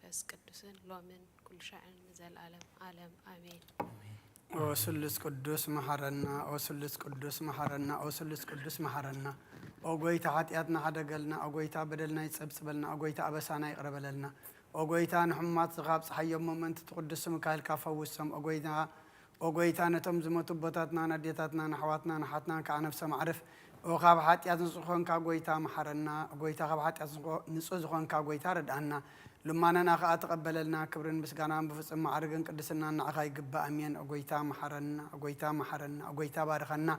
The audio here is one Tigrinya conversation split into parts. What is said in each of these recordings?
መንፈስ ቅዱስን ሎምን ኩሉ ሻዕን ንዘለኣለም ዓለም ኣሜን። ኦ ስሉስ ቅዱስ መሓረና፣ ኦ ስሉስ ቅዱስ መሓረና፣ ኦ ስሉስ ቅዱስ መሓረና። ኦ ጎይታ ሓጢኣትና ሓደገልና፣ ኦ ጎይታ በደልና ይጸብጽበልና፣ ኦ ጎይታ ኣበሳና ይቕረበለልና። ኦ ጎይታ ንሕሙማት ዝኻብ ጸሓዮም መመንትቲ ቅዱስ ስምካ ኢልካ ፈውሶም። ኦ ጎይታ ኦ ጎይታ ነቶም ዝሞቱ ኣቦታትናን ኣዴታትናን ኣሕዋትናን ኣሓትናን ከዓ ነፍሶም ኣዕርፍ። ኦ ካብ ሓጢኣት ንጹህ ዝኾንካ ጎይታ መሓረና። ኦ ጎይታ ካብ ሓጢኣት ንጹህ ዝኾንካ ጎይታ ርድኣና። ልማነና ከዓ ተቐበለልና። ክብርን ምስጋናን ብፍጹም ማዕርግን ቅድስናን ንዓኻ ይግባእ። ኣሜን። ኦ ጎይታ መሓረና። ኦ ጎይታ መሓረና። ኦ ጎይታ ባርኸና።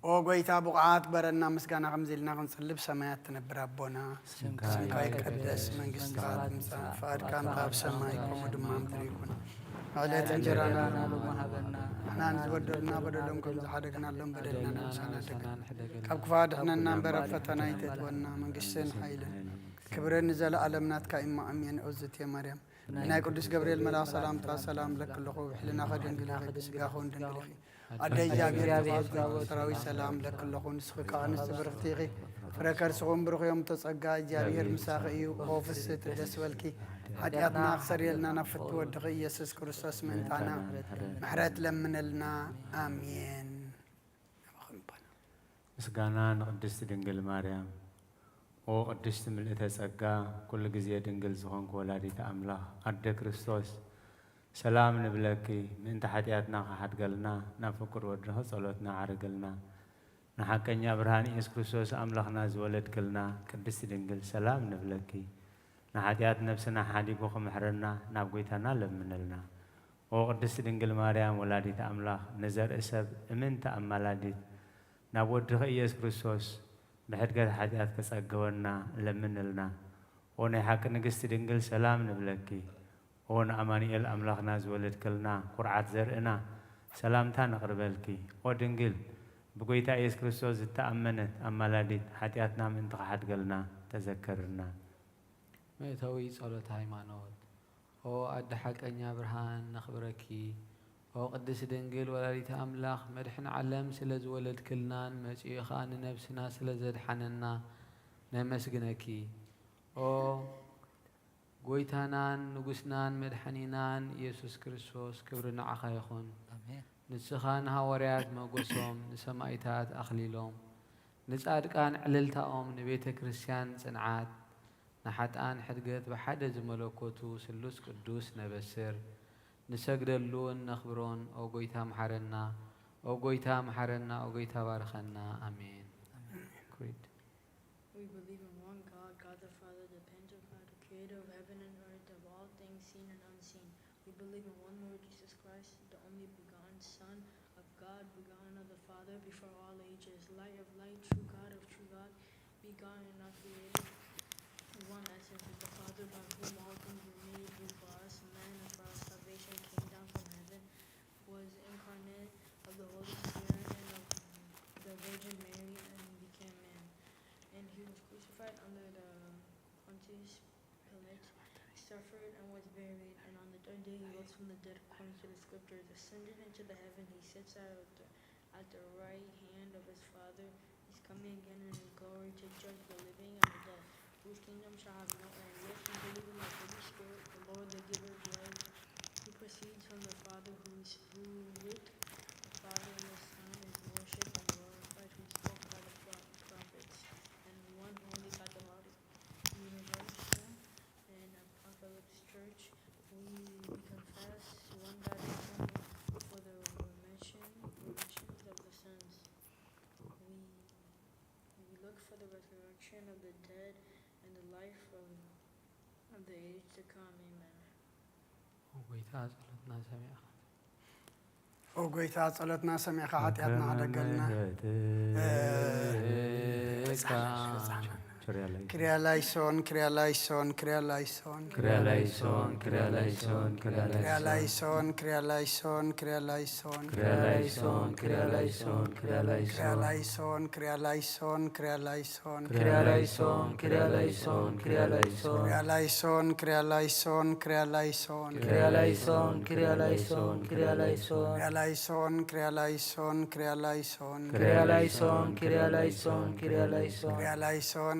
ኦ ጎይታ ብቑዓት ግበረና። ምስጋና ከምዚ ኢልና ክንጽሊ ብሰማያት ትነብር ኣቦና። ስምካ ይቀደስ፣ መንግስትኻ ትምጻእ፣ ፍቓድካ ከም ኣብ ሰማይ ከምኡ ድማ ኣብ ምድሪ ይኹን። ዕለት እንጀራና ሎሚ ሃበና። ንሕና ንዝበደሉና በደሎም ከም ዝሓደግናሎም በደልና ንብሳና ደገ ካብ ክፋ ድሕነና እምበር ኣብ ፈተና ይተእትወና። መንግስትን ሓይልን ክብርን ንዘለኣለም ናትካ እሞ ኣሜን። ኦዝቴ ማርያም ናይ ቅዱስ ገብርኤል መልኣኽ ሰላምታ ሰላም ለኪ ኣለኹ። ብሕልናኺ ድንግል ኢኺ፣ ብስጋኺ እውን ድንግል ኢኺ። ኣደ እግዚኣብሔር ዝባርክ ሰራዊት ሰላም ለኪ ኣለኹ። ንስኺ ከኣ ኣንስቲ ብርኽቲ ኢኺ፣ ፍረ ከርስኹም ብሩኽ እዮም። ተጸጋ እግዚኣብሔር ምሳኺ እዩ። ኦ ፍስሕቲ ደስ በልኪ፣ ሓጢኣትና ክሰርየልና ናብ ፍትዊ ወድኺ ኢየሱስ ክርስቶስ ምእንታና ምሕረት ለምነልና። ኣሜን። ምስጋና ንቅድስቲ ድንግል ማርያም። ኦ ቅድስቲ ምልእተ ጸጋ፣ ኩሉ ግዜ ድንግል ዝኾንኪ ወላዲተ ኣምላኽ ኣደ ክርስቶስ፣ ሰላም ንብለኪ። ምእንቲ ሓጢኣትና ክሓድገልና ናብ ፍቁር ወድኺ ጸሎትና ዓርግልና። ንሓቀኛ ብርሃን ኢየሱስ ክርስቶስ ኣምላኽና ዝወለድክልና ቅድስቲ ድንግል ሰላም ንብለኪ። ንሓጢኣት ነብስና ሓዲጉ ክምሕረና ናብ ጎይታና ለምንልና። ኦ ቅድስቲ ድንግል ማርያም ወላዲተ ኣምላኽ ንዘርኢ ሰብ እምንቲ ኣማላዲት ናብ ወድኺ ኢየሱስ ክርስቶስ ብሕድገት ሓጢኣት ከጸግወና ለምንልና። ኦ ናይ ሓቂ ንግስቲ ድንግል ሰላም ንብለኪ። ኦ ንኣማኑኤል ኣምላኽና ዝወለድክልና ኩርዓት ዘርእና ሰላምታ ነቕርበልኪ። ኦ ድንግል ብጎይታ ኢየሱስ ክርስቶስ ዝተኣመነት ኣማላዲት ሓጢኣትና ምእንቲ ክሓድገልና ተዘከርና። መእተዊ ጸሎት ሃይማኖት። ኦ ኣደ ሓቀኛ ብርሃን ነኽብረኪ። ኦ ቅድስቲ ድንግል ወላዲተ ኣምላኽ መድሕን ዓለም ስለ ዝወለድክልናን መጺኡ ኸኣ ንነብስና ስለ ዘድሓነና ነመስግነኪ። ኦ ጎይታናን ንጉስናን መድሓኒናን ኢየሱስ ክርስቶስ ክብሪ ንዓኻ ይኹን። ኣሜን። ንስኻ ንሃዋርያት መጎሶም፣ ንሰማእታት ኣኽሊሎም፣ ንጻድቃን ዕልልታኦም፣ ንቤተ ክርስቲያን ጽንዓት፣ ንሓጥኣን ሕድገት ብሓደ ዝመለኮቱ ስሉስ ቅዱስ ነበስር፣ ንሰግደሉን ነኽብሮን። ኦ ጎይታ መሓረና፣ ኦ ጎይታ መሓረና፣ ኦ ጎይታ ባርኸና። ኣሜን። Creed. We believe in one God, God the Father, the Pantocrator, creator of heaven and earth, of all things seen and unseen. We believe in one Lord Jesus Christ, the only begotten Son of God, begotten of the Father before all ages, light of light, true God of true God, begotten and not created, one essence with the Father, by whom all things were made, who for us men and for our salvation came down from heaven, was incarnate of the Holy Spirit and of the Virgin Mary, and became man. And he was crucified under the Pontius Pilate, suffered and was buried, and on the third day he rose from the dead according to the scriptures, ascended into the heaven, he sits at the, at the right hand of his Father, he's coming again in his glory to judge the living and the dead, whose kingdom shall have no end. Yes, we believe in the Holy Spirit, the Lord, the giver of life, who proceeds from the Father, who is, who with the Father and the Son is worshipped and glorified, who spoke by the pro-, prophets, and one holy Catholic universal and apocalypse church. We confess one baptism for the remission, remissions of the sins. We, we look for the resurrection of the dead and the life of, of the age to come. Amen. ኦ ጎይታ ጸሎትና ሰሚዕኻ ኦ ጎይታ ጸሎትና ሰሚዕካ ሓጢኣትና ሓደገልና። ምህረትካ። ችርያ ላይ። ክሪያ ላይሶን፣ ክሪያ ላይሶን፣ ክሪያ ላይሶን። ክሪያ ላይሶን፣ ክሪያ ላይሶን፣ ክሪያ ክሪያ ላይሶን፣ ክሪያ ላይሶን፣ ክሪያ ላይሶን። ክሪያ ላይሶን፣ ክሪያ ላይሶን፣ ክሪያ ላይሶን። ክሪያ ላይሶን፣ ክሪያ ላይሶን፣ ክሪያ ላይሶን። ክሪያ ላይሶን፣ ክሪያ ላይሶን፣ ክሪያ ላይሶን። ክሪያ ላይሶን፣ ክሪያ ላይሶን፣ ክሪያ ላይሶን። ክሪያ ላይሶን፣ ክሪያ ላይሶን፣ ክሪያ ላይሶን። ክሪያ ላይሶን፣ ክሪያ ላይሶን፣ ክሪያ ላይሶን። ክሪያ ላይሶን፣ ክሪያ ላይሶን፣ ክሪያ ላይሶን። ክሪያ ላይሶን፣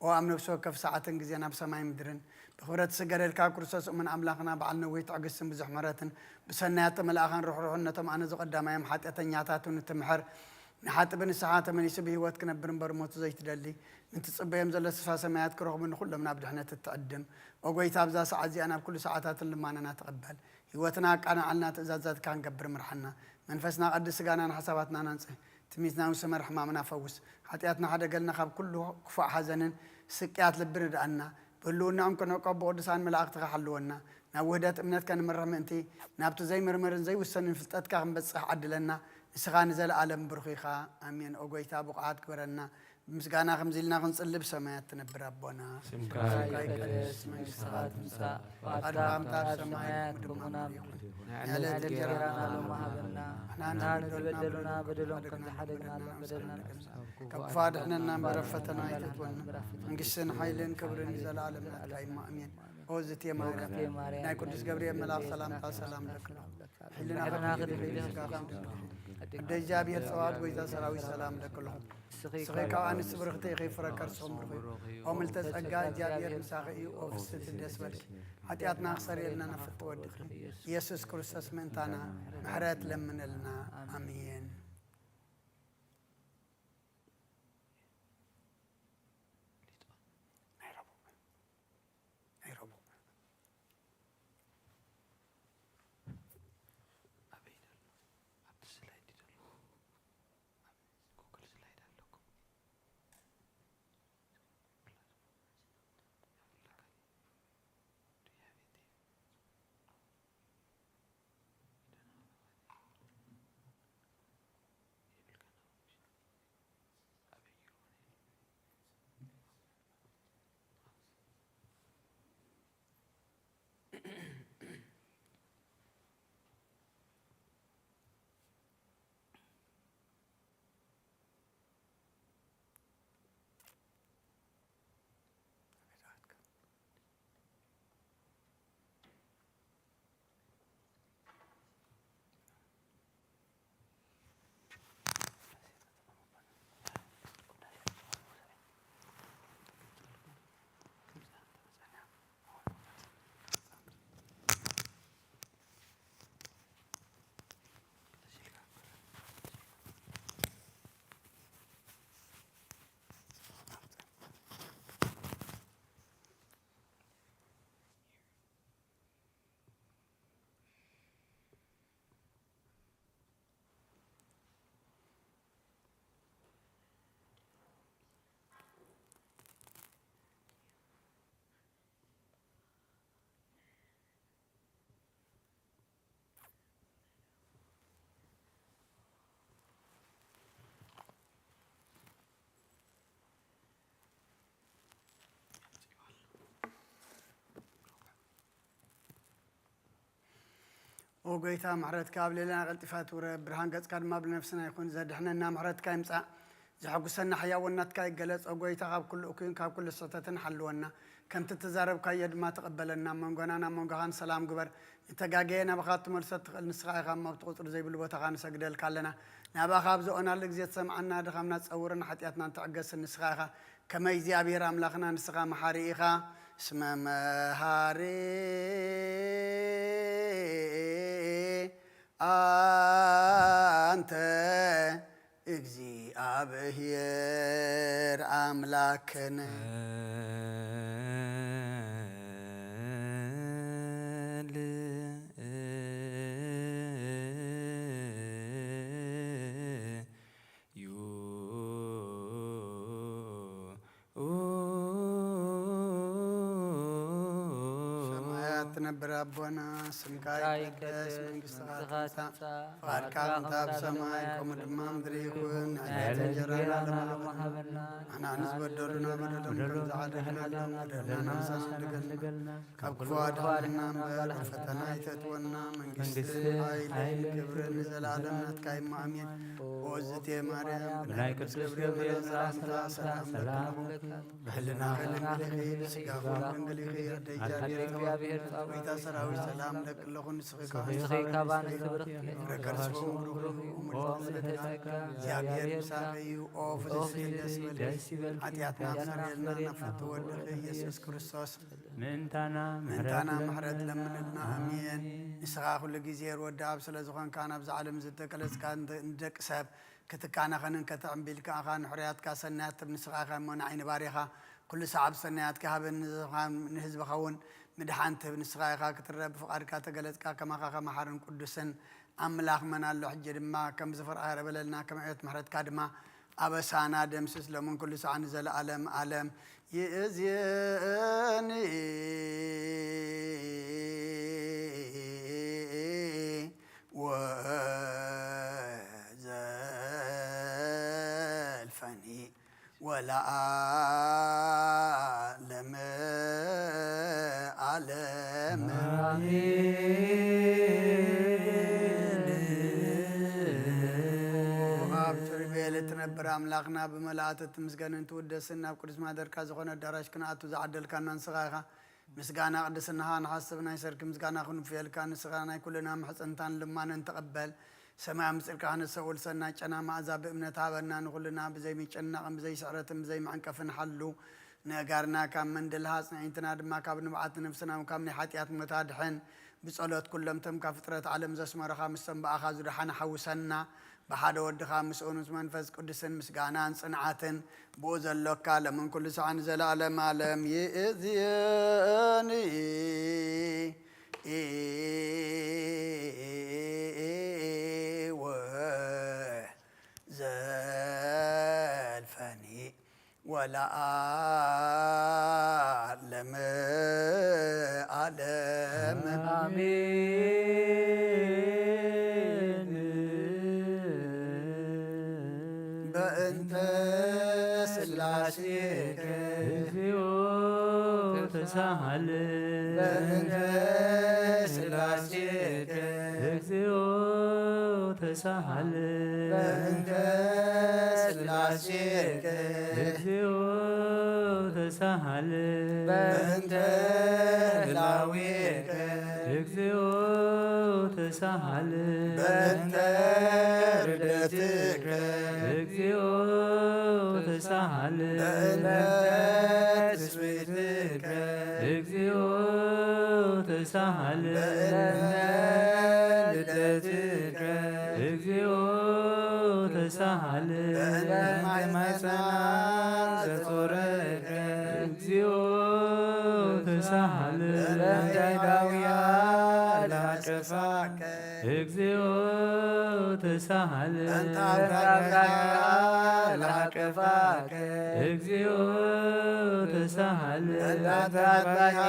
ኦ ኣብ ነፍሲ ወከፍ ሰዓትን ግዜን ኣብ ሰማይ ምድርን ብኽብረት ዝስገደልካ ክርስቶስ እሙን ኣምላኽና በዓል ነዊህ ትዕግስትን ብዙሕ ምሕረትን ብሰናያት ተመላእኻን ርሕሩሕን ነቶም ኣነ ዝቐዳማዮም ሓጢኣተኛታትን እትምሕር ንሓጢ ብንስሓ ተመሊሱ ብህይወት ክነብር እምበር ሞቱ ዘይትደሊ ንትጽበዮም ዘሎ ተስፋ ሰማያት ክረኽቡ ንኹሎም ናብ ድሕነት እትዕድም ኦ ጐይታ ኣብዛ ሰዓት እዚኣ ናብ ኩሉ ሰዓታትን ልማናና ትቐበል ህይወትና ኣቃንዓልና ትእዛዛትካ ክንገብር ምርሓና መንፈስና ቀድስ ስጋናን ሓሳባትናን ኣንጽህ ትምኒትና ውስመር ሕማምና ፈውስ ሓጢኣትና ሓደገልና ካብ ኩሉ ክፉእ ሓዘንን ስቅያት ልቢ ርድኣና ብህልውናኦም ክንዕቆብ ብቅዱሳን መላእኽትኻ ሓልወና ናብ ውህደት እምነትካ ንምርሕ ምእንቲ ናብቲ ዘይምርምርን ዘይውሰንን ፍልጠትካ ክንበጽሕ ዓድለና ንስኻ ንዘለኣለም ብሩኽ ኢኻ ኣሜን ኦ ጎይታ ብቑዓት ግበረና ብምስጋና ከምዚ ኢልና ክንጽሊ ብሰማያት ትነብር ኣቦና ስምካ ይቀደስ መንግስትኻ ትምጻእ ፍቓድካ ከምታ ኣብ ሰማይ ከምኡ ድማ ምድሪ ይኹን ናይ ዕለት እንጀራና ሎሚ ሃበና ንሕና ንዝበደሉና በደሎም ከም ዝሓደግና በደልና ካብ ክፉ ኣድሕነና እምበር ኣብ ፈተና ኣይተእትወና መንግስትን ሓይልን ክብርን ንዘለኣለም ናትካ እዩ ኣሜን ኦ ዝትየ ማርያም ናይ ቅዱስ ገብርኤል መልኣኽ ሰላምታ ሰላም ለክሎ ሕልና ክድልልካ ኣደ እግዚኣብሔር ጸዋት ጎይታ ሰራዊት ሰላም ለክሎ ስኺ ካብ ኣንስቲ ብርኽቲ ኢኺ ፍረ ከርስኹም ብርኹ ኦ ምልተ ጸጋ እግዚኣብሔር ምሳኺ እዩ ኦ ፍስቲ ደስ በልኪ ሓጢኣትና ክሰርየልና ነፍቲ ወድኺ ኢየሱስ ክርስቶስ ምእንታና ምሕረት ለምነልና ኣሜን ናይ ረቡዕ ናይ ረቡዕ ኣበይ ደሎ ኣብቲ ስላይድ ደሎ ኣብ ጉግል ስላይድ ኣለኩም ኦ ጎይታ ምሕረትካ ኣብ ሌላና ቀልጢፋ ትውረድ፣ ብርሃን ገጽካ ድማ ኣብ ነፍስና ይኹን። ዘድሕነና ምሕረትካ ይምጻእ፣ ዘሐጉሰና ሕያውነትካ ይገለጽ። ኦ ጎይታ ካብ ኩሉ እኩይን ካብ ኩሉ ስሕተትን ሓልወና፣ ከምቲ እተዛረብካዮ ድማ ተቐበለና። ኣብ መንጎናን ኣብ መንጎኻን ሰላም ግበር። ንተጋገየ ናባኻ ክትመልሶ እትኽእል ንስኻ ኢኻ እሞ ኣብቲ ቁጽሪ ዘይብሉ ቦታኻ ንሰግደልካ ኣለና። ናባኻ ኣብ ዝኦናሉ ግዜ ትሰምዓና፣ ድኻምና ትጸውርን ሓጢኣትና ትዕገስን ንስኻ ኢኻ። ከመይ እግዚኣብሔር ኣምላኽና ንስኻ መሓሪ ኢኻ። እስመ መሃሪ ኣንተ እግዚኣብሔር ኣምላክነ። ሰማያት ትነብር ኣቦና፣ ስምካ ይትቀደስ፣ መንግስትኻ ትምጻእ፣ ፍቓድካ ከምታ ኣብ ሰማይ ከምኡ ድማ ምድሪ ይኹን። ናይ ዕለት እንጀራና ለማዕለና ሃበና። ንሕና ንዝበደሉና በደሎም ከም ዝሓደግናሎም በደልና ምሳና ንገልና ካብ ክፉ ኣድሕነና እምበር ኣብ ፈተና ኣይተእትወና። መንግስቲ፣ ሓይሊ፣ ክብሪ ንዘለኣለም ናትካ እዩ። ኣሜን። ኦ እግዝእትየ ማርያም፣ ብናይ ቅዱስ ገብርኤል ሰላምታ ሰላም ለኪ። ብሕልናኺ ድንግል ኢኺ፣ ብስጋኺ እውን ድንግል ኢኺ። ኣደ እግዚኣብሔር ጸባኦት፣ ጎይታ ሰራዊት ሰላም ደቂ ኣለኹ፣ ንስኺ ካብ ንስኺ ካብ ኣንስቲ ብርኽቲ ኢኺ፣ ፍረ ከርስኺ እውን ብሩኽ እዩ። ኦ ምልዕቲ ጸጋ፣ እግዚኣብሔር ምሳኺ እዩ። ኦ ፍስሕቲ ደስ ይበልኪ፣ ሓጢኣትና ኣስተሰርየልና ናብ ፍቱ ወድኺ ኢየሱስ ክርስቶስ ምእንታና ምሕረት ምሕረት ለምንልና። ኣሜን። ንስኻ ኩሉ ግዜ ርወዲ ኣብ ስለ ዝኾንካ፣ ናብዛ ዓለም ዝተገለጽካ ንደ-፣ ንደቂ ሰብ ክትካነኸንን ከተዕምቢልካ ኢኻ። ንሕሩያትካ ሰናያት ትብ ንስኻ ኢኻ እሞ ንዓይ ንባሪኻ። ኩሉ ሰዓብ ሰናያትካ ሃበኒ፣ ንህዝብኻ እውን ምድሓን ትህብ ንስኻ ኢኻ ክትረአ ብፍቓድካ ተገለጽካ። ከማኻ ከማሓርን ቅዱስን ኣምላኽ መን ኣሎ? ሕጂ ድማ ከም ዝፈርኣረ በለልና፣ ከም ዕቤት ምሕረትካ ድማ ኣበሳና ደምስስ፣ ሎምን ኩሉ ሰዓት ንዘለኣለም ኣለም። ይእዜኒ ወዘልፈኒ ወለዓለመ ዓለም። ኣሜን። ኣብ ኪሩቤል እትነብር ኣምላኽና፣ ብመላእክት እትምስገንን ትውደስን፣ ናብ ቅዱስ ማደርካ ዝኾነ ኣዳራሽ ክንኣቱ ዝዓደልካና ንስኻ ኢኻ። ምስጋና ቅድስናኻ ንሓስብ፣ ናይ ሰርኪ ምስጋና ክንፍየልካ። ንስኻ ናይ ኩልና ምሕጽንታን ልማነን ተቐበል። ሰማያዊ ምጽርካ ክነሰውል ሰናይ ጨና መኣዛ ብእምነት ሃበና። ንኹልና ብዘይ ምጭናቕን ብዘይ ስዕረትን ብዘይ መዕንቀፍን ሓሉ። ነጋርና ካብ መንደል ኣጽንዒትና ድማ ካብ ንብዓት ነፍስና ካብ ናይ ሓጢኣት ሞት ኣድሕን። ብጸሎት ኩሎም እቶም ካብ ፍጥረት ዓለም ዘስመረኻ ምስቶም ብኣኻ ዝደሓነ ሓውሰና። ብሓደ ወድኻ ምስኡን ምስ መንፈስ ቅዱስን ምስጋናን ጽንዓትን ብኡ ዘሎካ ለምን ኩሉ ሰዓን ዘለኣለም ኣለም። ይእዝየኒ ወዘልፈኒ ወለዓለመ ዓለም። ኣሜን። በእንተ ስላሴከ እግዚኦ ተሳሃለ። በእንተ ስላሴከ እግዚኦ ተሳሃለ። በእንተ ስላሴከ እግዚኦ ተሳሃለ። በእንተ ህላዌከ እግዚኦ ተሳሃለ። በእንተ ርደትከ እግዚኦ ተሳሃለ። በእንተ ትስብእትከ እግዚኦ ተሳሃለ። በእንተ ልደትከ እግዚኦ ተሳሃለ። በእንተ ማሕፀና ዘጾረከ እግዚኦ ተሳሃለ። በእንተ ዳውያ ለሃቀፋከ እግዚኦ ተሳሃለ። በእንተ አውራጃ ለሃቀፋከ እግዚኦ ተሳሃለ። በእንተ አውራጃ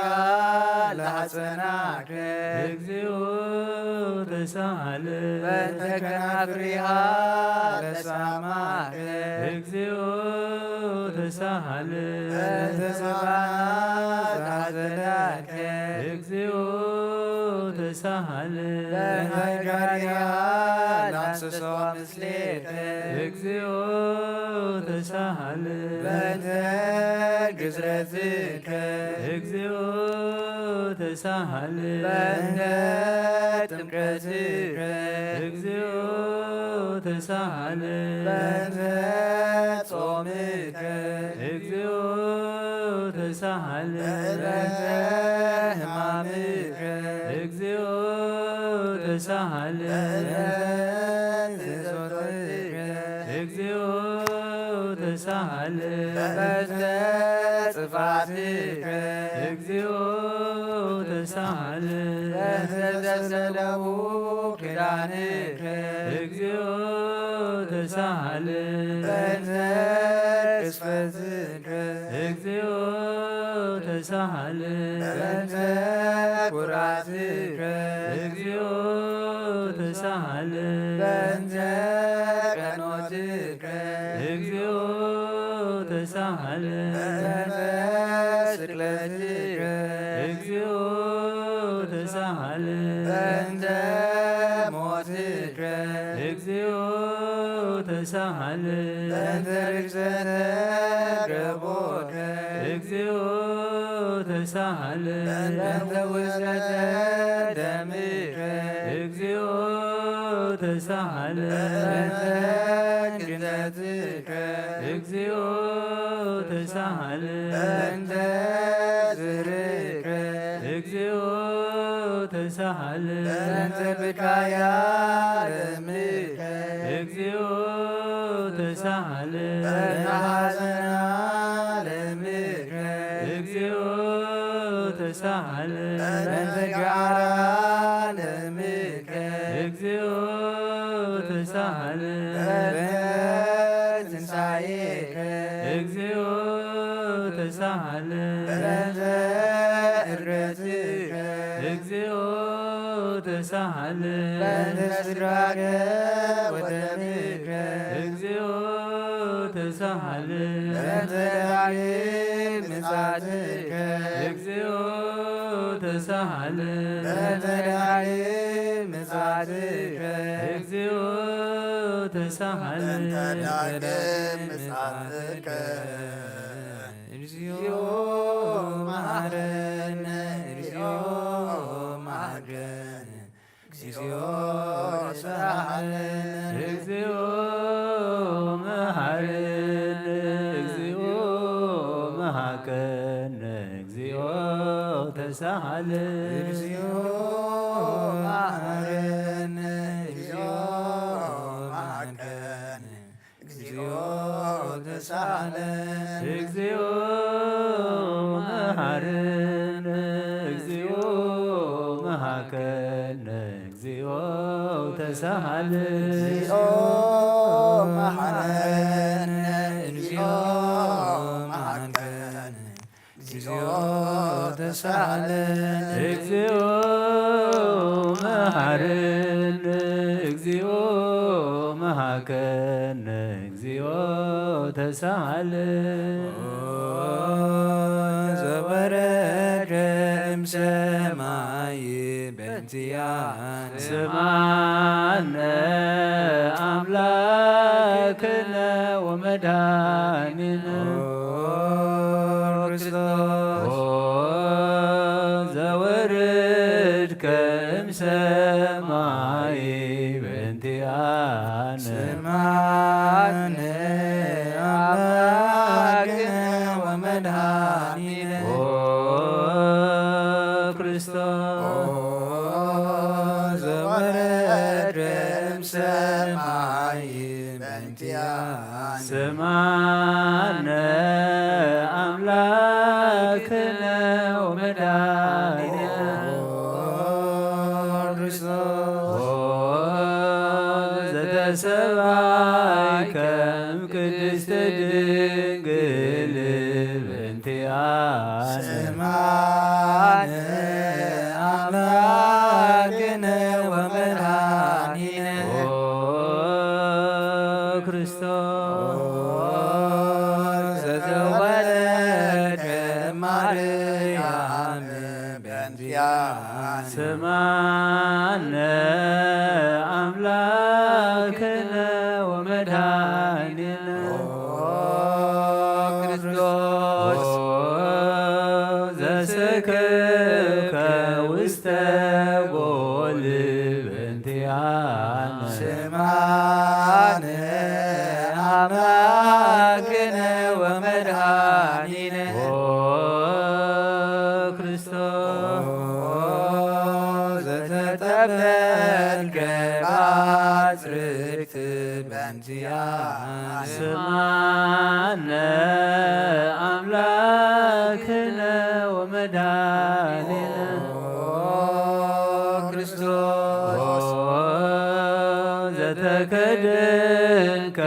ለሃጸናከ እግዚኦ ተሳሃለ። በእንተ ከናፍሪሃ ለሳማከ እግዚኦ ተሳሃለ። በእንተ ሰብአና ለሃዘነከ እግዚኦ ተሳሃለ። በእንተ ጋሪሃ ለአንሰሰዋ ምስሌከ እግዚኦ ተሳሃለ። በእንተ ግዝረትከ እግዚኦ ተሳሃለ። በእንተ ጥምቀትከ እግዚኦ ተሳሃለ። በእንተ ጾምከ እግዚኦ ተሳሃለ። በእንተ ሕማምከ እግዚኦ ተሳሃለ። በእንተ ጾትከ እግዚኦ ተሳሃለ። በእንተ ጥፋትከ እግዚኦ ተሳሃለ። በእንተ ዘሰለቡ ክዳንከ እግዚኦ ተሳሃለ። በእንተ ቅስፈትከ እግዚኦ ተሳሃለ። በእንተ ኩራትከ እግዚኦ ተሳሃለ። በእንተ ቀኖትከ እግዚኦ ተሳሃለ። በእንተ ስቅለትከ እግዚኦ ተሳሃለ። በእንተ ሞትከ እግዚኦ ተሳሃለ። በእንተ ርግዘተ ገቦከ እግዚኦ ተሳሃለ። በእንተ ውስጠተ ደምከ እግዚኦ ተሳሃለ። በእንተ ግንዘትከ እግዚኦ ተሳሃለ። በእንተ ዝርዕከ እግዚኦ ተሳሃለ። በእንተ ብካያ ደምከ እግዚኦ ተሳሃለ። በእንተ ሐዘና ደምከ እግዚኦ ተሳሃለ። በእንተ ጃራ ደምከ እግዚኦ ተሳሃለ። በእንተ ትንሳኤከ እግዚኦ ተሳሃለ። በእንተ እርገትከ እግዚኦ ተሳሃለ። በእንተ ስጋከ ወደምከ እግዚኦ ተሳሃለ። በእንተ ዳግም ምጽአትከ እግዚኦ ተሳሃለ። በእንተ ዳግም ምጽአትከ እግዚኦ ተሳሃለ። በእንተ ዳግም ምጽአትከ እግዚኦ መሐረነ፣ እግዚኦ መሐረነ፣ እግዚኦ ተሳሃለነ። እግዚኦ መሐረነ፣ እግዚኦ መሐቀነ፣ እግዚኦ ተሳሃለነ። እግዚኦ መሐረነ፣ እግዚኦ መሐቀነ፣ እግዚኦ ተሳሃለነ። እግዚኦ መሐረነ፣ እግዚኦ መሐቀነ፣ እግዚኦ ተሳሃለነ። እግዚኦ መሐረነ፣ እግዚኦ መሐቀነ፣ እግዚኦ ተሳሃለነ። እግዚኦ መሐረነ፣ እግዚኦ መሐቀነ፣ እግዚኦ ተሳሃለነ። ኦ ዘወረደ እምሰማይ በእንቲአነ ስምዓነ አምላክነ ወመድኃኒነ። ኦ ክርስቶስ ኦ ዘወረድከ እምሰማይ በእንቲአነ ስምዓነ አምላክነ ወመድኃኒነ። ኦ ክርስቶስ ኦ ዘወረደ እምሰማይ በእንቲአነ ስምዓነ አምላክነ ወመድኃኒነ። ኦ ክርስቶስ ኦ ዘተሰብአከ እምቅድስት ድንግል በእንቲአነ ስምዓነ አምላክነ ወመድኃኒነ። ኦ ክርስቶስ ኦ ዘተወለደ ማርያም በእንቲአነ ስምዓነ አምላክነ ወመድኃኒነ። ኦ ክርስቶስ ኦ ዘሰከብከ ውስተ ጎል በእንቲአነ ስምዓነ አምላክነ ወመድኃኒነ። ኦ ክርስቶስ ኦ ዘተጠብጠልከ በአጽርቅት በእንቲአነ ስምዓነ አምላክነ ወመድኃኒነ። ኦ ክርስቶስ ኦ ዘተከደንከ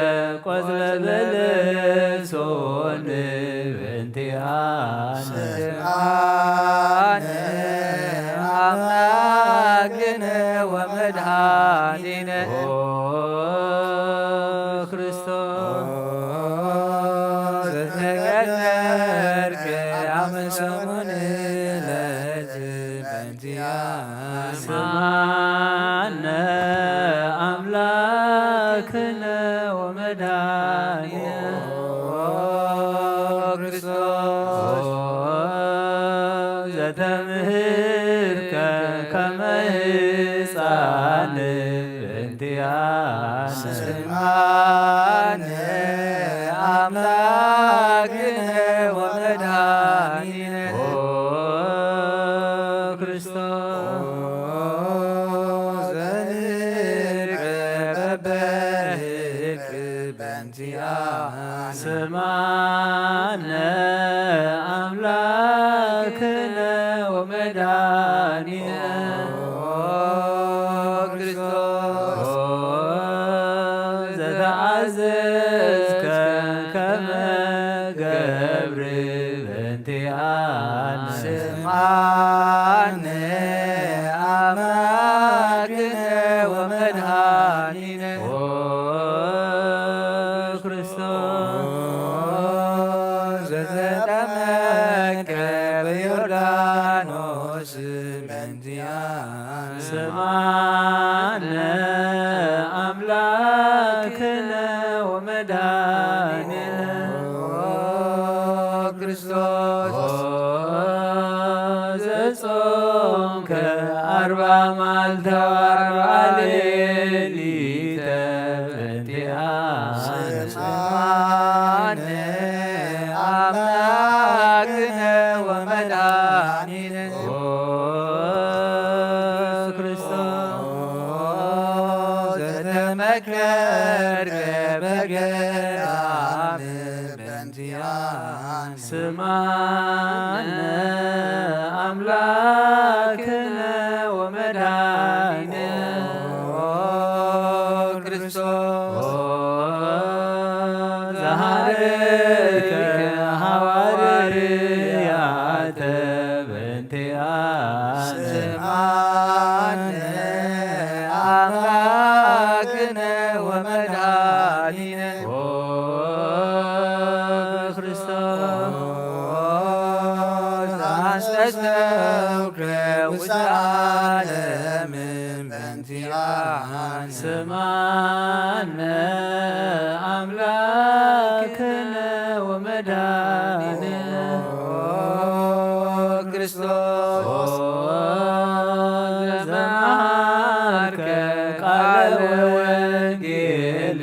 ቆጽለ በለሶን በእንቲአነ ስምዓነ አምላክነ ወመድኃኒነ። ኦ ክርስቶስ ኦ ዘተቀበልከ አመ ሰሙን ዕለት በእንቲአነ ስምዓነ አምላክነ ወመድኃኒነ። ኦ ክርስቶስ ኦ በእንቲኣነ። ስምዓነ ኣምላክነ ወመድኃኒነ። ኦ ክርስቶስ። ኦ ዘንቀበበ በእንቲኣነ። ስምዓነ ኣምላክነ ወመድኃኒነ። ኦ ክርስቶስ። ኦ ዘተኣዘዝከ ከመ ገብር በእንቲኣነ። ስምዓነ ኣምላክነ ወመድኃኒነ። ኦ ክርስቶስ። ኦ ዘተጠመቀ በዮርዳኖስ በእንቲኣነ። ስምዓነ ኣምላክነ ወመድኃኒነ። ኦ ክርስቶስ። ኦ ዘጾምከ ኣርባ መዓልተ ወኣርባ ሌሊተ በእንቲኣነ። ስምዓነ ኣምላክነ ወመድኃኒነ። ኦ ክርስቶስ። ኦ ዘተመከርከ በገዳም በእንቲኣነ። ስምዓነ ኣምላክነ ወመድኃኒነ። ኦ ክርስቶስ። ኦ ዘሃረከ ሃዋርያተ በእንቲኣነ። ስምዓነ ኣምላክነ ወመድኃኒነ። ኦ ክርስቶስ። ኦ ዘአስተስሕብከ ውስተ ዓለም በእንቲኣነ። ስምዓነ ኣምላክነ ወመድኃኒነ። ኦ ክርስቶስ። ኦ ዘመሃርከ ቃለ ወንጌል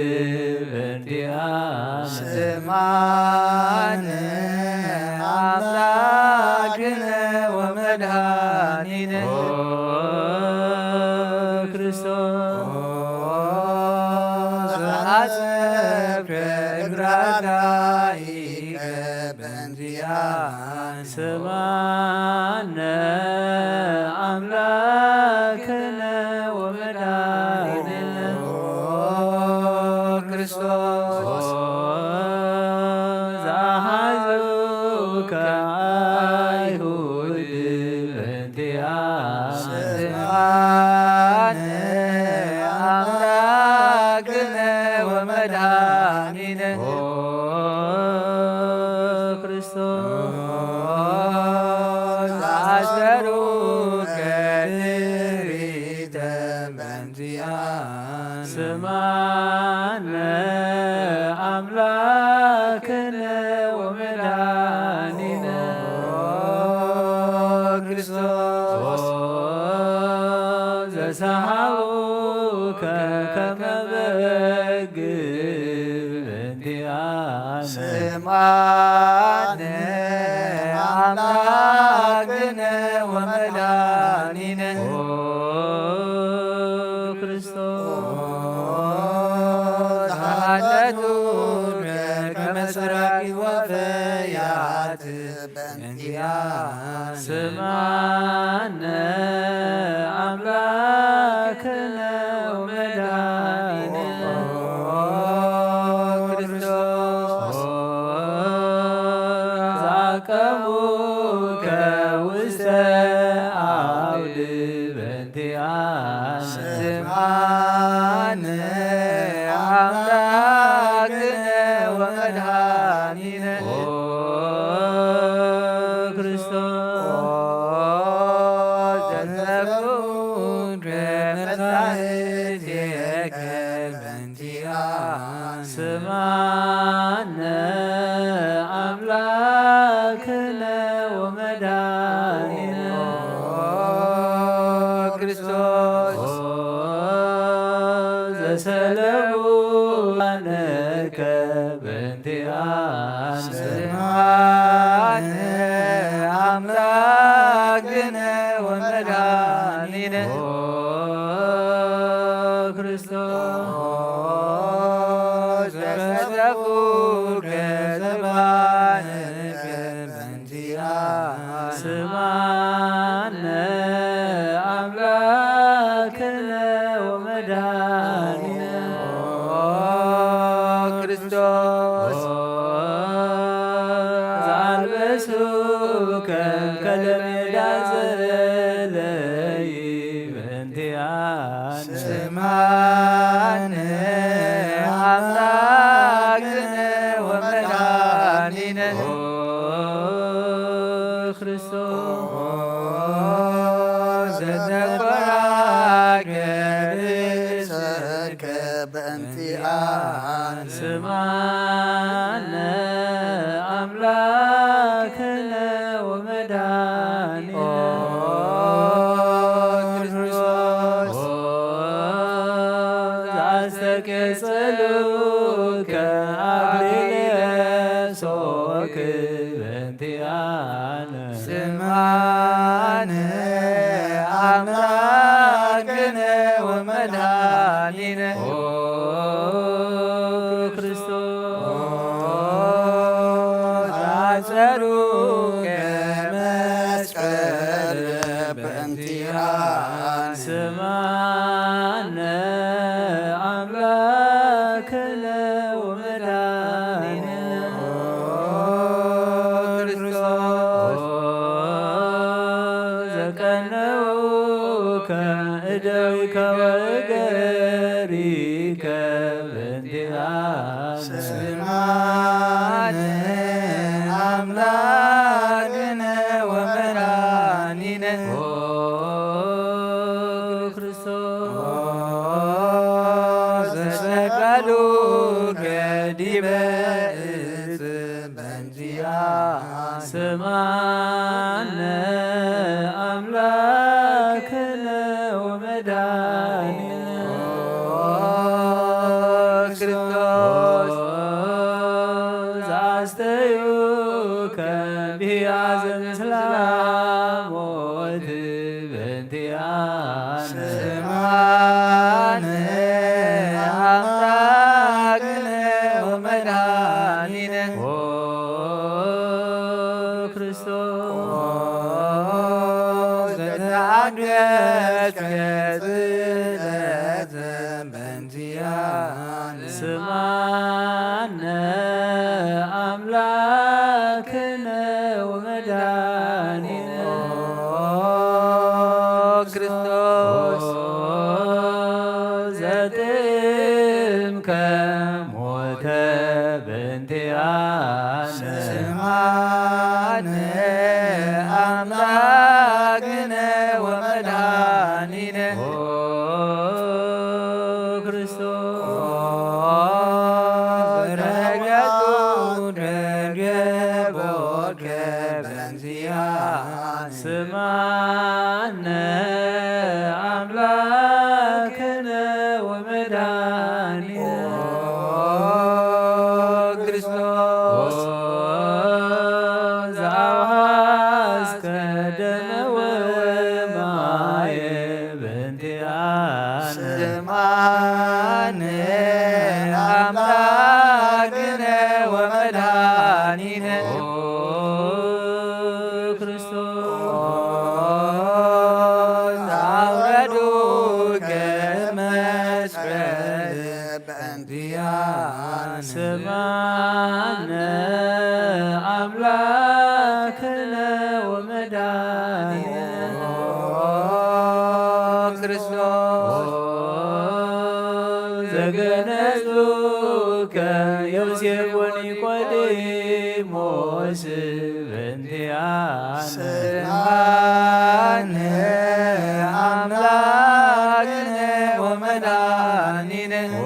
በእንቲኣነ። ስምዓነ ኣምላክነ ወመድኃኒነ። ኦ ክርስቶስ። ኦ ዘአሰብከ እግረ አዳኢከ በእንቲኣነ። ስምዓነ ኣምላክነ ወመድኃኒነ። ኦ ክርስቶስ። ኦ ዘአሐዙከ አይሁድ በእንቲኣነ። ስምዓነ ኣምላክነ ወመድኃኒነ። ኦ ክርስቶስ። ኦ ዘአሰሩከ ድሪተ በእንቲኣነ። ስምዓነ ኣምላክነ ወመድኃኒነ። ኦ ክርስቶስ። ኦ ዘሰሓቡከ ከመ በግ በእንቲኣነ። ስምዓነ ኣምላክነ ወመድኃኒነ። ኦ ክርስቶስ። ኦ ዘሓተቱከ ከመ ሰራቂ ወፈያት በእንቲኣነ። ስምዓነ ኣምላክነ ወመድኃኒነ። ኦ ክርስቶስ። ኦ ዘአቀሙከ ውስተ አውድ በእንቲኣነ። ስምዓነ ኣምላክነ ወመድኃኒነ። ኦ ክርስቶስ። ኦ ዘሰብኡከ መጻሕፍቴከ በእንቲኣነ። ስምዓነ ኣምላክነ ወመድኃኒነ። ኦ ክርስቶስ። ኦ ሰለቡ ኣነከ በእንቲኣነ። ስማነ ኣምላክነ ወመድኃኒነ። ኦ ክርስቶስ ዘተሰፉ ገጸባነ በእንቲኣነ። ስማነ ኣምላክነ ወመድኃኒነ። ኦ ክርስቶስ ዘአልበሱከ ከለሜዳ ዘለይ በእንቲኣነ። ስማነ ኣምላክነ ወመድኃኒነ። ኦ ክርስቶስ ዘተኮራገ ርእሰከ በእንቲኣነ። ስማነ ኣምላክነ ወመድኃኒነ። ኦ ክርስቶስ ኦ ዘአስተቄጽሉከ አክሊለ ሶክ በእንቲኣነ። ስማነ አምላክነ ወመድኃኒነ። ኦ ክርስቶስ ኦ ዘአጸሩከ መስቀል በእንቲኣነ። ስማነ አምላክነ ወመድኃኒነ። ኦ ክርስቶስ ኦ ዘቀነውከ እደዊከ ወእገሪከ በእንቲኣነ። ስማነ አምላክነ ወመድኃኒነ። ኦ ክርስቶስ ኦ ዘሰቀሉከ ዲበ እጽ በእንቲኣነ። ስማነ አምላክነ ወመድኃኒነ። ኦ ክርስቶስ ዘአስተዩከ ብያዘ ምስላ ሞት በእንቲኣነ። ስማነ አምላክነ ወመድኃኒነ። ኦ ክርስቶስ ኦ ዘተአገስከ ጽለተ በእንቲኣነ። ስማነ አምላክነ ወመድኃኒነ። ኦ ክርስቶስ ኦ ዘጥምከ ሞተ በእንቲኣነ። ስማነ አምላክነ ወመድኃኒነ። ኦ ክርስቶስ ኦ ረገጹ ደገቦከ በእንቲኣነ። ስማነ አምላክነ ወመድኃኒነ። ኦ ክርስቶስ ዘአውሃስከ ደመ ወማየ በእንቲኣነ። ስማነ አምላክነ ወመድኃኒነ። ኦ ክርስቶስ ኦ ዘአውረዱከ መስቀል በእንቲኣነ። ስማነ አምላክነ ወመድኃኒነ። ኦ ክርስቶስ ኦ ዘገነዙከ ዮሴፍ ወኒቆዲሞስ በእንቲኣነ። ስማነ አምላክነ ወመድኃኒነ። ኦ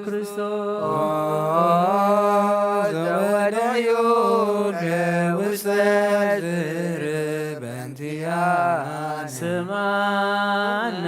ክርስቶስ ኦ ዘወደዩከ ውስተ ዝር በእንቲኣነ። ስማነ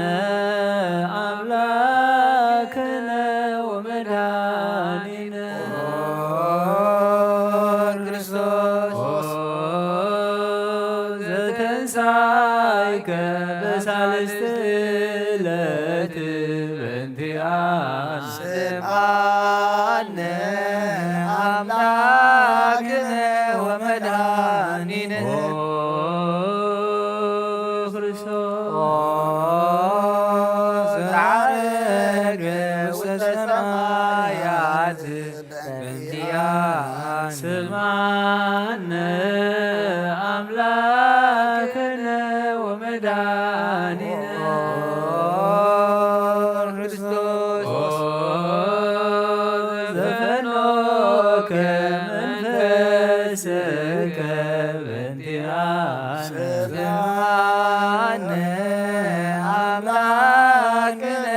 አምላክነ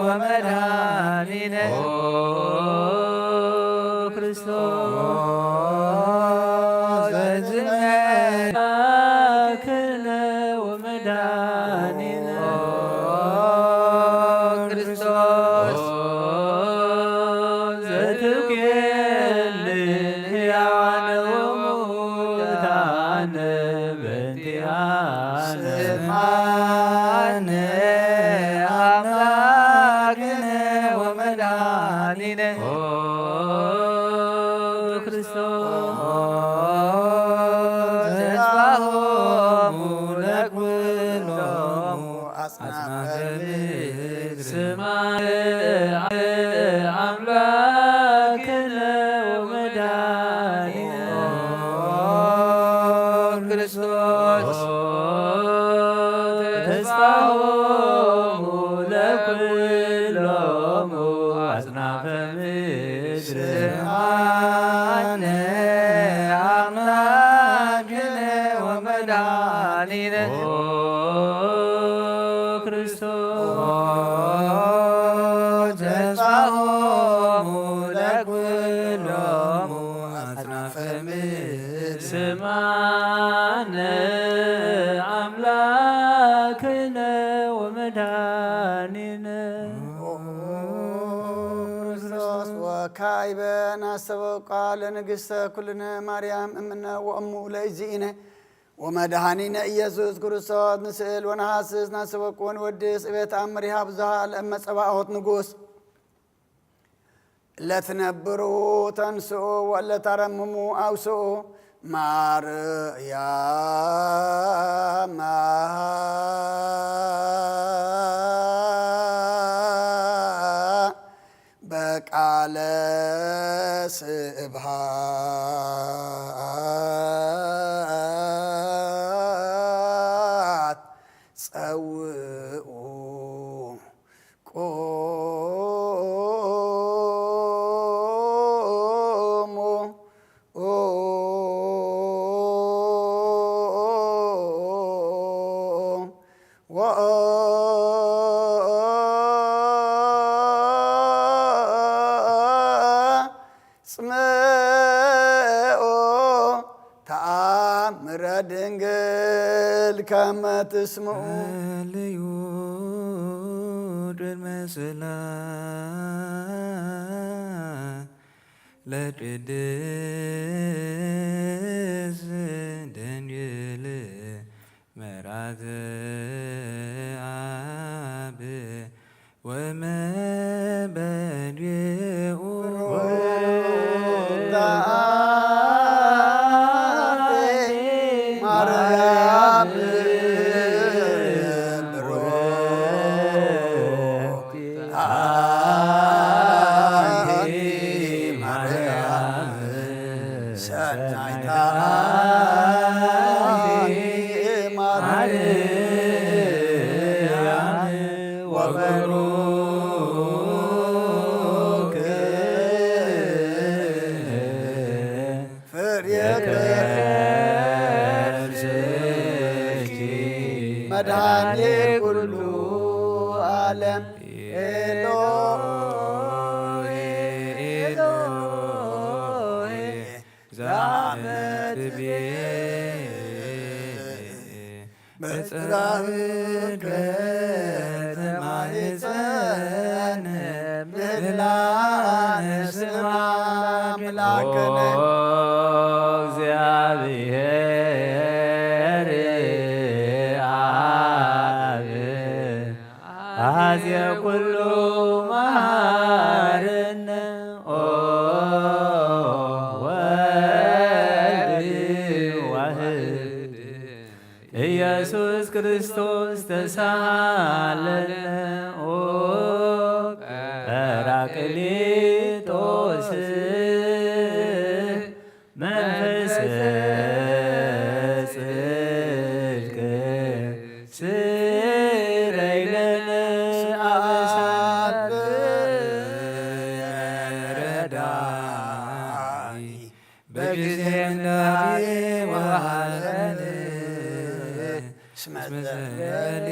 ወመድኃኒነ ኦ ክርስቶስ ዘዝመ አምላክነ ወመድኃኒነ ኦ ክርስቶስ ዘትቤል ሕያዋን ወሙታን በእንቲአነ። ስምዓነ አምላክነ ወመድኃኒነ ኦ ክርስቶስ ተስፋሆሙ ለኩሎሙ አጽናፈ ምድር። ስምዓነ አምላክነ ወመድኃኒነ ኦ ክርስቶስ ተስፋሆሙ ለኩሎሙ አጽናፈ ምድር። ስምዓነ አምላክነ ወመድኃኒነ ኦ ክርስቶስ ተስፋሆሙ ለኩሎሙ አጽናፈ ምድር። ስምዓነ አምላክነ ወመድኃኒነ። ክርስቶስ ወካዕበ ናሰበ ቃለ ንግሥተ ኩልነ ማርያም እምነ ወእሙ ለእግዚእነ ወመድኃኒነ ኢየሱስ ክርስቶስ ንስእል ወነሃስስ ናሰበቁ ወንወድስ እቤት አምር ይሃብ ዝሃ ለእመ ጸባኦት ንጉስ ለትነብሩ ተንስኡ ወለታረምሙ አውስኡ ማርያም በቃለ ስብሃት ጸውኡ ቁሙ ወአጽምዑ ተአምረ ድንግል ከመ ትስምዑ። ጸልዩ ቅድመ ስላ ለቅድስ ድንግል መራት አብ ወመበዴኡ ማርያም ሰናይታ ማርያም ወበሩክ ፍሬ ከርሥኪ መድኃኔ ኩሉ ዓለም ኤሎሄ ኤሎሄ ዛመትቤ በጽባብከ ተማሕፀነ ምህላነ ስማ አምላክነ። ኦ እግዚአብሔር አብ አዜ ኩሉ መሐረነ ኦ ወልድ ዋህድ ኢየሱስ ክርስቶስ ተሳሃለነ ኦ ጳራቅሊጦስ መንፈሰ ጽድቅ ስረይ ለነ አበሳነ ረዳኢ በጊዜ ምንዳቤ ወሐዘን እስመ ዘበሌ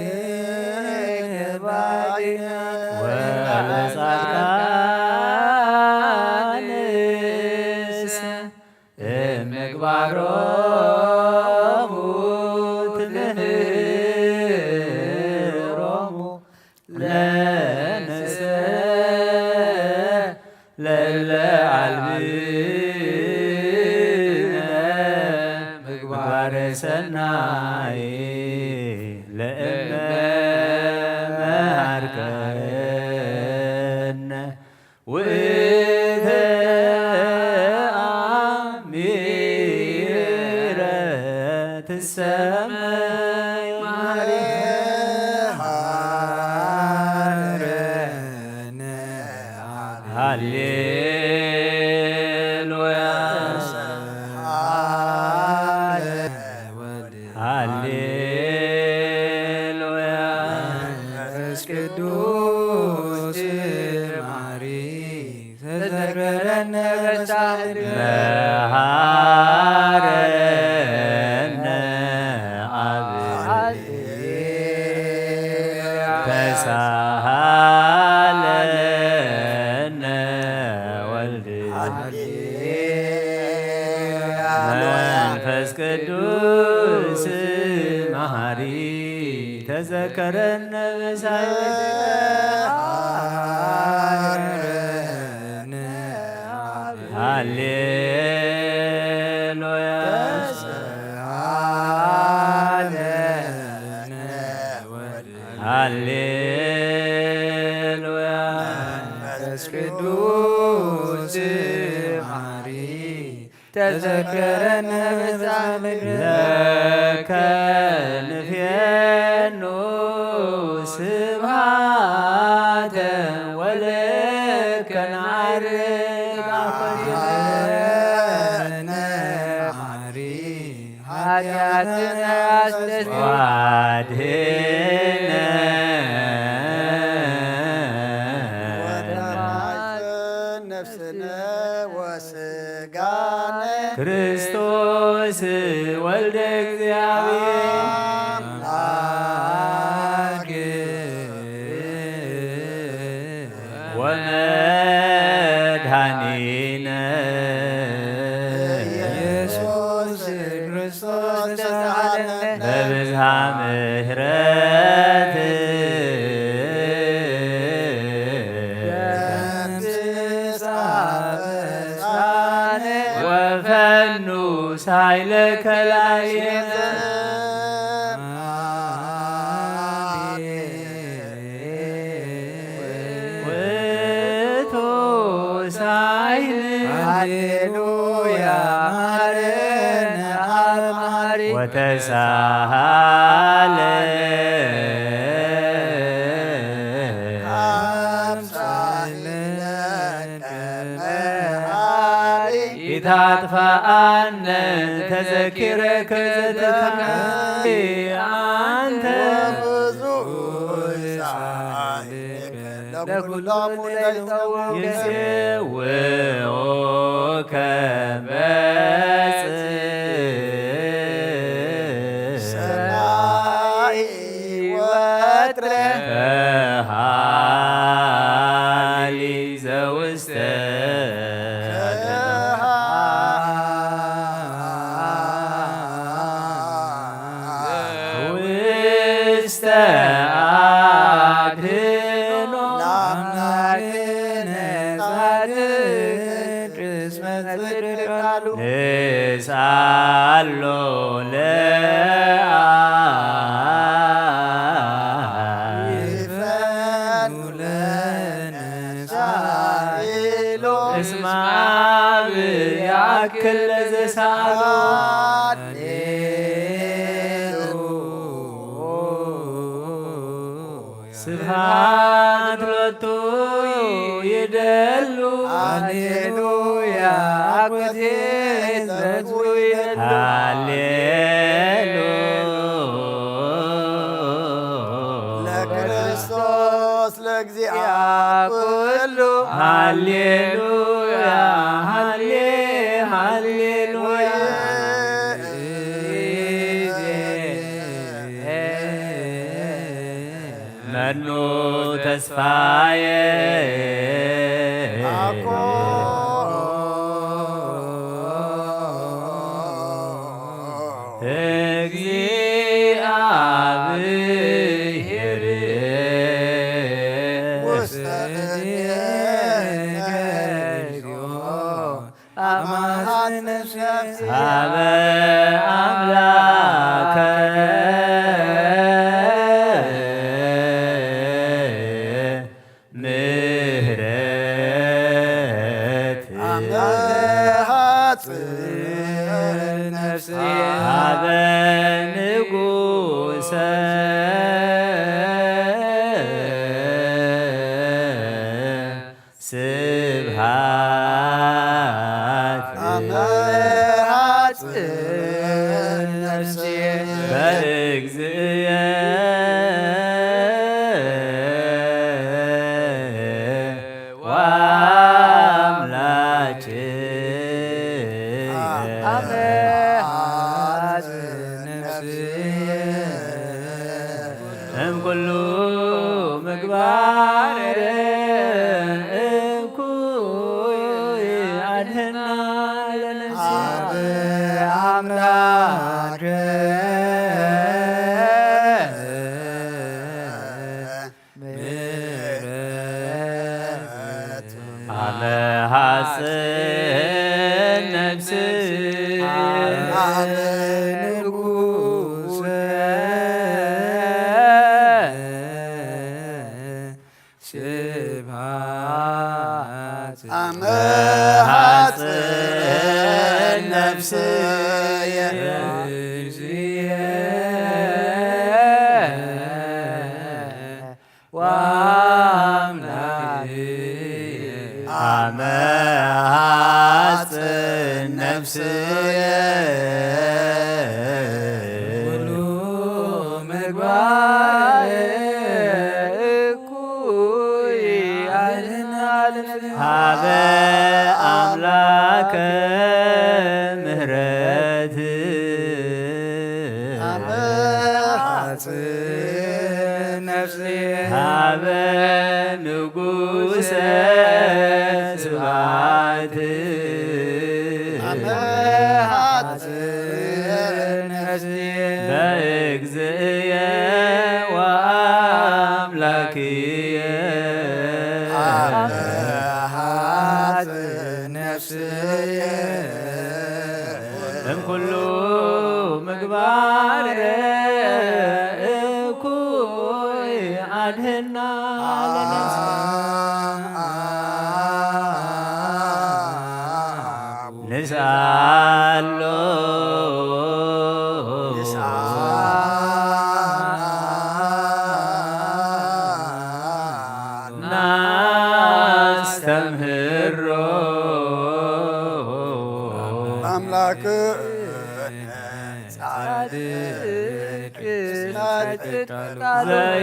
ወለጻድቃንስ እምግባሮሙ ትምህሮሙ ለነሰ ለለ አልብነ ምግባረ ሰናይ ለእመ መሃርከነ ውእተ አሚረ ትሰመይ ማርያም። ሃሌሉያ ሃሌሉያ። መንፈስ ቅዱስ ማሪ ተዘከረነ በሳህል መሃረነ አብ ተሳሃለነ ወልድ መንፈስ ቅዱስ መሃሪ ተዘከረነ በሳህል ሃሌሉያ ሃሌሉያ። መንፈስ ቅዱስ ማሪ ተዘከረነ በሳህል ለከ ንፌኑ ስብሃተ ወለከ ናርግ አኮቴነ ማሪ ኃጢአትነ አስተስርይ ዋድነ ወተማጽን ነፍስነ ወስጋነ ክርስቶስ ወልደ እግዚአብሔር አምላክ ወመድኃኒነ ኢየሱስ ክርስቶስ ተሳሃለነ በብዝሃ ምሕረት ደምስስ አበሳነ ወፈኑ ሳይለከ ላዕሌነ ውእቱ ሳይል ሃሌሉያ መሐረነ አብ መሐሪ ወተሳሃለ አምሳለ ኢታጥፋአነ ተዘኪረከ ዘትትመ አንተ ብዙ ሳህልከ ለኩሎሙ ለይጸውከ ይጼውዑከ በጽእ ሰማይ ወጥረ ሃሊ ዘውስተ ውስተ አድህኖ ለአምላክነ ጻድቅ እስመ ጽድቅ ቃሉ ንስአሎ ለአብ ይፈኑ ለነ ሳይሎ እስመ አብ ያክል ለዘሳሎ ስብሐት ሎቱ ይደሉ ሃሌሉያ አኮቴት በሕዝቡ ይደሉ ሃሌሉያ ለክርስቶስ ለእግዚአ ኩሉ ሃሌሉያ ሃሌ ሃሌሉያ። መኑ ተስፋየ አኮ እግዚአብሔር ውስተ እዴከ እግዚኦ አማጽ ነፍስየ ሀበ አምላከ ምህረት አመሃጽ ነፍስየ ሀበ ንጉሰ ስብሐት አመሃጽ ነፍስየ በእግዚእየ ወአምላኬ አመሃጽ ነፍስየ እምኩሉ ምግባር እኩይ አድህና ለነፍስየ አብ አምላክ ምሕረት አመሃጽን ነፍስየ አብ ንጉሰ ስብሐት አመሃጽን ነፍስየ እግዚእየ ወአምላክየ አመሃጽን ነፍስየ ኩሉ ምግባር እኩይ አድህና ለነፍስየ ሀበ አምላከ ምህረት አመሃጽ ነፍስየ ሀበ ንጉሰ ስብሐት አመሃጽ ነፍስየ በእግዚእየ ወአምላክየ አመሃጽ ነፍስየ እምኩሉ ምግባር እኩይ አድህና ለነፍስየ ንስአሎ ናስተምህሮ አምላክ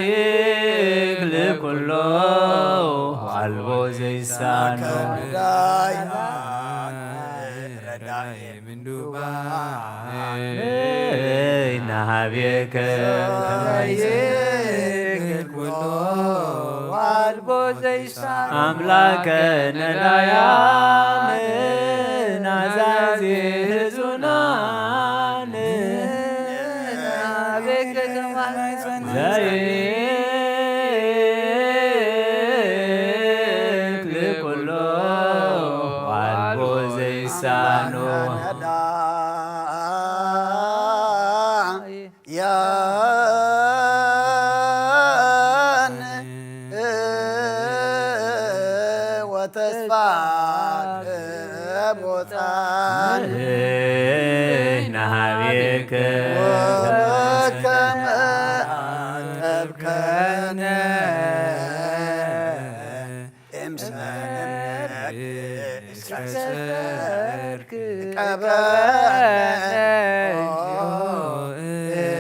ዘይክል ኩሎ አልቦ ዘይሳኖ ናሃቤከ ዘይክል ኩሎ አልቦ ዘይሳኖ አምላከ ነዳያን ናዛዜ ህዙናን ዘይክል ኩሎ አልቦ ዘይሳኖ ያን ወተስፋ ቦታን ናሃቤከ ወከመ አጠብከነ እምሰ እስከ ሰርክ ቀበነ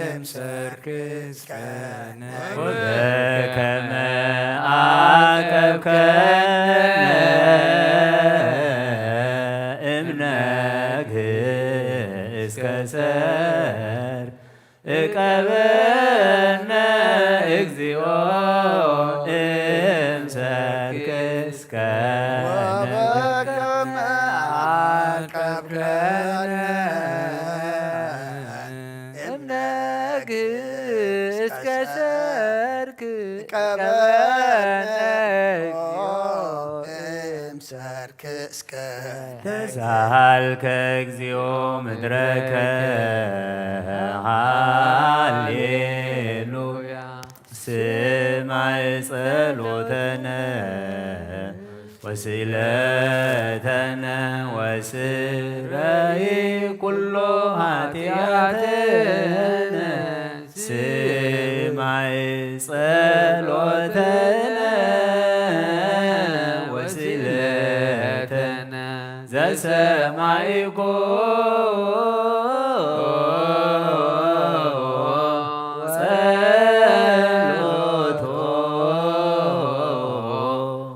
እምሰርክ እስከ ወበከመ አቀብከነ እምነግህ እስከ ሰር እቀበነ እግዚኦ እስከ ተሳሃልከ እግዚኦ ምድረከ። ሃሌሉያ። ስማዕ ጸሎተነ ወስእለተነ ወስረይ ኩሎ ኃጢአተነ። ስማዕ ጸሎተነ ወስእለተነ ዘሰማይኮ ጸሎቶ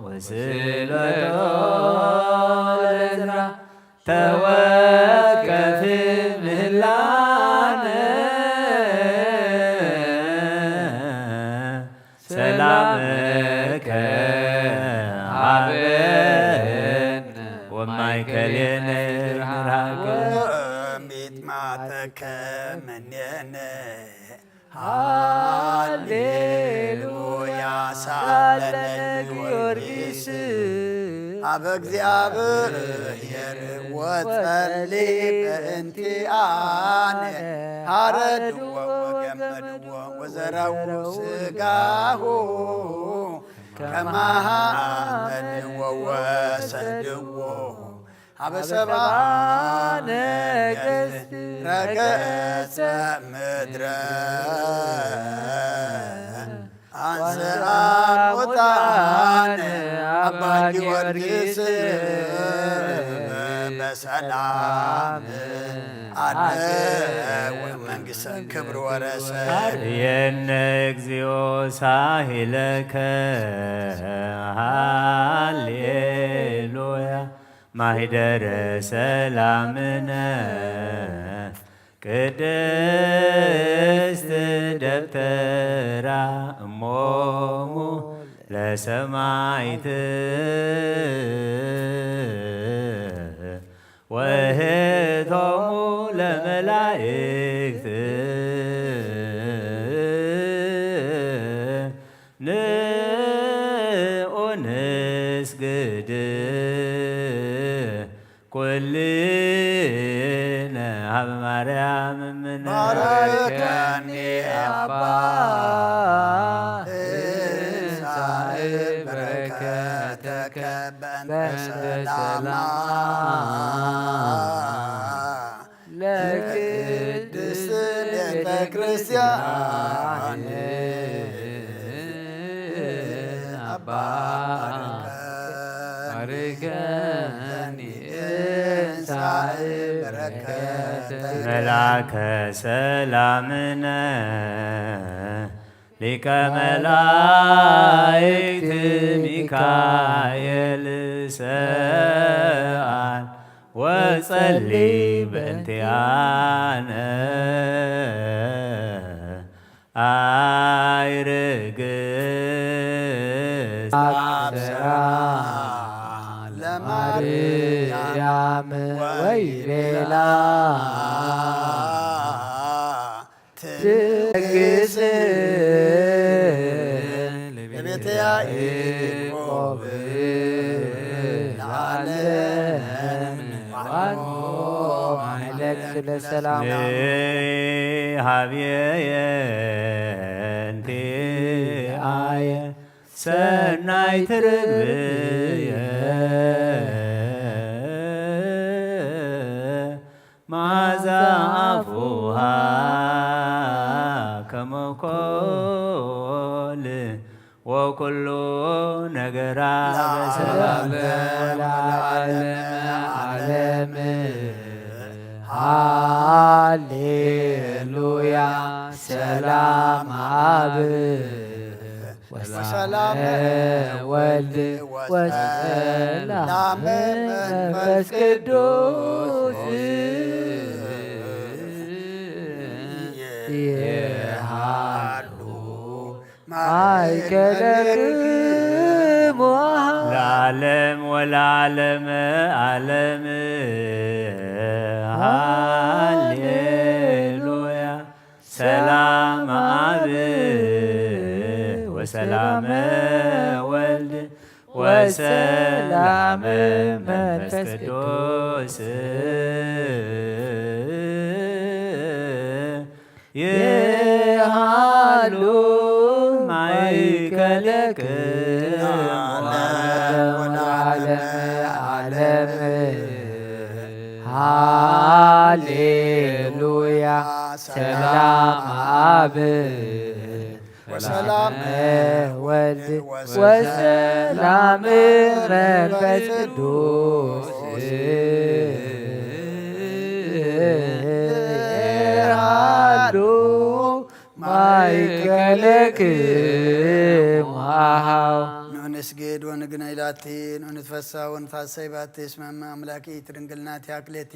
ወስእለቶ ለዝራ ተወከፍ ምህላነ ሰላምከ ሀበነ ወማእከሌነ ይርሃቅ። ወሚጥማጠከ ምኔነ። ሃሌሉያ ሳለነ ጊዮርጊስ። አብ እግዚአብሔር ወጸሊ በእንቲአነ። ሐረድዎ ወገመድዎ ወዘረው ስጋሁ ከማሃመድዎ ወሰድዎ ሀበ ሰባ ነገስት ረገጸ ምድረ። አንስአ ሙታነ አባ ጊዮርጊስ በሰላም አለ ወመንግስተ ክብር ወረሰ። አርየነ እግዚኦ ሳሂለከ። ሃሌሉያ ማሂደረ ሰላምነ። ቅድስት ደብተራ እሞሙ ለሰማይት ወህቶሙ ለመላእክት ንኡንስግድ ኩልነ ሀበ ማርያም እምነ። ባርከኒ አባ እንሳእ በረከተከ በእንተ ሰላማ ለቅድስት ቤተ ክርስቲያን አባ ባርከኒ እንሳእ በረከተ። መልአከ ሰላምነ ሊቀ መላእክት ሚካኤል ሰአል ወጸሊ በእንቲአነ። አይርግ አብስራ ለማርያም ወይቤላ ትግስ ለቤተ ያዕቆብ ለዓለም ዋኖ ማይለክ ስለ ሰላም ሀብየ የንቲ አየ ሰናይ ትርብየ መዓዛ አፉሃ ከመኮል ወኩሉ ነገራ በሰላም ለዓለመ ዓለም። ሃሌሉያ ሰላም አብ ወሰላም ወልድ ወሰላም መንፈስ ቅዱስ ይሃሉ ማእከለክሙ ለዓለም ወለዓለመ ዓለም። ሃሌሉያ ሰላም አብ ወሰላም ወልድ ወሰላም መንፈስ ቅዱስ ይሃሉ ማእከለክሙ ለዓለመ ዓለም። ሃሌሉያ። ሰላም አብ ወሰላም ወልድ ወሰላም መንፈስ ቅዱስ ሃሉ ማእከለክሙ። ንስግድ ወንግነይ ላቲ፣ ንትፈሳ ወንታሰይ ባቲ፣ እስመ እመ አምላኪ ትድንግልናቲ አክሌቲ።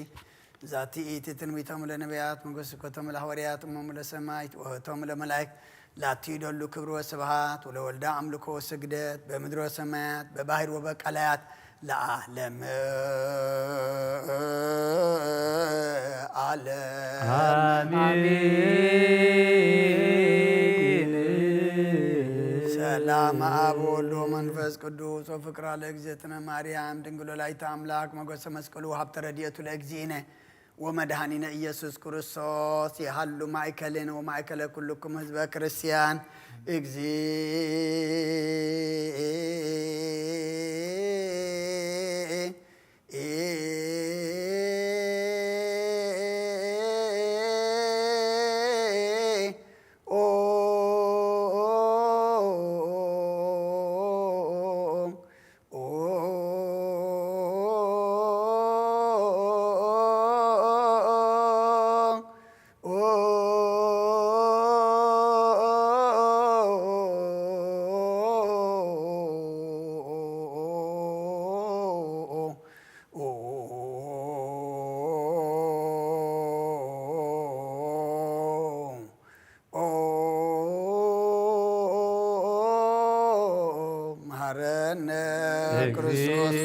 ዛቲ ኢቲ ትንቢቶም ለነቢያት፣ መጎስኮቶም ለሐዋርያት፣ እሞሙ ለሰማይት፣ ወህቶም ለመላእክት፣ ላቲ ይደሉ ክብር ወስብሃት፣ ወለወልዳ አምልኮ ወስግደት፣ በምድር ወሰማያት፣ በባህር ወበቀላያት፣ ለዓለመ ዓለም። አሜን። ሰላም አብ ወወልድ ወመንፈስ ቅዱስ ወፍቅራ ለእግዝእትነ ማርያም ድንግል ወላዲተ አምላክ ሞገሰ መስቀሉ ሀብተ ረድኤቱ ለእግዚእነ ወመድኃኒነ ኢየሱስ ክርስቶስ ይሃሉ ማእከሌነ ወማእከለ ኩልኩም ህዝበ ክርስቲያን። እግዚእ መሐረነ ክርስቶስ።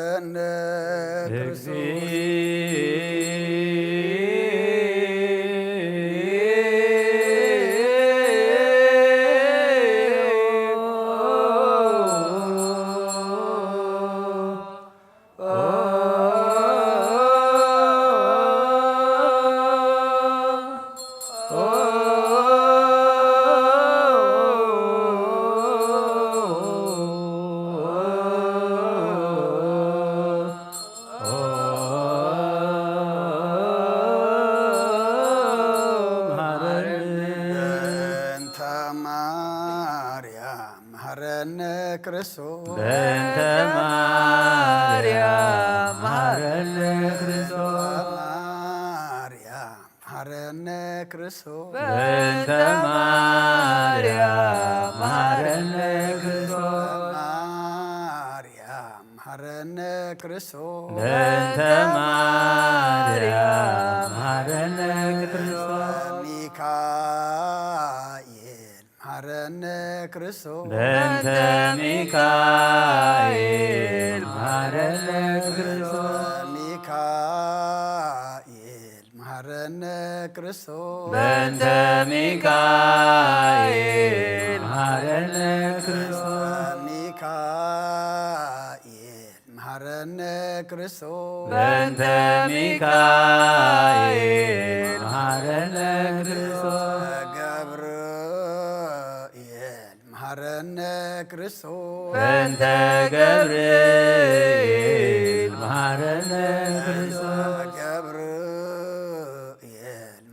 እነ ክርስቶስ። በእንተ ማርያም መሐረነ ክርስቶስ። በእንተ ማርያም መሐረነ ክርስቶስ። ማርያም መሐረነ ክርስቶስ። በእንተ ማርያም መሐረነ ክርስቶስ። ማርያም መሐረነ ክርስቶስ። በእንተ ማርያም መሐረነ ክርስቶስ። ሚካኤል መሐረነ ክርስቶስ። በእንተ ሚካኤል መሐረነ ክርስቶስ። ሚካኤል መሐረነ ክርስቶስ። በእንተ ሚካኤል መሐረነ ክርስቶስ። ሚካኤል መሐረነ ክርስቶስ። በእንተ ሚካኤል መሐረነ ክርስቶስ። ገብርኤል መሐረነ ክርስቶስ። በእንተ ገብርኤል መሐረነ ክርስቶስ። ገብርኤል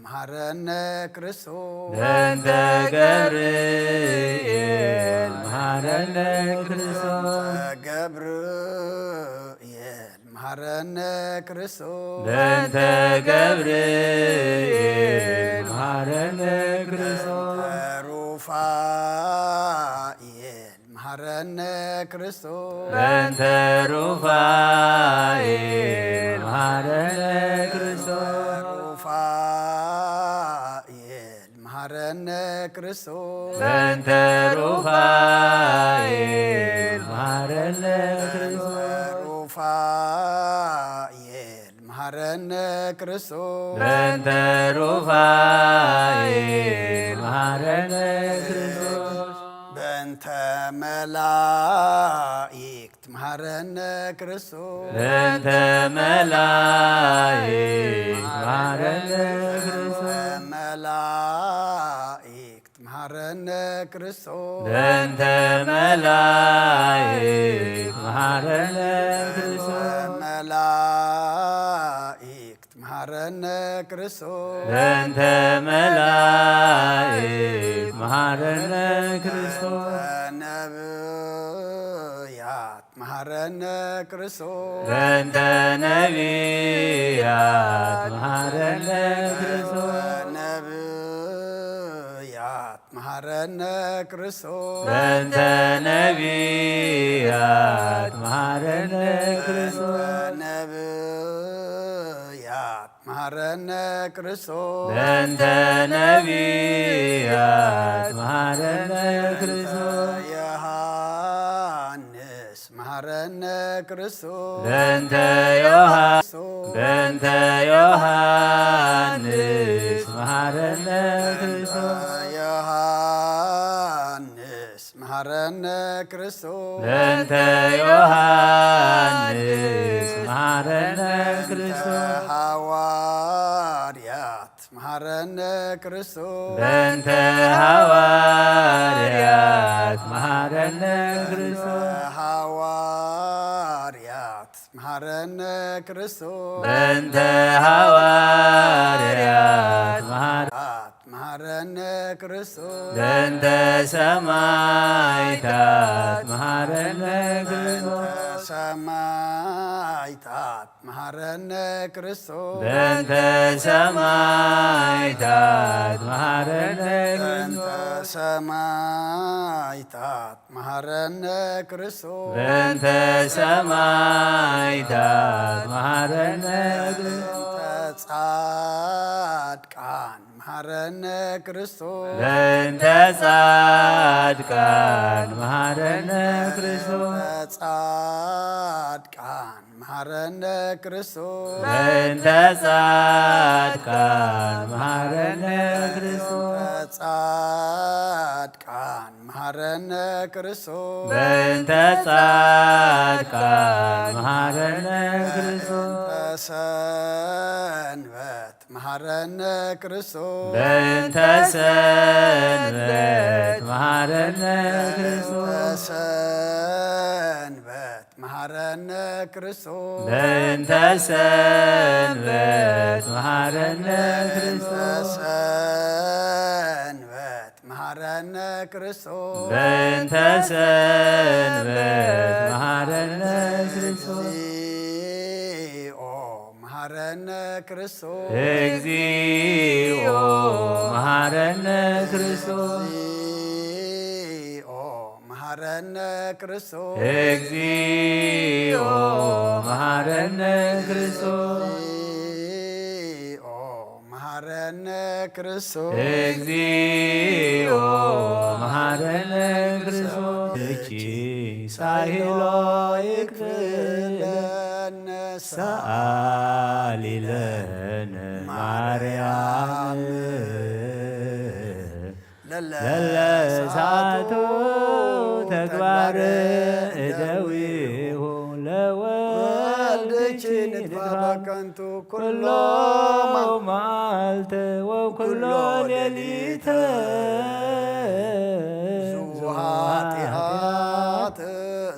መሐረነ ክርስቶስ። በእንተ ገብርኤል መሐረነ ክርስቶስ። ገብርኤል መሐረነ ክርስቶስ። በእንተ ገብርኤል መሐረነ ክርስቶስ። ሩፋኤል መሐረነ ክርስቶስ። በእንተ ሩፋኤል መሐረነ ክርስቶስ። ሩፋኤል መሐረነ ክርስቶስ። በእንተ ሩፋኤል መሐረነ ክርስቶስ። ሩፋኤል መሐረነ ክርስቶስ። በእንተ ሩፋኤል መሐረነ ክርስቶስ። በእንተ መላእክት መሐረነ ክርስቶስ። በእንተ መላእክት መሐረነ ክርስቶስ። መላእክት መሐረነ ክርስቶስ። በእንተ መላእክት መሐረነ ክርስቶስ። መላእክት መሐረነ ክርስቶስ። በእንተ መላእክት መሐረነ ክርስቶስ። ነቢያት መሐረነ ክርስቶስ። በእንተ ነቢያት መሐረነ ክርስቶስ። ነቢያት መሐረነ ክርስቶስ። በእንተ ነቢያት መሐረነ ክርስቶስ። ነቢያት መሐረነ ክርስቶስ። በእንተ ነቢያት መሐረነ ክርስቶስ። ዮሐንስ መሐረነ ክርስቶስ። በእንተ ዮሐ-፣ በእንተ ዮሐንስ መሐረነ ክርስቶስ። ዮሐንስ መሐረነ ክርስቶስ። በእንተ ዮሐንስ መሐረነ ክርስቶስ። ሐዋርያት መሐረነ ክርስቶስ። በእንተ ሐዋርያት መሐረነ ክርስቶስ። ሐዋርያት መሐረነ ክርስቶስ። በእንተ ሐዋርያት መሐረ-፣ መሐረነ ክርስቶስ። በእንተ ሰማዕታት መሐረነ ክርስቶስ። ሰማዕታት መሐረነ ክርስቶስ። በእንተ ሰማዕታት መሐረነ በእንተ ክርስቶስ። ሰማዕታት መሐረነ ክርስቶስ። በእንተ ሰማዕታት መሐረነ ክርስቶስ። በእንተ ጻድቃን መሐረነ ክርስቶስ። በእንተ ጻድቃን መሐረነ ክርስቶስ። በእንተ ጻድቃን መሃረነ ክርስቶስ በእንተ ጻድቃን መሃረነ ክርስቶስ ጻድቃን መሃረነ ክርስቶስ በእንተ ጻድቃን መሃረነ ክርስቶስ በእንተ ሰንበት መሃረነ ክርስቶስ በእንተ ሰንበት መሃረነ ክርስቶስ ሰንበት መሃረነ ክርስቶስ በእንተ ሰንበት መሃረነ ክርስቶስ ሰንበት መሃረነ ክርስቶስ በእንተ ሰንበት መሃረነ ክርስቶስ እግዚኦ መሃረነ ክርስቶስ እግዚኦ መሃረነ ክርስቶስ እግዚኦ መሃረነ ክርስቶስ እግዚኦ መሃረነ ክርስቶስ እግዚኦ መሃረነ ክርስቶስ እግዚኦ መሃረነ ክርስቶስ እቺ ሳይሎ ይክፍለነ ሰኣሊለነ ማርያም ለለሳቱ ተግባር እደዊሁ ለወልድኪ ንጥፋ በከንቱ ኩሎ መዓልተ ወኩሎ ሌሊተ ኃጢአት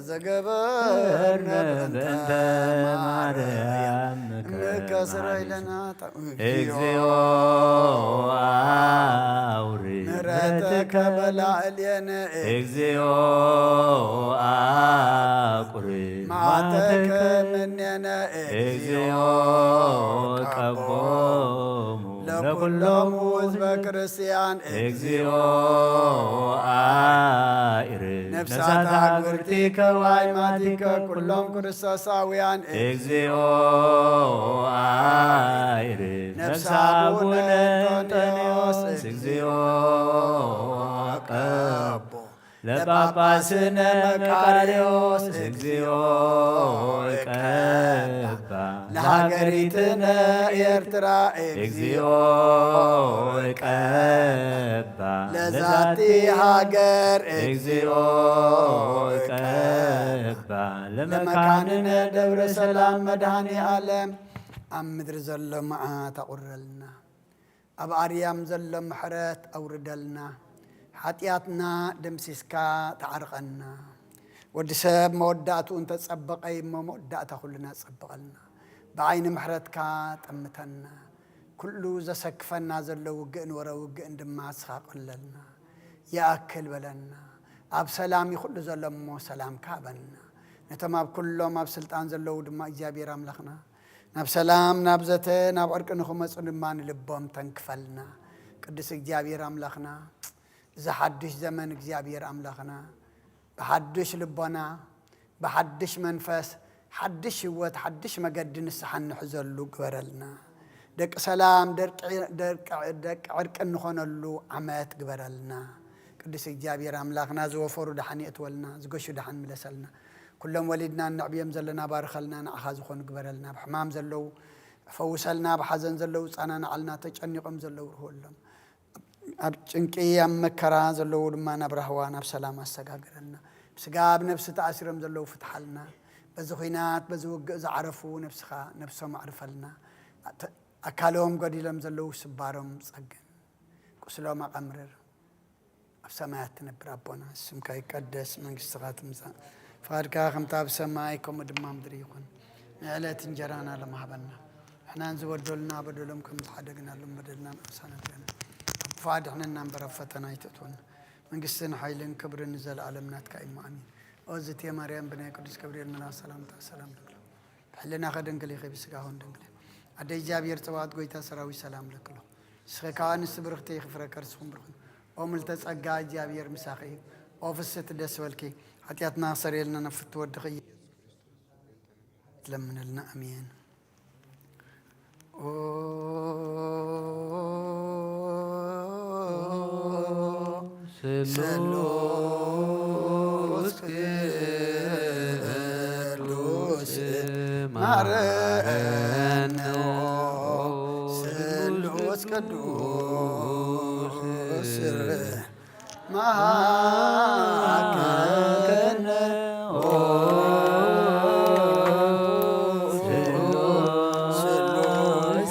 ዘገበርነ በእንተ ማርያም ከስረ ኢለና እግዚኦ አውሪ ምሕረትከ በላዕሌነ እግዚኦ አቁሪ ማተከ ምኔነ እግዚኦ ቀቦሙ ለኩሎሙ ህዝበ ክርስቲያን እግዚኦ አኢር ነፍሳት አግብርቲከ ወአይማቲከ ኩሎም ክርስቶሳውያን እግዚኦ አኢር ነፍሳ አቡነ እንጦንዮስ እግዚኦ ቀቦ ለጳጳስነ መቃርዮስ እግዚኦ ቀባ ለሃገሪትነ ኤርትራ እግዚኦ ቀባ ለዛቲ ሃገር እግዚኦ ቀባ ለመካንነ ደብረ ሰላም መድኃኔ ዓለም ኣብ ምድሪ ዘሎ መዓት ኣቑረልና፣ ኣብ ኣርያም ዘሎ ምሕረት ኣውርደልና፣ ሓጢኣትና ደምሲስካ ተዓርቐና። ወዲ ሰብ መወዳእትኡ እንተጸበቐ እሞ መወዳእታ ኩልና ጸብቐልና። ብዓይኒ ምሕረትካ ጠምተና። ኩሉ ዘሰክፈና ዘሎ ውግእን ወረ ውግእን ድማ ንስኻ ኣቕልለልና። ይኣክል በለና። ኣብ ሰላም እዩ ኩሉ ዘሎ እሞ ሰላምካ ሃበና። ነቶም ኣብ ኩሎም ኣብ ስልጣን ዘለዉ ድማ እግዚኣብሔር ኣምላኽና ናብ ሰላም ናብ ዘተ ናብ ዕርቂ ንኽመፁ ድማ ንልቦም ተንክፈልና። ቅዱስ እግዚኣብሔር ኣምላኽና እዚ ሓዱሽ ዘመን እግዚኣብሔር ኣምላኽና ብሓዱሽ ልቦና ብሓድሽ መንፈስ ሓድሽ ህይወት ሓድሽ መገዲ ንስሓ እንሕዘሉ ግበረልና። ደቂ ሰላም ደቂ ዕርቂ እንኾነሉ ዓመት ግበረልና። ቅዱስ እግዚኣብሔር ኣምላኽና ዝወፈሩ ደሓን የእትወልና፣ ዝገሹ ደሓን ምለሰልና። ኩሎም ወሊድና እነዕብዮም ዘለና ባርኸልና፣ ንዓኻ ዝኾኑ ግበረልና። ኣብ ሕማም ዘለዉ ፈውሰልና፣ ኣብ ሓዘን ዘለዉ ፃናናዓልና፣ ተጨኒቖም ዘለዉ ርህወሎም። ኣብ ጭንቂ ኣብ መከራ ዘለዉ ድማ ናብ ራህዋ ናብ ሰላም ኣሰጋግረልና። ብስጋ ኣብ ነፍሲ ተኣሲሮም ዘለዉ ፍትሓልና። በዚ ኹናት በዚ ውግእ ዝዓረፉ ነብስኻ ነብሶም ኣዕርፈልና። ኣካሎም ጎዲሎም ዘለዉ ስባሮም ጸግን፣ ቁስሎም ኣቐምርር። ኣብ ሰማያት ትነብር ኣቦና ስምካ ይቀደስ፣ መንግስትኻ ትምጻእ፣ ፍቓድካ ከምታ ኣብ ሰማይ ከምኡ ድማ ምድሪ ይኹን። ንዕለት እንጀራና ሎም ሃበና፣ ንሕናን ዝበደሉና በደሎም ከም ዝሓደግናሎም በደልና ንኣምሳና ገና ኣብ ክፉእ ኣድሕነና እምበር ኣብ ፈተና ኣይተእትወና። መንግስትን ሓይልን ክብርን ንዘለኣለም ናትካ እዩ። ኣሜን። ኦ ዝቴ ማርያም ብናይ ቅዱስ ገብርኤል መልኣክ ሰላምታ ሰላም ንብሎ። ብሕልናኸ ድንግል ኢኺ፣ ብስጋኹን ድንግል ኢኺ። ኣደ እግዚኣብሔር ጸባኦት ጎይታ ሰራዊት ሰላም ለክሎ። ንስኺ ከኣ ኣንስቲ ብርኽቲ ኢኺ፣ ፍረ ከርስኹም ብሩኽ እዩ። ኦ ምልተ ጸጋ እግዚኣብሔር ምሳኺ እዩ። ኦ ፍስሕቲ ደስ በልኪ። ሓጢኣትና ክሰርየልና ናብ ፍትወ ወድኺ ኢየሱስ ክርስቶስ ለምንልና። ኣሜን። ኦ ስሉስ ቅዱስ ማረነ ስሉስ ቅዱስ መሃከነ ስሉስ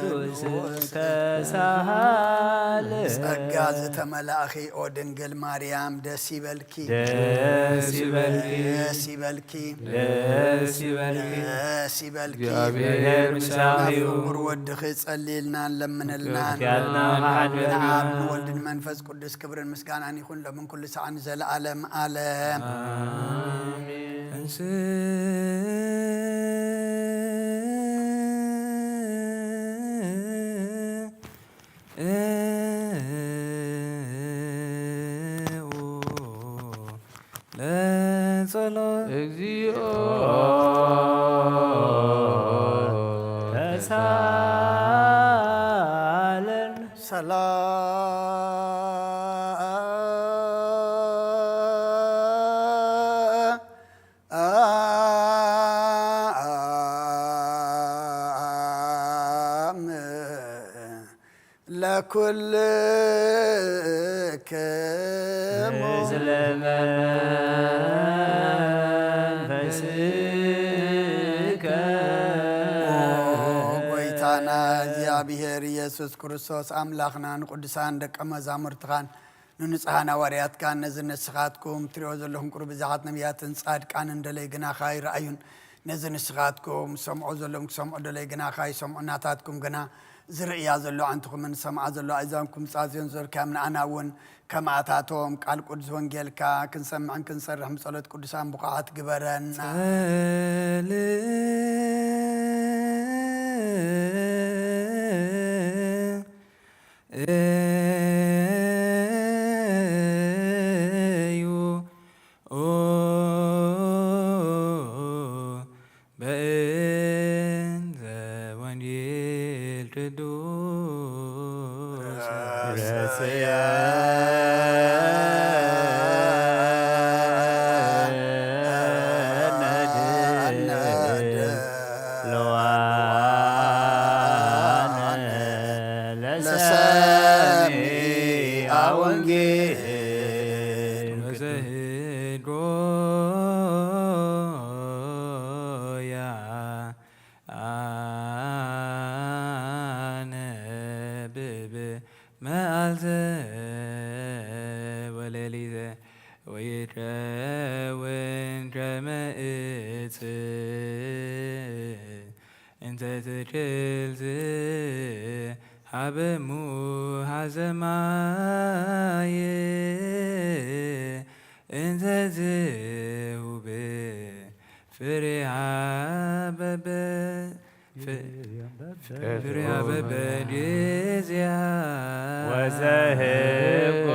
ቅዱስ ተሳሃለ። ጸጋ ዝተመላእኺ ኦ ድንግል ማርያም ደስ ይበልኪ። ደስ ይበልኪ። ደስ ይበልኪ። ደስ ይበልኪ። ደስ ይበልኪ። እግዚኣብሔር ምሳኺ እዩ። ፍቁር ወድኺ ጸልይልና፣ ለምንልና። ያልና መሓድበልና። ንዓብ ንወልድ ንመንፈስ ቅዱስ ክብርን ምስጋናን ይኹን ሎምን ኩሉ ሰዓን ዘለዓለም ዓለም። ኣሜን። ለጸሎት እግዚኦ ተሳለን። ሰላም ለኩልክሙ። ምስለ መንፈስከ። ኦ ጎይታና እግዚኣብሔር ኢየሱስ ክርስቶስ ኣምላኽናን ቅዱሳን ደቀ መዛሙርትኻን ንንጹሓን ሃዋርያትካን ነዚ ንስኻትኩም ትሪኦ ዘለኹም ቁሩብ ብዛሓት ነቢያትን ጻድቃንን ደለይ ግናኻ ይረኣዩን ነዚ ንስኻትኩም ሰምዖ ዘሎም ክሰምዑ ደለይ ግናኻ ይሰምዑ ናታትኩም ግና ዝርእያ ዘሎ ኣንትኹምን ዝሰምዓ ዘሎ ኣእዛንኩም ጻዝዮን ዘልካዮም ንኣና እውን ከምኣታቶም ቃል ቅዱስ ወንጌልካ ክንሰምዕን ክንሰርሕን ብጸሎት ቅዱሳን ብቑዓት ግበረና። ጸልእ እዩ ኦ በእንተ ወንጌል ቅዱስ ረሰየ ለዋነ ለሰሚዐ ወንጌል ወዘህድሮያ ኣነብብ መዓልተ ወሌሊተ ወይከውን ከመ እጽ እንተ ትክልት ሀበ ሙሃዘ ማየ እንተ ትሁብ ፍሬሃ በበ ፍሬሃ በበጊዜያ ወዘህቆ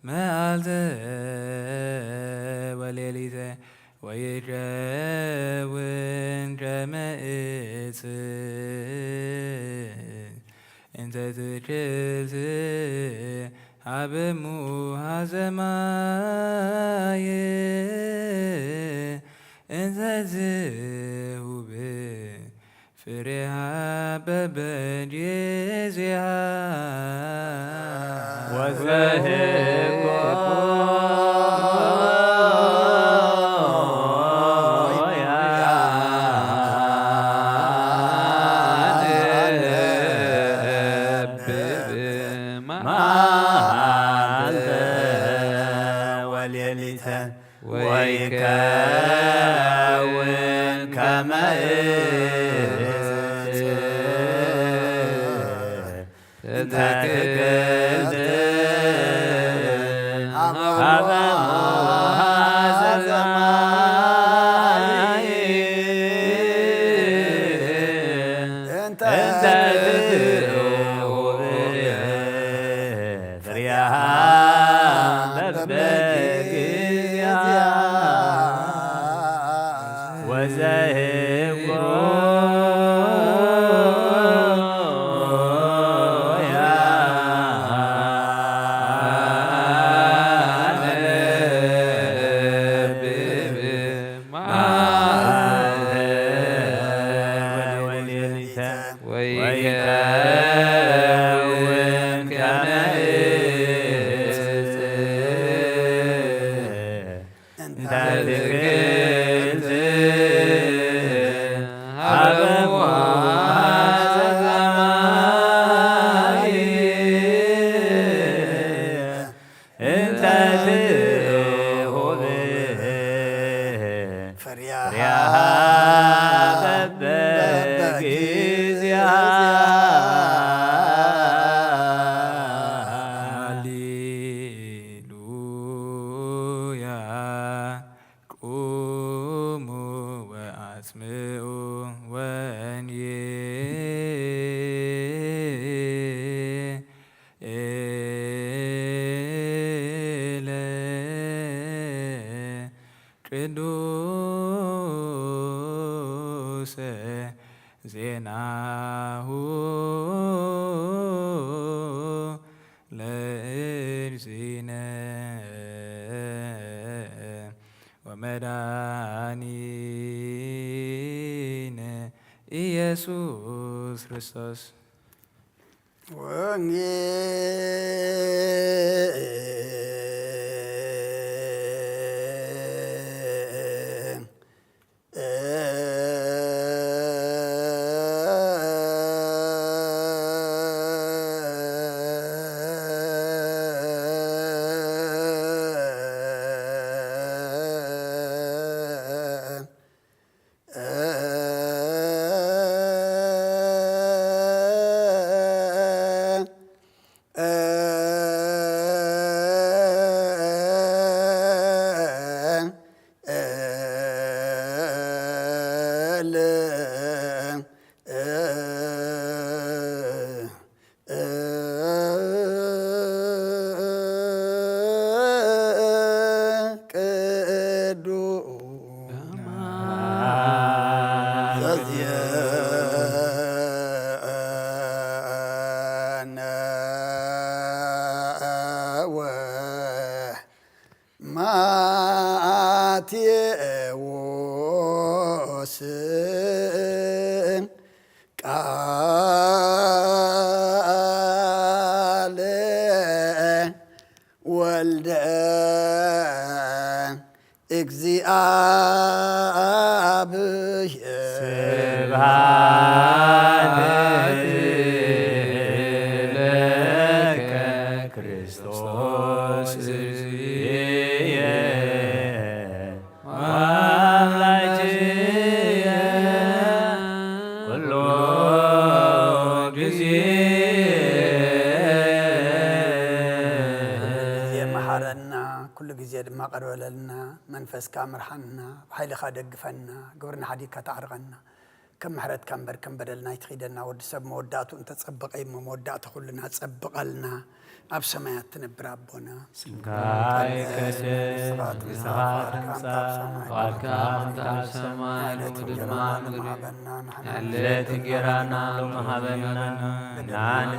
መዓልተ ወሌሊተ ወይከውን ከመ እጽ እንተ ትክልት ሀበ ሙሃዘ ማየ እንተ ትሁብ ፍሬሃ በበጊዜሃ ወዘህቆ ወይከውን ከመ እጽ እንተ ትክልት ሀበ ውሃ ዘማይ እንተ ትትውብ ፍሬሃ በበጊዜሃ ወዘህጎ ወይከውን ከመ እጽ እንተ ትክልት ሀበ ውሃ ዘማይ እንተ ትሁብ ፍሬሃ በበጊዜሃ። ሃሌሉያ። ቁሙ ወአስምዑ ወንጌለ ቅዱሰ ዜናሁ ለእግዚእነ ወመድኃኒነ ኢየሱስ ክርስቶስ። ወንጌል ቅዱስ ዘዚአነ ወማቴዎስ ቃለ ወልደ እግዚአብሔር። ስብሐት ለከ ክርስቶስ እግዚእየ ወአምላክየ ኩሉ ጊዜ። ኩሉ ግዜ መሓረና፣ ኩሉ ግዜ ድማ ቅር በለልና። መንፈስካ ምርሓና፣ ብሓይልኻ ደግፈና፣ ግብርና ሓዲግካ ተዓርቐና። ከም ምሕረትካ እምበር ከም በደልና ኣይትኺደና። ወዲ ሰብ መወዳእቱ እንተጸበቐ እሞ መወዳእታ ኩልና ጸብቐልና። ኣብ ሰማያት ትነብር ኣቦና፣ ስምካ ይቀደስ፣ መንግስትኻ ትምጻእ፣ ፍቓድካ ከምቲ ኣብ ሰማይ ፍቓድካ ከምቲ ኣብ ሰማይ ከምኡ ድማ ኣብ ምድሪ። ንዕለት እንጌራና ሎሚ ሃበና፣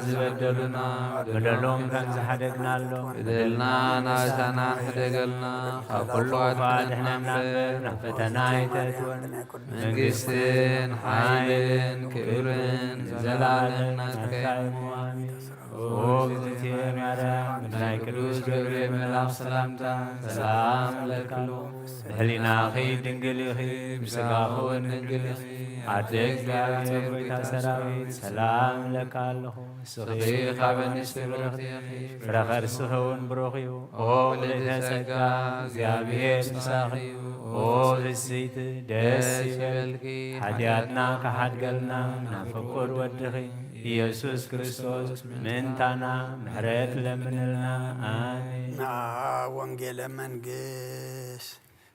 ንበደሉና በደሎም ከም ዝሓደግናሎም በደልና ናሳና ሕደገልና፣ ካብ ኩሉ ክፉእ ኣድሕነና እምበር ናብ ፈተና ኣይተእትወና። መንግስትን ሓይልን ክብርን ንዘለኣለም ናትካ እዩ። ኣሜን። ኦ እግዝእትየ ማርያም፣ ናይ ቅዱስ ገብርኤል መልኣኽ ሰላምታ ሰላም እብለኪ ኣለኹ። ብህሊናኺ ድንግል ኢኺ፣ ብስጋኺ እውን ድንግል ኢኺ። ኣደ እግዚኣብሔር፣ ጎይታ ሰራዊት፣ ሰላም እብለኪ ኣለኹ። ንስኺ ካብ ኣንስቲ ብርኽቲ ኢኺ፣ ፍረ ከርስኺ እውን ብሩኽ እዩ። ኦ ምልእተ ጸጋ፣ እግዚኣብሔር ምሳኺ እዩ። ኦ ፍስይቲ፣ ደስ ይበልኪ፣ ሓጢኣትና ክሓድገልና ናብ ፍቁር ወድኺ ኢየሱስ ክርስቶስ ምእንታና ምሕረት ለምንልና። ኣሜን። ንዓ ወንጌለ መንግስት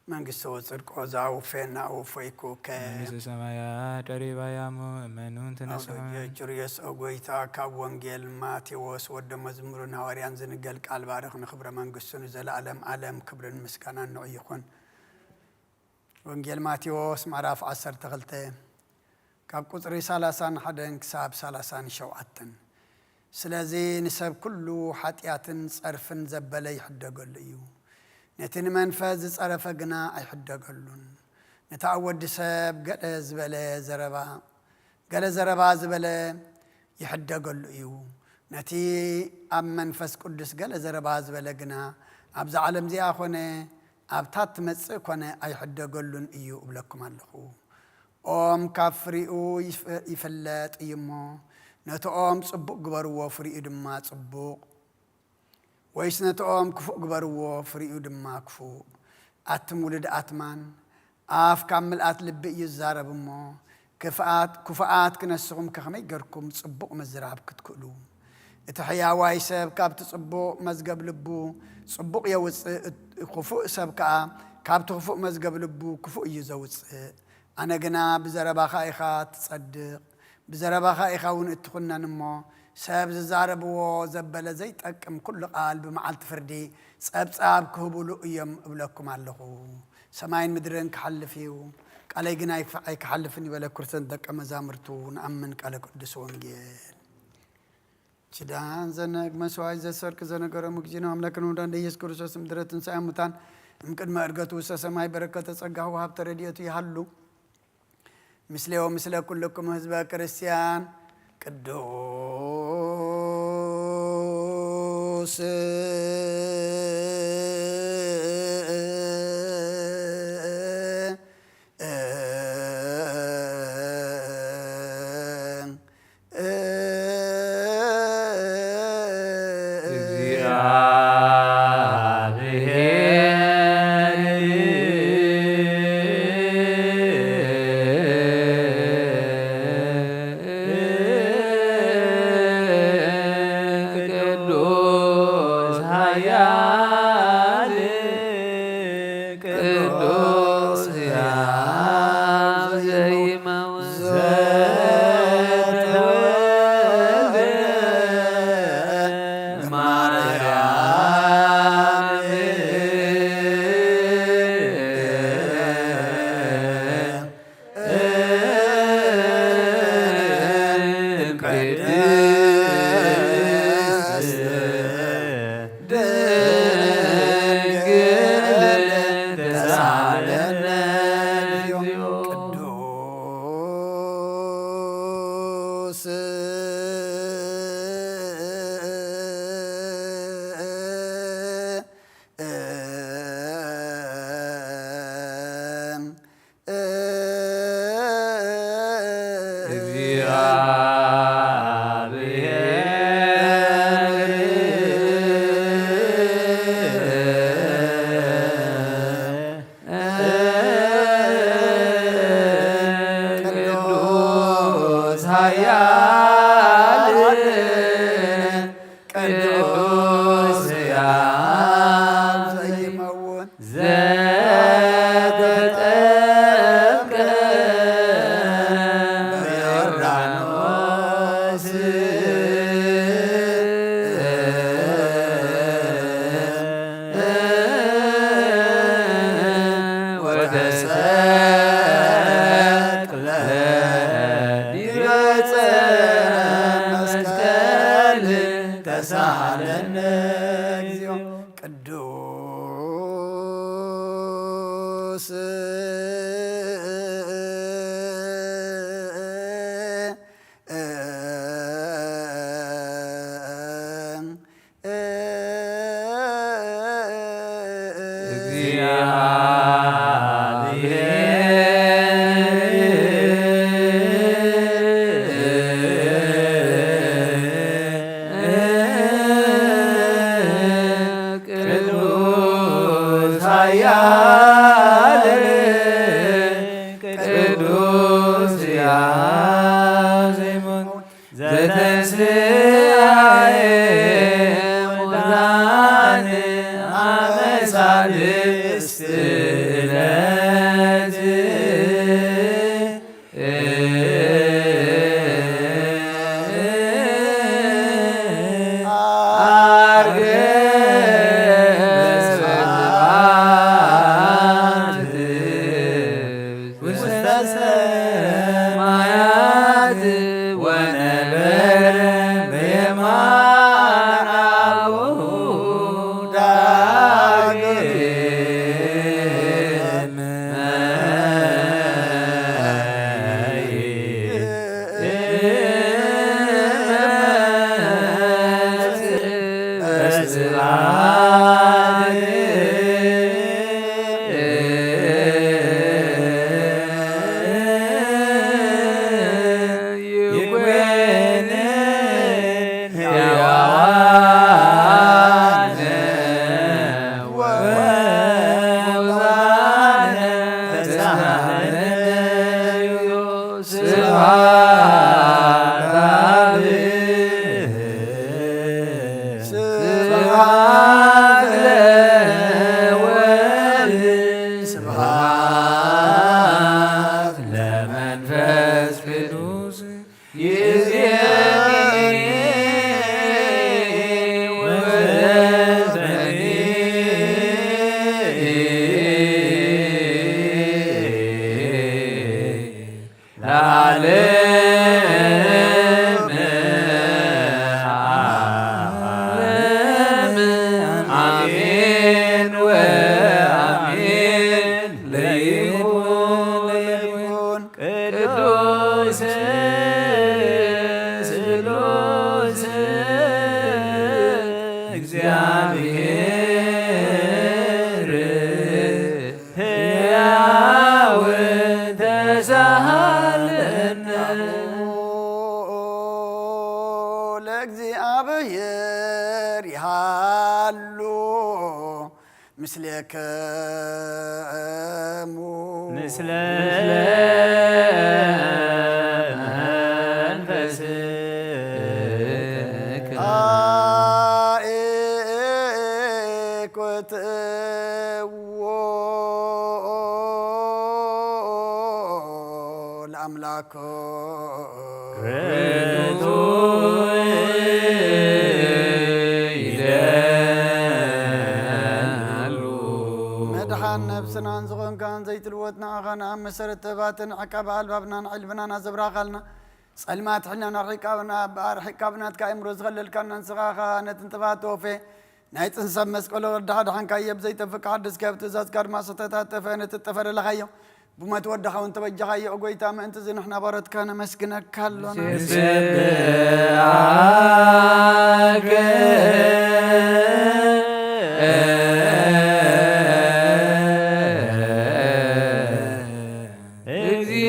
መንግስቶ ጽድቆ ዘአውፌና እወፎይኩከ። መንግስተ ሰማያት ቀሪባ እያ እሞ እመኑ እንተ ንስሑ። ኣውሎጆ ጁርዮስ ኦ ጎይታ፣ ካብ ወንጌል ማቴዎስ ወደ መዝሙርን ሃዋርያን ዝንገል ቃል ባርኽ፣ ንኽብረ መንግስቱ ንዘለዓለም ዓለም ክብርን ምስጋናን ንዑ ይኹን። ወንጌል ማቴዎስ ምዕራፍ ዓሰርተ ክልተ ካብ ቁጽሪ ሰላሳን ሓደን ክሳብ ሰላሳን ሸውዓተን። ስለዚ ንሰብ ኩሉ ሓጢኣትን ጸርፍን ዘበለ ይሕደገሉ እዩ። ነቲ ንመንፈስ ዝጸረፈ ግና ኣይሕደገሉን። ነቲ ኣብ ወዲ ሰብ ገለ ዝበለ ዘረባ፣ ገለ ዘረባ ዝበለ ይሕደገሉ እዩ። ነቲ ኣብ መንፈስ ቅዱስ ገለ ዘረባ ዝበለ ግና ኣብዛ ዓለም እዚኣ ኾነ ኣብታ ትመጽእ ኾነ ኣይሕደገሉን እዩ እብለኩም ኣለኹ። ኦም ካብ ፍሪኡ ይፍ-፣ ይፍለጥ እዩ እሞ፣ ነቲ ኦም ጽቡቕ ግበርዎ፣ ፍሪኡ ድማ ጽቡቕ፣ ወይስ ነቲ ኦም ክፉእ ግበርዎ፣ ፍሪኡ ድማ ክፉእ። ኣትም ውሉድ ኣትማን፣ ኣፍ ካብ ምልኣት ልቢ እዩ ዝዛረብ እሞ፣ ክፍኣት፣ ክፉኣት ክነስኹም ከ ከመይ ገርኩም ጽቡቕ ምዝራብ ክትክእሉ? እቲ ሕያዋይ ሰብ ካብቲ ጽቡቕ መዝገብ ልቡ ጽቡቕ የውጽእ፣ እት-፣ ክፉእ ሰብ ከኣ ካብቲ ክፉእ መዝገብ ልቡ ክፉእ እዩ ዘውጽእ። ኣነ ግና ብዘረባኻ ኢኻ ትጸድቕ፣ ብዘረባኻ ኢኻ እውን እትኹነን እሞ፣ ሰብ ዝዛረብዎ ዘበለ ዘይጠቅም ኩሉ ቃል ብመዓልቲ ፍርዲ ጸብጻብ ክህቡሉ እዮም እብለኩም ኣለኹ። ሰማይን ምድርን ክሓልፍ እዩ፣ ቃለይ ግን ኣይፍ-፣ ኣይክሓልፍን ይበለ። ክርስቶስ ደቀ መዛሙርቱ ንኣምን። ቃለ ቅዱስ ወንጌል። ኪዳን ዘነግ መስዋዕት ዘሰርክ ዘነገሮም እግዚእነ ኣምላክን ወልዳን ኢየሱስ ክርስቶስ ምድረ ትንሣኤ ሙታን እምቅድመ ዕርገቱ ውስተ ሰማይ በረከተ ጸጋሁ ወሃብተ ረድኤቱ ይሃሉ ምስሌ ወምስለ ኩልክሙ ህዝበ ክርስቲያን። ቅዱስ ቅዱስ ኃያል ቅዱስ ሕያው ዘይመውት ዘተወልደ ማርያም ቅድስት ድንግል ተሳለነ። ቅዱስ ቅዱስ ኃያል ቅዱስ ሕያው ዘይመውት ዘተጠምቀ በዮርዳኖስ ወተሰቅለ ዲበ ዕፀ መስቀል ተሳሃለነ እግዚኦ። ቅዱስ ሰማያት ወነበረ በየማነ አቡሁ ዳግም ስብሐት ለወልድ ስብሐት ለመንፈስ ቅዱስ ይእዜኒ ወዘልፈኒ ለዓለም ዓለም አሜን ወአሜን። ለይኩን ቅዱስ ስሉስ እግዚአብሔር ሕያው ተሳሃለነ። ለእግዚአብሔር ይሃሉ ምስሌክሙ ምስለ መንፈስከ አእኩትዎ ለአምላኮ ርቱዕ ይደሉ። መድሓን ነብስናን ዝኾንካን ዘይትልወጥ ንዓኻ ንኣብ መሰረት ጥበባትን ዕቃበ ኣልባብናን ዕልብናን ኣዘብራኻልና። ጸልማት ሕልናና ኣርሒቃብና፣ ኣርሒቅካ ብናትካ ኣእምሮ ዝኸለልካና ንስኻ ኸኣ ነቲ ንጥፋት ተወፌ ናይ ጽንሰት መስቀሎ ወዳ ኣድሓንካዮ ብዘይጠፍእ ክሓድስካዮ ብትእዛዝካ ድማ ዝተታተፈ ነቲ እተፈለለኻዮ ብሞት ወድኻ እውን ተበጃኻዮ። ኦ ጐይታ፣ ምእንቲ እዚ ንሕና ባሮትካ ነመስግነካ ኣሎና። ንስብሐከ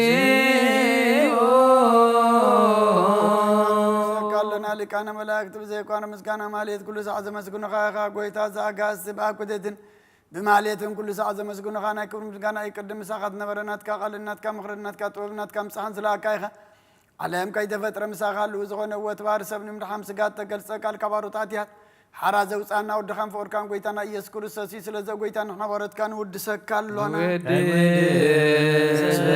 እግዚኦ። ኣለና ሊቃነ መላእክት ብዘይቋነ ምስጋና ማሌት ኩሉ ሳዕ ዘመስግኑኻ ኢኻ። ጐይታ ዘኣጋእዝቲ ብኣኩቴትን ብማሌትን ኩሉ ሳዕ ዘመስግኑኻ ናይ ክብሪ ምስጋና እዩ። ቅድም ምሳኻ ዝነበረ ናትካ ቃልን ናትካ ምኽርን ናትካ ጥበብን ናትካ ምጻሕን ዝለኣካ ኢኻ። ዓለም ከይተፈጥረ ምሳኻ ህልው ዝኾነ እወ ትባህር ሰብ ንምድሓን ስጋ እተገልጸ ቃልካ ባሮት ኣትያት ሓራ ዘውጻና ወድኻን ፍቑርካን ጐይታና ኢየሱስ ክርስቶስ እዩ። ስለዚ ኦ ጐይታ ንሕና ባሮትካ ንውድሰካ ኣሎና። ንውድሰካ።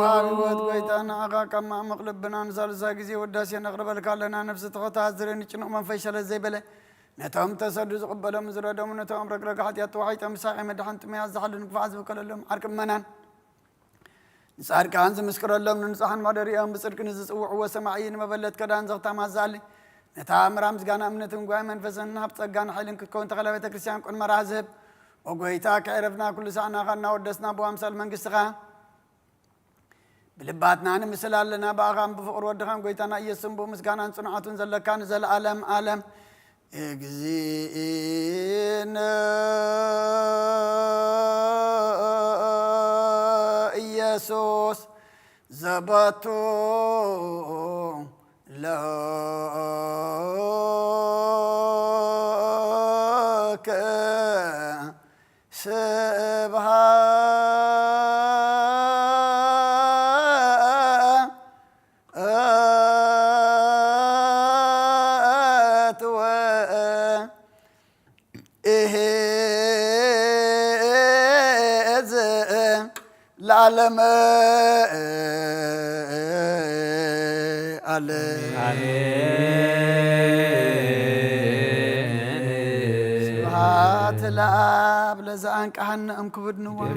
እግዚኣብሔር ጐይታ ንዓኻ ካብ ማዕሙቕ ልብና ንሳልሳይ ግዜ ውዳሴ ነቕርበልካ ኣለና። ነፍሲ ትሑት ኣዝርን ጭኑቕ መንፈስ ሸለል ዘይበለ ነቶም ተሰዱ ዝቕበሎም ዝረዶም ነቶም ኣብ ረግረግ ሓጢኣት ተዋሒጦም ሳዒ መድሓን ጥሙያት ዝሓሉ ንግፋዕ ዝብከለሎም ዓርቂ ምእመናን ንጻድቃን ዝምስክረሎም ንንጹሓን ማደሪኦም ብጽድቂ ንዝጽውዕዎ ሰማዒ ንመበለት ከዳን ዘኽታማ ዝኣሊ ነታ ምራ ምስጋና እምነትን ጉባኤ መንፈስን ናብ ጸጋን ሓይልን ክትከውን ተኸላ ቤተ ክርስቲያን ቁን መርሃ ዝህብ ኦ ጐይታ ከዕረፍና ኩሉ ሳዕ ናኻ እናወደስና ብኣምሳል መንግስትኻ ብልባትና ንምስል ኣለና። ብኣኻን ብፍቕሪ ወድኻን ጐይታና ኢየሱስን ብኡ ምስጋናን ጽንዓቱን ዘለካ ንዘለኣለም ኣለም እግዚእነ ኢየሱስ ዘበቱ ለከ ስብሃ እትወ እሄ እዝ ዓለመ ዓለም። ስብሐት ለአብ ለዘአንቀሐነ እምክቡድ ንዋም።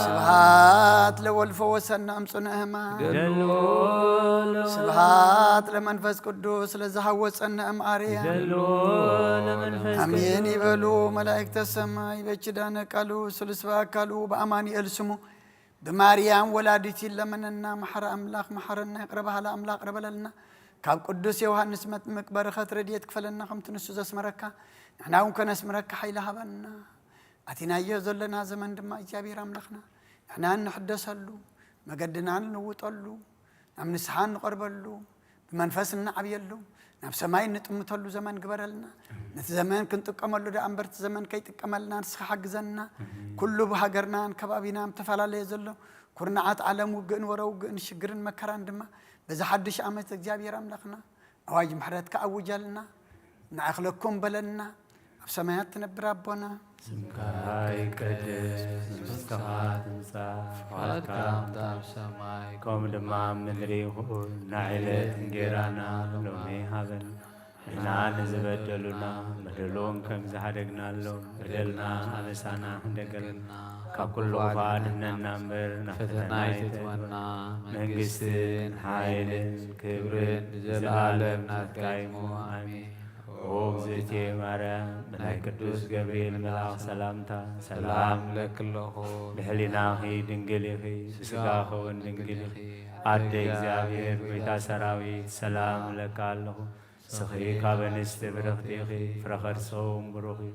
ስብሐት ለወልድ ፈወሰነ እምጽኑዕ ሕማም። ስብሐት ለመንፈስ ቅዱስ ለዘሐወጸነ እምአርያም። አሜን ይበሉ መላእክተ ሰማይ በኪዳነ ቃሉ ስሉስ በአካሉ በአማኑኤል ስሙ ብማርያም ወላዲት ይለመነና። መሐረ አምላክ መሐረና፣ ይቅረ በሃሊ አምላክ ይቅረ በለልና። ካብ ቅዱስ ዮሐንስ መጥምቅ በረኸት ረድኤት ክፈለና፣ ከምቲ ንሱ ዘስመረካ ንሕና እውን ከነስምረካ ሓይሊ ሃበና። ኣቲናዮ ዘለና ዘመን ድማ እግዚኣብሔር ኣምላኽና ንሕና እንሕደሰሉ፣ መገድና እንልውጠሉ፣ ናብ ንስሓ እንቐርበሉ፣ ብመንፈስ እንዓብየሉ፣ ናብ ሰማይ እንጥምተሉ ዘመን ግበረልና። ነቲ ዘመን ክንጥቀመሉ ደኣ እምበር እቲ ዘመን ከይጥቀመልና ንስኻ ሓግዘና። ኩሉ ብሃገርናን ከባቢናን ተፈላለየ ዘሎ ኩርናዓት ዓለም ውግእን ወረ ውግእን ሽግርን መከራን ድማ በዚ ሓድሽ ዓመት እግዚኣብሔር ኣምላኽና ኣዋጅ ምሕረትካ ኣውጀልና፣ ንኣኽለኩም በለና። ኣብ ሰማያት ትነብር ኣቦና፣ ስምካ ይቀደስ፣ መንግስትኻ ትምጻእ፣ ፍቓድካ ከምቲ ኣብ ሰማይ ከምኡ ድማ ኣብ ምድሪ ይኹን። ንዕለት እንጌራና ሎሚ ሃበና፣ ንሕና ንዝበደሉና በደሎም ከም ዝሓደግናሎም በደልና ኣበሳና ሕደገልና፣ ካብ ኩሉ ክፉእ ኣድሕነና እምበር ናብ ፈተና ኣይተእትወና። መንግስትን ሓይልን ክብርን ንዘለኣለም ናትካ እዩ። ኣሜን። ኦ እግዝእትየ ማርያም፣ ብናይ ቅዱስ ገብርኤል መልኣኽ ሰላምታ ሰላም እብለኪ ኣለኹ። ብሕሊናኺ ድንግል ኢኺ፣ ብስጋኺ እውን ድንግል ኢኺ። ኣደ እግዚኣብሔር፣ ጎይታ ሰራዊት፣ ሰላም እብለኪ ኣለኹ። ንስኺ ካብ ኣንስቲ ብርኽቲ ኢኺ፣ ፍረ ከርስኺ እውን ብሩኽ እዩ።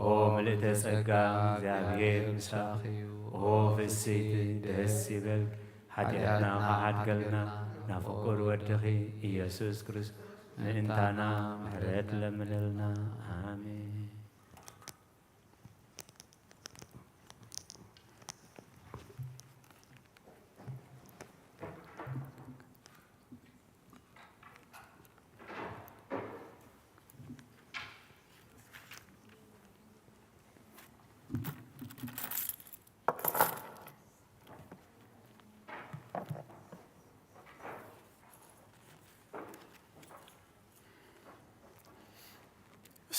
ኦ ምልእተ ጸጋ፣ እግዚኣብሔር ምሳኺ እዩ። ኦ ፍስይቲ፣ ደስ ይበልኪ፣ ሓጢኣትና ሓድገልና፣ ናብ ፍቁር ወድኺ ኢየሱስ ክርስቶስ ምእንታና ምሕረት ለምነልና። ኣሜን።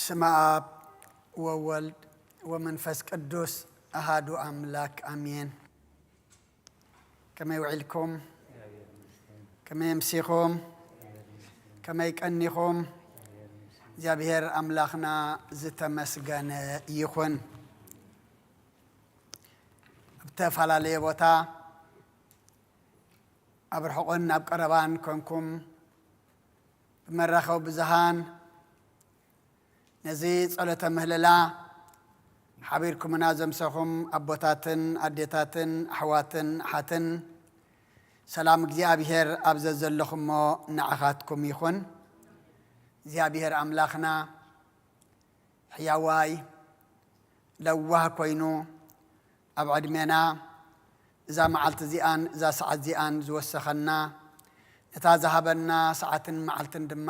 ስመ አብ ወወልድ ወመንፈስ ቅዱስ አሃዱ አምላክ አሜን። ከመይ ውዒልኩም? ከመይ ኣምሲኹም? ከመይ ቀኒኹም? እግዚኣብሔር ኣምላኽና ዝተመስገነ ይኹን። ኣብ ዝተፈላለየ ቦታ፣ ኣብ ርሑቕን ኣብ ቀረባን ኮንኩም፣ ብመራኸቢ ብዙሃን ነዚ ጸሎተ ምህለላ ሓቢርኩምና ዘምሰኹም ኣቦታትን ኣዴታትን ኣሕዋትን ኣሓትን፣ ሰላም እግዚኣብሔር ኣብ ዘዘለኹሞ ንዓኻትኩም ይኹን። እግዚኣብሔር ኣምላኽና ሕያዋይ ለዋህ ኮይኑ ኣብ ዕድሜና እዛ መዓልቲ እዚኣን እዛ ሰዓት እዚኣን ዝወሰኸና፣ ነታ ዝሃበና ሰዓትን መዓልትን ድማ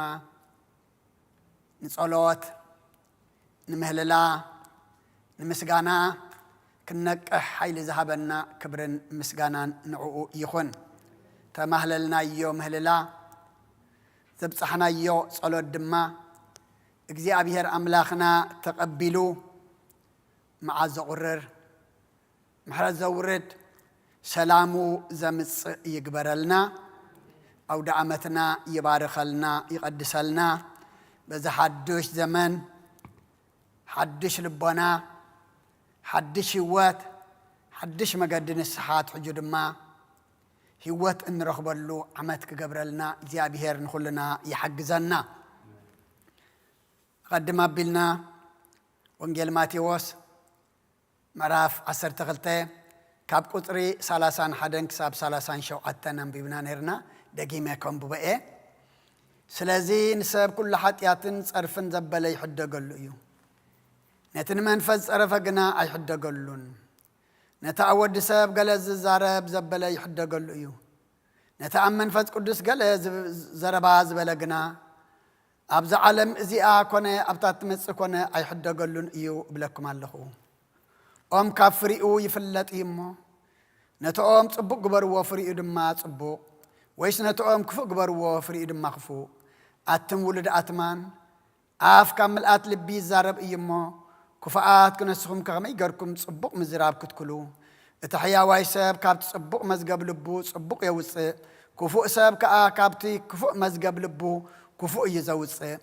ንጸሎት፣ ንምህልላ፣ ንምስጋና ክንነቅሕ ሓይሊ ዝሃበና ክብርን ምስጋናን ንዕኡ ይኹን። ተማህለልናዮ ምህልላ፣ ዘብጻሕናዮ ጸሎት ድማ እግዚኣብሔር ኣምላኽና ተቐቢሉ መዓት ዘቑርር፣ ምሕረት ዘውርድ፣ ሰላሙ ዘምጽእ ይግበረልና። ኣውደ ዓመትና ይባርኸልና፣ ይቐድሰልና። በዚ ሓዱሽ ዘመን፣ ሓድሽ ልቦና፣ ሓድሽ ህይወት፣ ሓድሽ መገዲ ንስሓ ኣትሕጁ ድማ ህይወት እንረኽበሉ ዓመት ክገብረልና እግዚኣብሔር ንኹልና ይሓግዘና። ኣቐድም ኣቢልና ወንጌል ማቴዎስ ምዕራፍ ዓሰርተ ክልተ ካብ ቁጽሪ ሰላሳን ሓደን ክሳብ ሰላሳን ሸውዓተን ኣንቢብና ነይርና። ደጊመ ከንብቦ እየ። ስለዚ ንሰብ ኩሉ ሓጢኣትን ጸርፍን ዘበለ ይሕደገሉ እዩ። ነቲ ንመንፈስ ዝጸረፈ ግና ኣይሕደገሉን። ነቲ ኣብ ወዲ ሰብ ገለ ዝዛረብ ዘበለ ይሕደገሉ እዩ። ነቲ ኣብ መንፈስ ቅዱስ ገለ ዝብ-፣ ዘረባ ዝበለ ግና፣ ኣብዛ ዓለም እዚኣ ኮነ ኣብታ ትመጽእ ኮነ ኣይሕደገሉን እዩ እብለኩም ኣለኹ። ኦም ካብ ፍሪኡ ይፍለጥ እዩ እሞ፣ ነቶኦም ጽቡቕ ግበርዎ፣ ፍሪኡ ድማ ጽቡቕ፣ ወይስ ነቶኦም ክፉእ ግበርዎ፣ ፍሪኡ ድማ ክፉእ? ኣትም ውሉድ ኣትማን፣ ኣፍ ካብ ምልኣት ልቢ ይዛረብ እዩ እሞ፣ ክፉኣት ክነስኹም ከመይ ገርኩም ጽቡቕ ምዝራብ ክትክሉ? እቲ ሕያዋይ ሰብ ካብቲ ጽቡቕ መዝገብ ልቡ ጽቡቕ የውጽእ፣ ክፉእ ሰብ ከኣ ካብቲ ክፉእ መዝገብ ልቡ ክፉእ እዩ ዘውጽእ።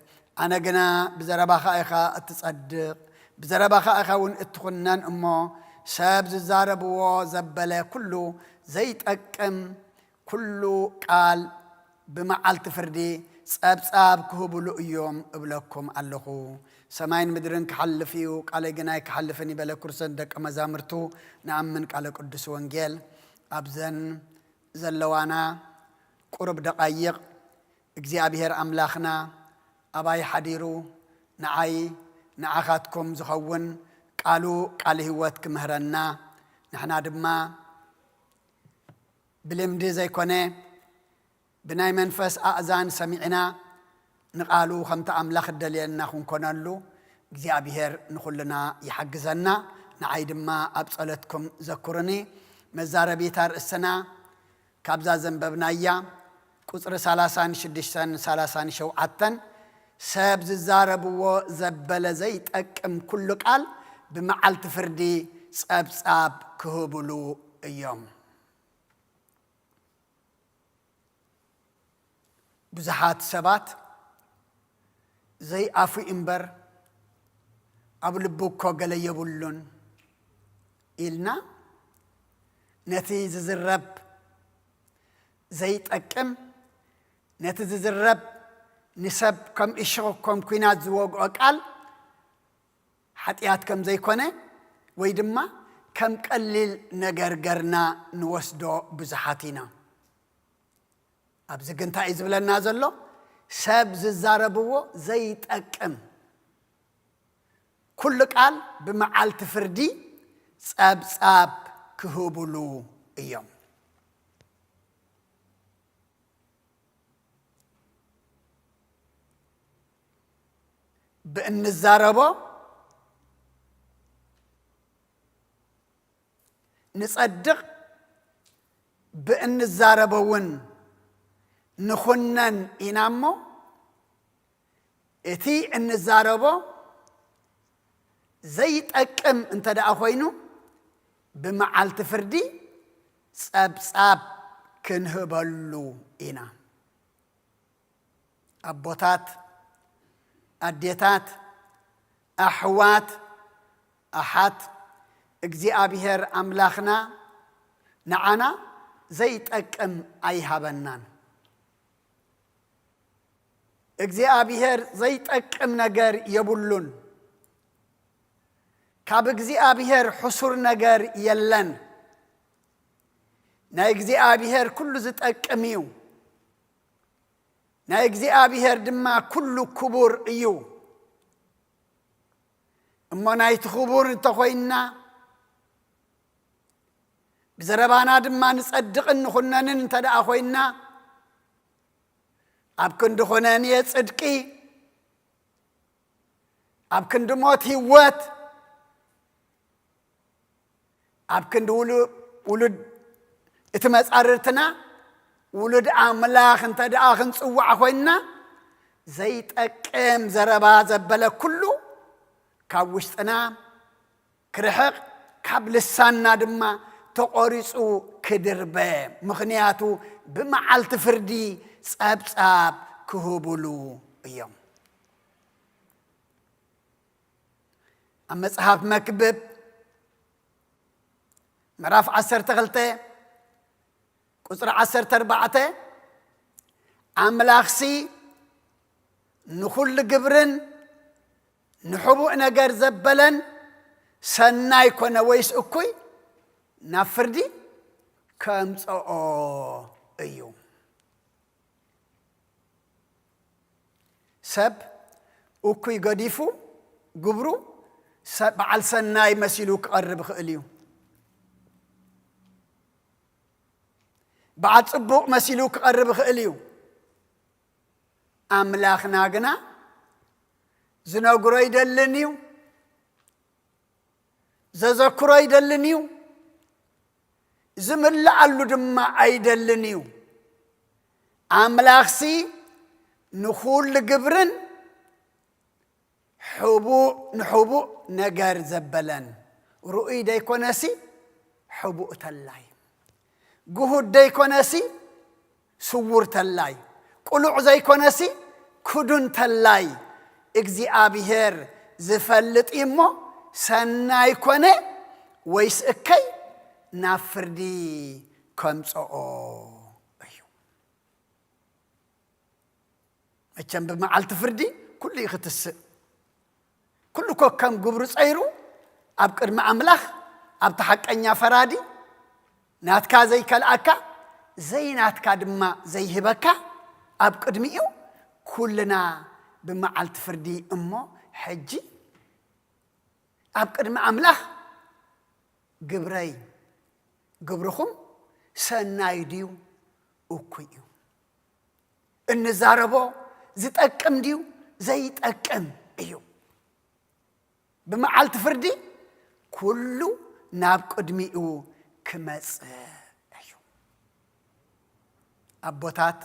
ኣነ ግና ብዘረባኻ ኢኻ እትጸድቕ፣ ብዘረባኻ ኢኻ እውን እትኹነን እሞ፣ ሰብ ዝዛረብዎ ዘበለ ኩሉ ዘይጠቅም ኩሉ ቃል ብመዓልቲ ፍርዲ ጸብጻብ ክህብሉ እዮም እብለኩም ኣለኹ። ሰማይን ምድርን ክሓልፍ እዩ፣ ቃለይ ግና ኣይክሓልፍን እዩ በለ። ክርሰን ደቀ መዛሙርቱ ንኣምን ቃለ ቅዱስ ወንጌል ኣብዘን ዘለዋና ቁሩብ ደቓይቕ እግዚኣብሔር ኣምላኽና ኣባይ ሓዲሩ ንዓይ ንዓኻትኩም ዝኸውን ቃሉ ቃል ህይወት ክምህረና፣ ንሕና ድማ ብልምዲ ዘይኮነ ብናይ መንፈስ ኣእዛን ሰሚዕና ንቓሉ ከምቲ ኣምላኽ እደልየልና ክንኮነሉ እግዚኣብሔር ንኹልና ይሓግዘና። ንዓይ ድማ ኣብ ጸሎትኩም ዘኩርኒ። መዛረቢታ ርእስና ካብዛ ዘንበብናያ ቁጽሪ ሰላሳን ሽዱሽተን ሰላሳን ሸውዓተን፣ ሰብ ዝዛረብዎ ዘበለ ዘይጠቅም ኩሉ ቃል ብመዓልቲ ፍርዲ ጸብጻብ ክህብሉ እዮም። ብዙሓት ሰባት ዘይኣፉ እምበር ኣብ ልቡ እኮ ገለ የብሉን ኢልና ነቲ ዝዝረብ ዘይጠቅም፣ ነቲ ዝዝረብ ንሰብ ከም እሾኽ ከም ኲናት ዝወግኦ ቃል ሓጢኣት ከም ዘይኮነ ወይ ድማ ከም ቀሊል ነገር ገርና ንወስዶ ብዙሓት ኢና። ኣብዚ ግን እንታይ እዩ ዝብለና ዘሎ? ሰብ ዝዛረብዎ ዘይጠቅም ኩሉ ቃል ብመዓልቲ ፍርዲ ጸብጻብ ክህብሉ እዮም። ብእንዛረቦ ንጸድቕ፣ ብእንዛረቦ እውን ንኹነን ኢና እሞ፣ እቲ እንዛረቦ ዘይጠቅም እንተ ደኣ ኾይኑ፣ ብመዓልቲ ፍርዲ ጸብጻብ ክንህበሉ ኢና። ኣቦታት፣ ኣዴታት፣ ኣሕዋት፣ ኣሓት፣ እግዚኣብሔር ኣምላኽና ንዓና ዘይጠቅም ኣይሃበናን። እግዚኣብሔር ዘይጠቅም ነገር የብሉን። ካብ እግዚኣብሔር ሕሱር ነገር የለን። ናይ እግዚኣብሔር ኩሉ ዝጠቅም እዩ። ናይ እግዚኣብሔር ድማ ኩሉ ክቡር እዩ። እሞ ናይቲ ክቡር እንተኾይንና፣ ብዘረባና ድማ ንጸድቕን ንኹነንን እንተ ደኣ ኾይንና፣ ኣብ ክንዲ ኹነን እየ ጽድቂ፣ ኣብ ክንዲ ሞት ህይወት፣ ኣብ ክንዲ ውሉ-፣ ውሉድ እቲ መጻርርትና ውሉድ ኣምላኽ እንተ ደኣ ክንጽዋዕ ኮይንና፣ ዘይጠቅም ዘረባ ዘበለ ኩሉ ካብ ውሽጥና ክርሕቕ፣ ካብ ልሳንና ድማ ተቖሪጹ ክድርበ። ምኽንያቱ ብመዓልቲ ፍርዲ ጸብጻብ ክህቡሉ እዮም። ኣብ መጽሓፍ መክብብ ምዕራፍ ዓሰርተ ክልተ ቁጽሪ ዓሰርተ ኣርባዕተ፣ ኣምላኽሲ ንኹሉ ግብርን ንሕቡእ ነገር ዘበለን ሰናይ ኮነ ወይስ እኩይ ናብ ፍርዲ ከምጽኦ እዩ። ሰብ እኩይ ገዲፉ ግብሩ ሰ-፣ በዓል ሰናይ መሲሉ ክቐርብ ይኽእል እዩ። በዓል ጽቡቕ መሲሉ ክቐርብ ይኽእል እዩ። ኣምላኽና ግና ዝነግሮ ይደልን እዩ፣ ዘዘክሮ ይደልን እዩ። ዝምልኣሉ ድማ ኣይደልን እዩ። ኣምላኽሲ ንኹሉ ግብርን ሕቡእ ንሕቡእ ነገር ዘበለን፣ ርኡይ ደይኮነሲ ሕቡእ ተላይ፣ ግሁድ ደይኮነሲ ስውር ተላይ፣ ቅሉዕ ዘይኮነሲ ክዱን ተላይ እግዚኣብሔር ዝፈልጥ እዩ እሞ፣ ሰናይ ኮነ ወይስ እከይ ናብ ፍርዲ ከምጽኦ እዩ። መቸም ብመዓልቲ ፍርዲ ኩሉ እዩ ክትስእ። ኩሉ ኮከም ግብሩ ጸይሩ ኣብ ቅድሚ ኣምላኽ፣ ኣብቲ ሓቀኛ ፈራዲ፣ ናትካ ዘይከልኣካ፣ ዘይናትካ ድማ ዘይህበካ፣ ኣብ ቅድሚኡ ኩልና ብመዓልቲ ፍርዲ። እሞ ሕጂ ኣብ ቅድሚ ኣምላኽ ግብረይ፣ ግብርኹም ሰናይ ድዩ እኩይ እዩ? እንዛረቦ ዝጠቅም ድዩ ዘይጠቅም እዩ? ብመዓልቲ ፍርዲ ኩሉ ናብ ቅድሚኡ ክመጽእ እዩ። ኣቦታት፣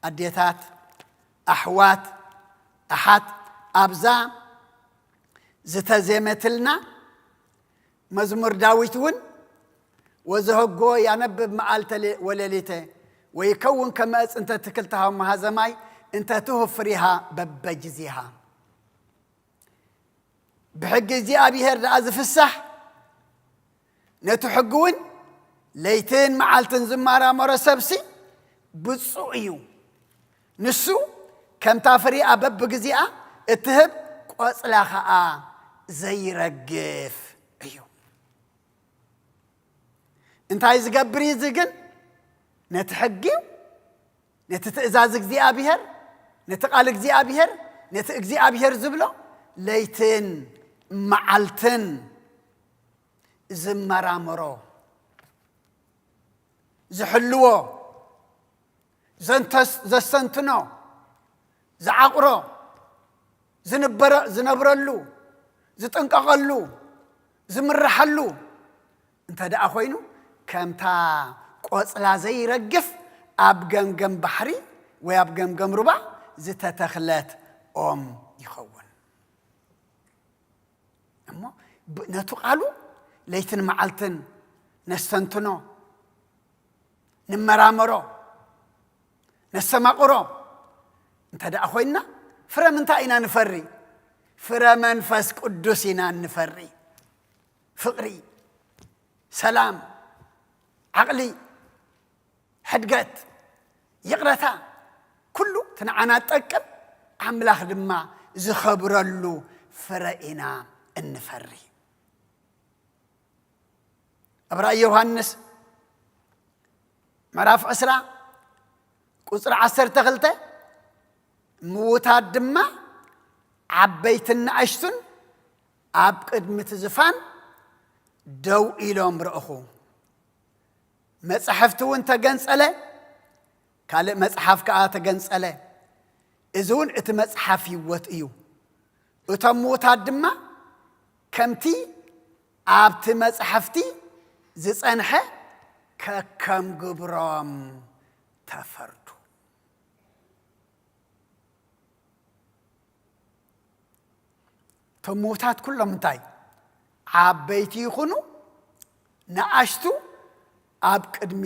ኣዴታት፣ ኣሕዋት፣ ኣሓት፣ ኣብዛ ዝተዜመትልና መዝሙር ዳዊት እውን፣ "ወዘህጎ ያነብብ መዓልተ ሌ-፣ ወሌሊተ፣ ወይከውን ከመ ዕፅ እንተ ትክል ተሃው መሃዘማይ፣ እንተ ትሁብ ፍሬሃ በበጊዜሃ።" ብሕጊ እግዚኣብሔር ደኣ ዝፍሳሕ፣ ነቲ ሕጊ እውን ለይትን መዓልትን ዝመራመሮ ሰብሲ ብፁዕ እዩ። ንሱ ከምታ ፍሪኣ በብግዜኣ እትህብ ቆጽላ ኸኣ ዘይረግፍ እዩ። እንታይ ዝገብር እዩ እዚ ግን? ነቲ ሕጊ፣ ነቲ ትእዛዝ እግዚኣብሔር፣ ነቲ ቃል እግዚኣብሔር፣ ነቲ እግዚኣብሔር ዝብሎ ለይትን መዓልትን ዝመራመሮ፣ ዝሕልዎ፣ ዘንተስ-፣ ዘስተንትኖ፣ ዝዓቕሮ፣ ዝንበረ-፣ ዝነብረሉ፣ ዝጥንቀቐሉ፣ ዝምርሓሉ እንተ ደኣ ኮይኑ፣ ከምታ ቆጽላ ዘይረግፍ ኣብ ገምገም ባሕሪ ወይ ኣብ ገምገም ሩባ ዝተተኽለት ኦም ይኸውን። እሞ ብ-፣ ነቱ ቃሉ ለይትን መዓልትን ነስተንትኖ፣ ንመራመሮ፣ ነስተማቕሮ እንተ ደኣ ኮይንና፣ ፍረ ምንታይ ኢና ንፈሪ? ፍረ መንፈስ ቅዱስ ኢና ንፈሪ። ፍቕሪ፣ ሰላም፣ ዓቕሊ፣ ሕድገት፣ ይቕረታ፣ ኩሉ እቲ ንዓና ዝጠቅም ኣምላኽ ድማ ዝኸብረሉ ፍረ ኢና እንፈሪ። ኣብ ራእይ ዮሃንስ ምዕራፍ ዕስራ ቁጽሪ ዓሰርተ ክልተ፣ ምዉታት ድማ ዓበይትን ንኣሽቱን ኣብ ቅድሚ እቲ ዝፋን ደው ኢሎም ረእኹ። መጻሕፍቲ እውን ተገንጸለ፣ ካልእ መጽሓፍ ከኣ ተገንጸለ። እዚ እውን እቲ መጽሓፍ ህይወት እዩ። እቶም ምዉታት ድማ ከምቲ ኣብቲ መጻሕፍቲ ዝጸንሐ ከከም ግብሮም ተፈርዱ። እቶም ምዉታት ኩሎም እንታይ? ዓበይቲ ይኹኑ ንኣሽቱ ኣብ ቅድሚ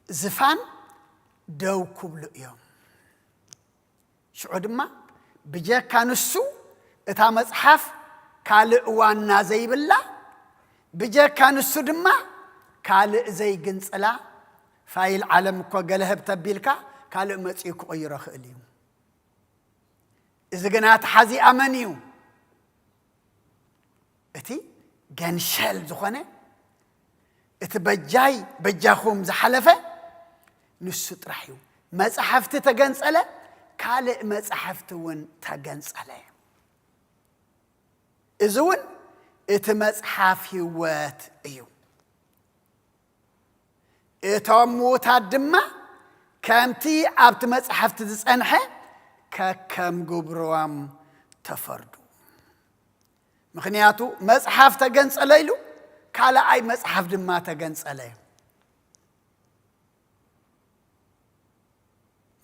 ዝፋን ደው ክብሉ እዮም። ሽዑ ድማ ብጀካ ንሱ እታ መጽሓፍ ካልእ ዋና ዘይብላ፣ ብጀካ ንሱ ድማ ካልእ ዘይግንጽላ፣ ፋይል ዓለም እኮ ገለ ህብ ተቢልካ ካልእ መጺኡ ክቕይሮ ይኽእል እዩ። እዚ ግና ተሓዚኣ መን እዩ? እቲ ገንሸል ዝኾነ፣ እቲ በጃይ በጃኹም ዝሓለፈ ንሱ ጥራሕ እዩ። መጻሕፍቲ ተገንጸለ፣ ካልእ መጻሕፍቲ እውን ተገንጸለ። እዚ እውን እቲ መጽሓፍ ህይወት እዩ። እቶም ምዉታት ድማ ከምቲ ኣብቲ መጽሕፍቲ ዝጸንሐ ከከም ግብሮም ተፈርዱ። ምኽንያቱ መጽሓፍ ተገንጸለ ኢሉ ካልኣይ መጽሓፍ ድማ ተገንጸለ።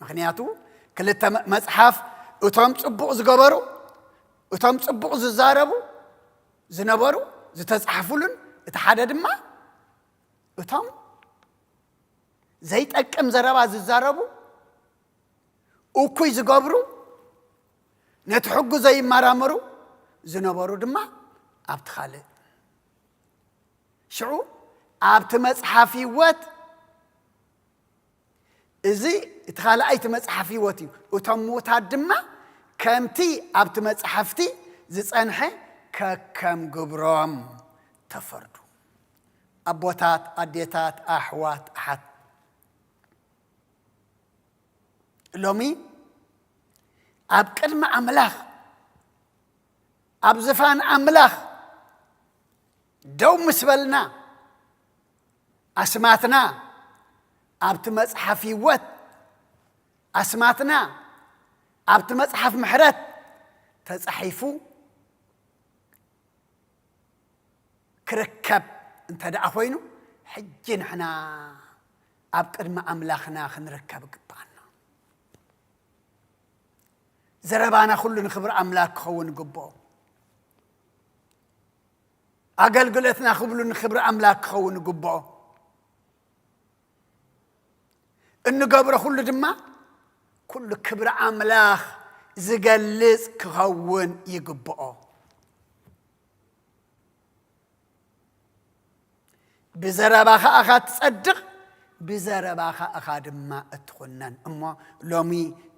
ምኽንያቱ ክልተ መ-፣ መጽሓፍ፣ እቶም ጽቡቕ ዝገበሩ፣ እቶም ጽቡቕ ዝዛረቡ ዝነበሩ ዝተጻሕፉሉን፣ እቲ ሓደ ድማ እቶም ዘይጠቅም ዘረባ ዝዛረቡ፣ እኩይ ዝገብሩ፣ ነቲ ሕጉ ዘይመራመሩ ዝነበሩ ድማ ኣብቲ ካልእ። ሽዑ ኣብቲ መጽሓፍ ህይወት፣ እዚ እቲ ካልኣይቲ መጽሓፍ ህይወት እዩ። እቶም ምዉታት ድማ ከምቲ ኣብቲ መጽሓፍቲ ዝጸንሐ ከከም ግብሮም ተፈርዱ። ኣቦታት፣ ኣዴታት፣ ኣሕዋት፣ ኣሓት፣ ሎሚ ኣብ ቅድሚ ኣምላኽ፣ ኣብ ዝፋን ኣምላኽ ደው ምስ በልና፣ ኣስማትና ኣብቲ መጽሓፍ ህይወት፣ ኣስማትና ኣብቲ መጽሓፍ ምሕረት ተጻሒፉ ክርከብ እንተ ደኣ ኾይኑ፣ ሕጂ ንሕና ኣብ ቅድሚ ኣምላኽና ክንርከብ ይግብኣና። ዘረባና ኩሉ ንኽብሪ ኣምላኽ ክኸውን ይግብኦ። ኣገልግሎትና ክብሉ ንኽብሪ ኣምላኽ ክኸውን ይግብኦ። እንገብሮ ኩሉ ድማ ኩሉ ክብሪ ኣምላኽ ዝገልጽ ክኸውን ይግብኦ። ብዘረባኻ ኢኻ ትጸድቕ፣ ብዘረባኻ ኢኻ ድማ እትኹነን። እሞ ሎሚ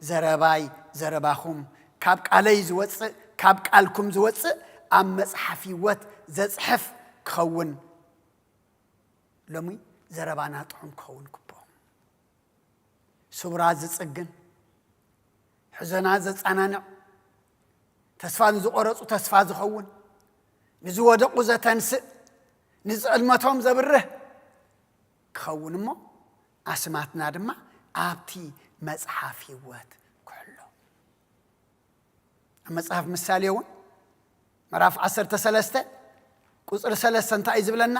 ዘረባይ ዘረባኹም ካብ ቃለይ ዝወጽእ፣ ካብ ቃልኩም ዝወጽእ ኣብ መጽሓፍ ህይወት ዘጽሕፍ ክኸውን፣ ሎሚ ዘረባና ጥዑም ክኸውን ግብኦ። ስውራት ዝጽግን፣ ሕዞናት ዘጸናንዕ፣ ተስፋ ንዝቖረጹ ተስፋ ዝኸውን፣ ንዝወደቑ ዘተንስእ፣ ንዝጸልመቶም ዘብርህ ክኸውን እሞ፣ ኣስማትና ድማ ኣብቲ መጽሓፍ ህይወት ክሕሎ። ኣብ መጽሓፍ ምሳሌ እውን ምዕራፍ ዓሰርተ ሰለስተ ቁጽሪ ሰለስተ እንታይ እዩ ዝብለና?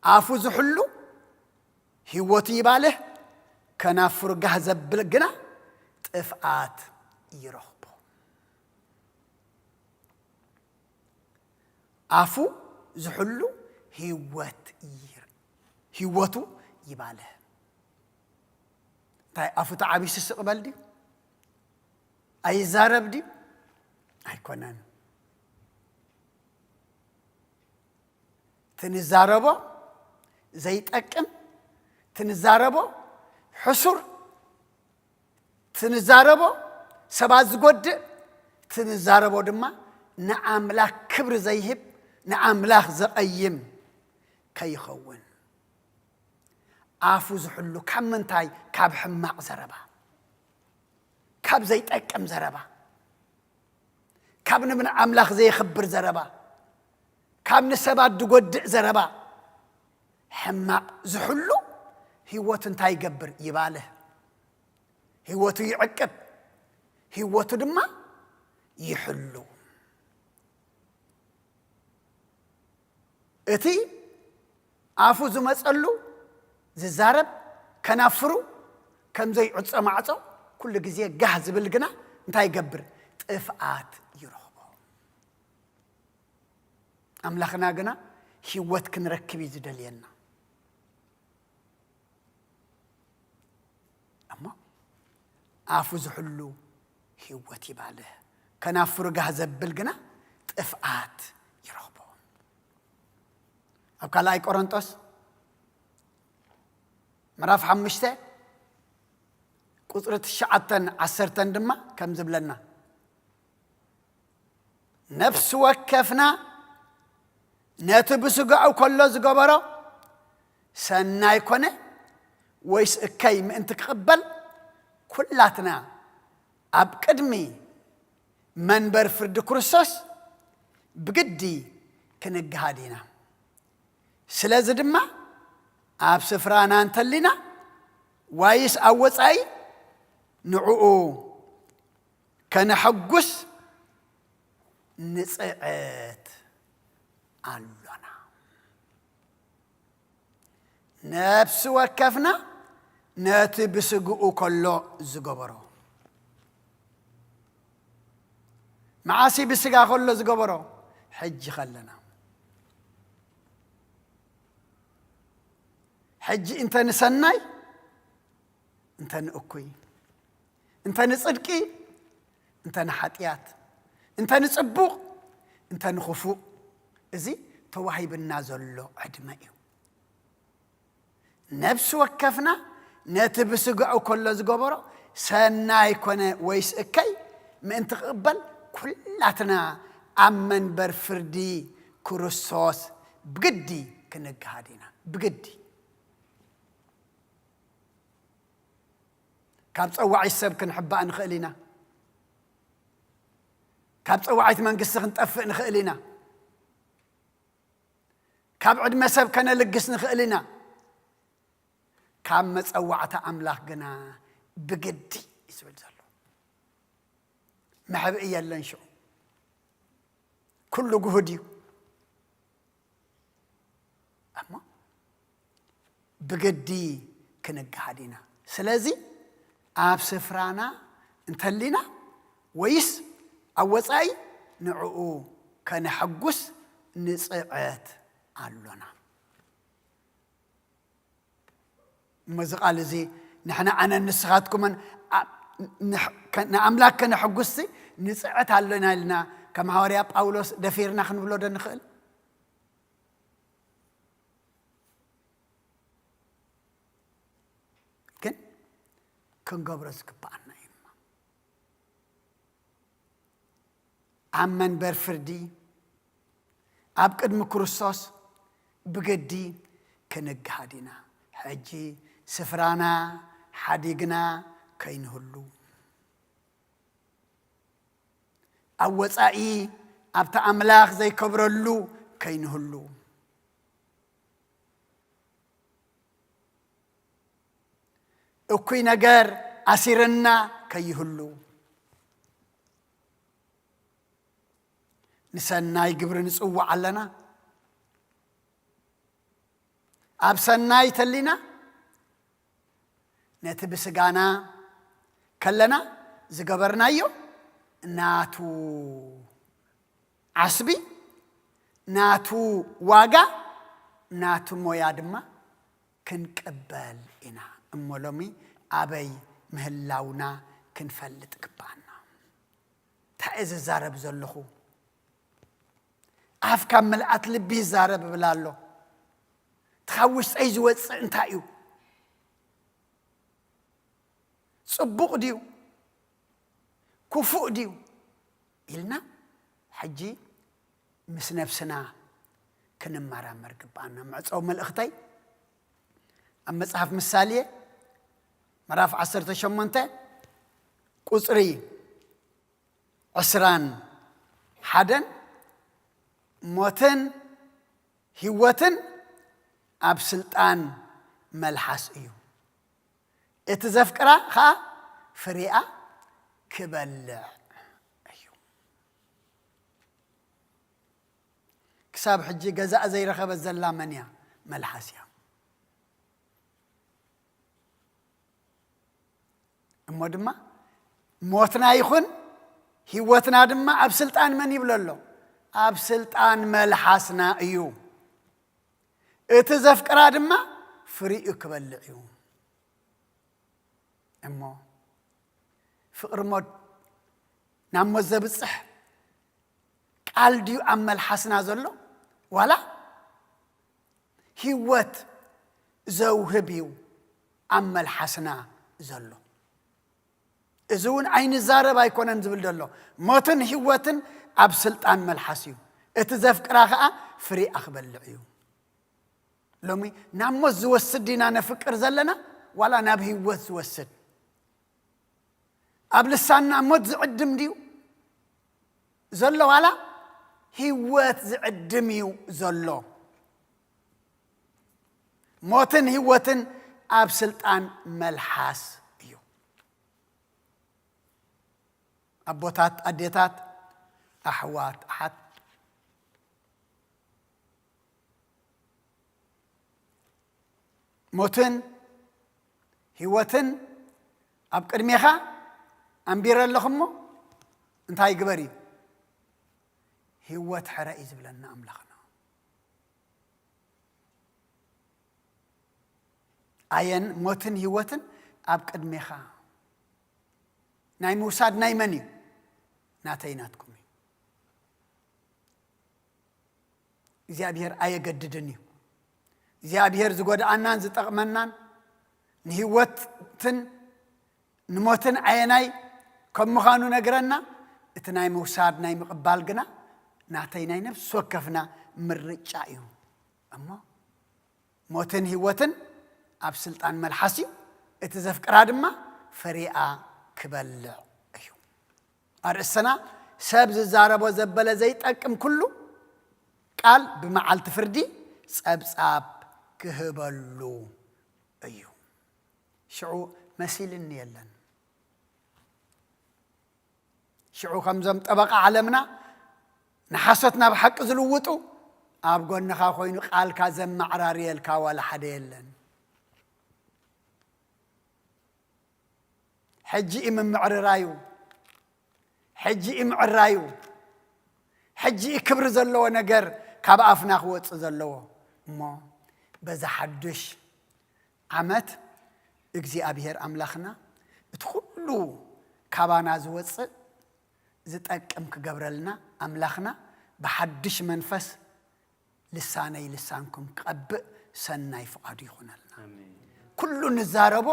ኣፉ ዝሕሉ ህይወቱ ይባልህ፣ ከናፍሩ ጋህ ዘብል ግና ጥፍኣት ይረኽቦ። ኣፉ ዝሕሉ ህይወት ይር-፣ ህይወቱ ይባልህ። እንታይ ኣፉ ተዓቢሱ ስቕ በል ድዩ? ኣይዛረብ ድዩ? ኣይኮነን። ትንዛረቦ ዘይጠቅም፣ ትንዛረቦ ሕሱር፣ ትንዛረቦ ሰባት ዝጎድእ፣ ትንዛረቦ ድማ ንኣምላኽ ክብሪ ዘይህብ፣ ንኣምላኽ ዘቐይም ከይኸውን። ኣፉ ዝሕሉ ካብ ምንታይ? ካብ ሕማቕ ዘረባ፣ ካብ ዘይጠቅም ዘረባ፣ ካብ ንብን ኣምላኽ ዘየኽብር ዘረባ፣ ካብ ንሰባት ዝጎድእ ዘረባ። ሕማቕ ዝሕሉ ህይወቱ እንታይ ይገብር? ይባልህ። ህይወቱ ይዕቅብ፣ ህይወቱ ድማ ይሕሉ። እቲ ኣፉ ዝመጸሉ ዝዛረብ ከናፍሩ ከም ዘይዕጾ ማዕጾ ኩሉ ግዜ ጋህ ዝብል ግና እንታይ ይገብር? ጥፍኣት ይረኽቦ። ኣምላኽና ግና ህይወት ክንረክብ እዩ ዝደልየና። እሞ ኣፉ ዝሕሉ ህይወት ይባልህ፣ ከናፍሩ ጋህ ዘብል ግና ጥፍኣት ይረኽቦ። ኣብ ካልኣይ ቆሮንጦስ ምዕራፍ ሓሙሽተ ቁጽሪ ትሽዓተን ዓሰርተን ድማ ከም ዝብለና፣ ነፍሲ ወከፍና ነቲ ብስጋኡ ከሎ ዝገበሮ ሰናይ ኮነ ወይስ እከይ ምእንቲ ክቕበል፣ ኩላትና ኣብ ቅድሚ መንበር ፍርዲ ክርስቶስ ብግዲ ክንገሃድ ኢና። ስለዚ ድማ ኣብ ስፍራና እንተሊና ዋይስ ኣብ ወጻኢ ንዕኡ ከነሐጉስ ንጽዕት ኣሎና። ነፍሲ ወከፍና ነቲ ብስግኡ ከሎ ዝገበሮ። መዓሲ ብስጋ ከሎ ዝገበሮ? ሕጂ ከለና። ሕጂ እንተ ንሰናይ፣ እንተ ንእኩይ፣ እንተ ንጽድቂ፣ እንተ ንሓጢኣት፣ እንተ ንጽቡቕ፣ እንተ ንኽፉእ፣ እዚ ተዋሂብና ዘሎ ዕድመ እዩ። ነፍሲ ወከፍና ነቲ ብስጋኡ ከሎ ዝገበሮ ሰናይ ኮነ ወይስ እከይ ምእንቲ ክቕበል፣ ኩላትና ኣብ መንበር ፍርዲ ክርስቶስ ብግዲ ክንገሃድ ኢና። ብግዲ። ካብ ጸዋዒት ሰብ ክንሕባእ ንኽእል ኢና። ካብ ጸዋዒት መንግስቲ ክንጠፍእ ንኽእል ኢና። ካብ ዕድመ ሰብ ከነልግስ ንኽእል ኢና። ካብ መጸዋዕታ ኣምላኽ ግና ብግዲ እዩ ዝብል ዘሎ። መሕብኢ የለን ሽዑ። ኩሉ ግሁድ እዩ። እሞ ብግዲ ክንገሃድ ኢና። ስለዚ ኣብ ስፍራና እንተሊና ወይስ ኣብ ወጻኢ ንዕኡ ከነሐጉስ ንጽዕት ኣሎና። እሞ እዚ ቃል እዚ ንሕና ኣነን ንስኻትኩምን ኣ-፣ ንሕ-፣ ከ-፣ ንኣምላክ ከነሐጉስሲ ንጽዕት ኣሎና ኢልና ከም ሃዋርያ ጳውሎስ ደፊርና ክንብሎ ዶ ንኽእል? ግን ክንገብሮ ዝግብኣና እዩ። ኣብ መንበር ፍርዲ ኣብ ቅድሚ ክርስቶስ ብግዲ ክንገሃድ ኢና። ሕጂ ስፍራና ሓዲግና ከይንህሉ፣ ኣብ ወጻኢ ኣብቲ ኣምላኽ ዘይከብረሉ ከይንህሉ፣ እኩይ ነገር ኣሲርና ከይህሉ፣ ንሰናይ ግብሪ ንጽውዕ ኣለና። ኣብ ሰናይ ተሊና ነቲ ብስጋና ከለና ዝገበርናዮ ናቱ ዓስቢ፣ ናቱ ዋጋ፣ ናቱ ሞያ ድማ ክንቅበል ኢና። እሞ ሎሚ ኣበይ ምህላውና ክንፈልጥ ግባኣና። እንታይ እየ ዝዛረብ ዘለኹ? ኣፍ ካብ ምልኣት ልቢ ይዛረብ እብል ኣሎ። እቲ ካብ ውሽጠይ ዝወፅእ እንታይ እዩ? ጽቡቕ ድዩ? ክፉእ ድዩ? ኢልና ሕጂ ምስ ነብስና ክንመራመር ግብኣና። መዕጸዊ መልእኽተይ ኣብ መጽሓፍ ምሳሌ ምዕራፍ ዓሰርተ ሸሞንተ ቁጽሪ ዕስራን ሓደን፣ ሞትን ህይወትን ኣብ ስልጣን መልሓስ እዩ፣ እቲ ዘፍቅራ ኸኣ ፍሬኣ ክበልዕ እዩ። ክሳብ ሕጂ ገዛእ ዘይረኸበት ዘላ መን እያ? መልሓስ እያ። እሞ ድማ ሞትና ይኹን ህይወትና ድማ ኣብ ስልጣን መን ይብሎ ኣሎ? ኣብ ስልጣን መልሓስና እዩ። እቲ ዘፍቅራ ድማ ፍሪኡ ክበልዕ እዩ። እሞ ፍቕሪ ሞት ናብ ሞት ዘብጽሕ ቃል ድዩ ኣብ መልሓስና ዘሎ? ዋላ ህይወት ዘውህብ እዩ ኣብ መልሓስና ዘሎ? እዚ እውን ኣይንዛረብ ኣይኮነን ዝብል ዘሎ። ሞትን ህይወትን ኣብ ስልጣን መልሓስ እዩ። እቲ ዘፍቅራ ኸኣ ፍሬኣ ክበልዕ እዩ። ሎሚ ናብ ሞት ዝወስድ ዲና ነፍቅር ዘለና፣ ዋላ ናብ ህይወት ዝወስድ? ኣብ ልሳንና ሞት ዝዕድም ድዩ ዘሎ? ዋላ ህይወት ዝዕድም እዩ ዘሎ? ሞትን ህይወትን ኣብ ስልጣን መልሓስ እዩ። ኣቦታት፣ ኣዴታት፣ ኣሕዋት፣ ኣሓት፣ ሞትን ህይወትን ኣብ ቅድሜኻ ኣንቢረ ኣለኹ እሞ እንታይ ግበር እዩ? ህይወት ሕረ እዩ ዝብለና ኣምላኽና። ኣየን ሞትን ህይወትን ኣብ ቅድሜኻ። ናይ ምውሳድ ናይ መን እዩ? ናተይ ናትኩም እዩ። እግዚኣብሔር ኣየገድድን እዩ። እግዚኣብሔር ዝጎድኣናን ዝጠቕመናን ንህይወትን ንሞትን ኣየናይ ከም ምዃኑ ነግረና። እቲ ናይ ምውሳድ ናይ ምቕባል ግና ናተይ ናይ ነፍሲ ወከፍና ምርጫ እዩ። እሞ ሞትን ህይወትን ኣብ ስልጣን መልሓስ እዩ፣ እቲ ዘፍቅራ ድማ ፍሬኣ ክበልዕ እዩ። ኣርእስትና ሰብ ዝዛረቦ ዘበለ ዘይጠቅም ኩሉ ቃል ብመዓልቲ ፍርዲ ጸብጻብ ክህበሉ እዩ። ሽዑ መሲልኒ የለን። ሽዑ ከምዞም ጠበቓ ዓለምና ንሓሶት ናብ ሓቂ ዝልውጡ ኣብ ጎንኻ ኮይኑ ቃልካ ዘማዕራርየልካ ዋላ ሓደ የለን። ሕጂ እዩ ምምዕርራዩ፣ ሕጂ እዩ ምዕራዩ፣ ሕጂ እዩ ክብሪ ዘለዎ ነገር ካብ ኣፍና ክወፅእ ዘለዎ። እሞ በዛ ሓዱሽ ዓመት እግዚኣብሔር ኣምላኽና እቲ ኩሉ ካባና ዝወፅእ ዝጠቅም ክገብረልና ኣምላኽና ብሓድሽ መንፈስ ልሳነይ ልሳንኩም ክቐብእ ሰናይ ፍቓዱ ይኹነልና። ኣሜን። ኩሉ ንዛረቦ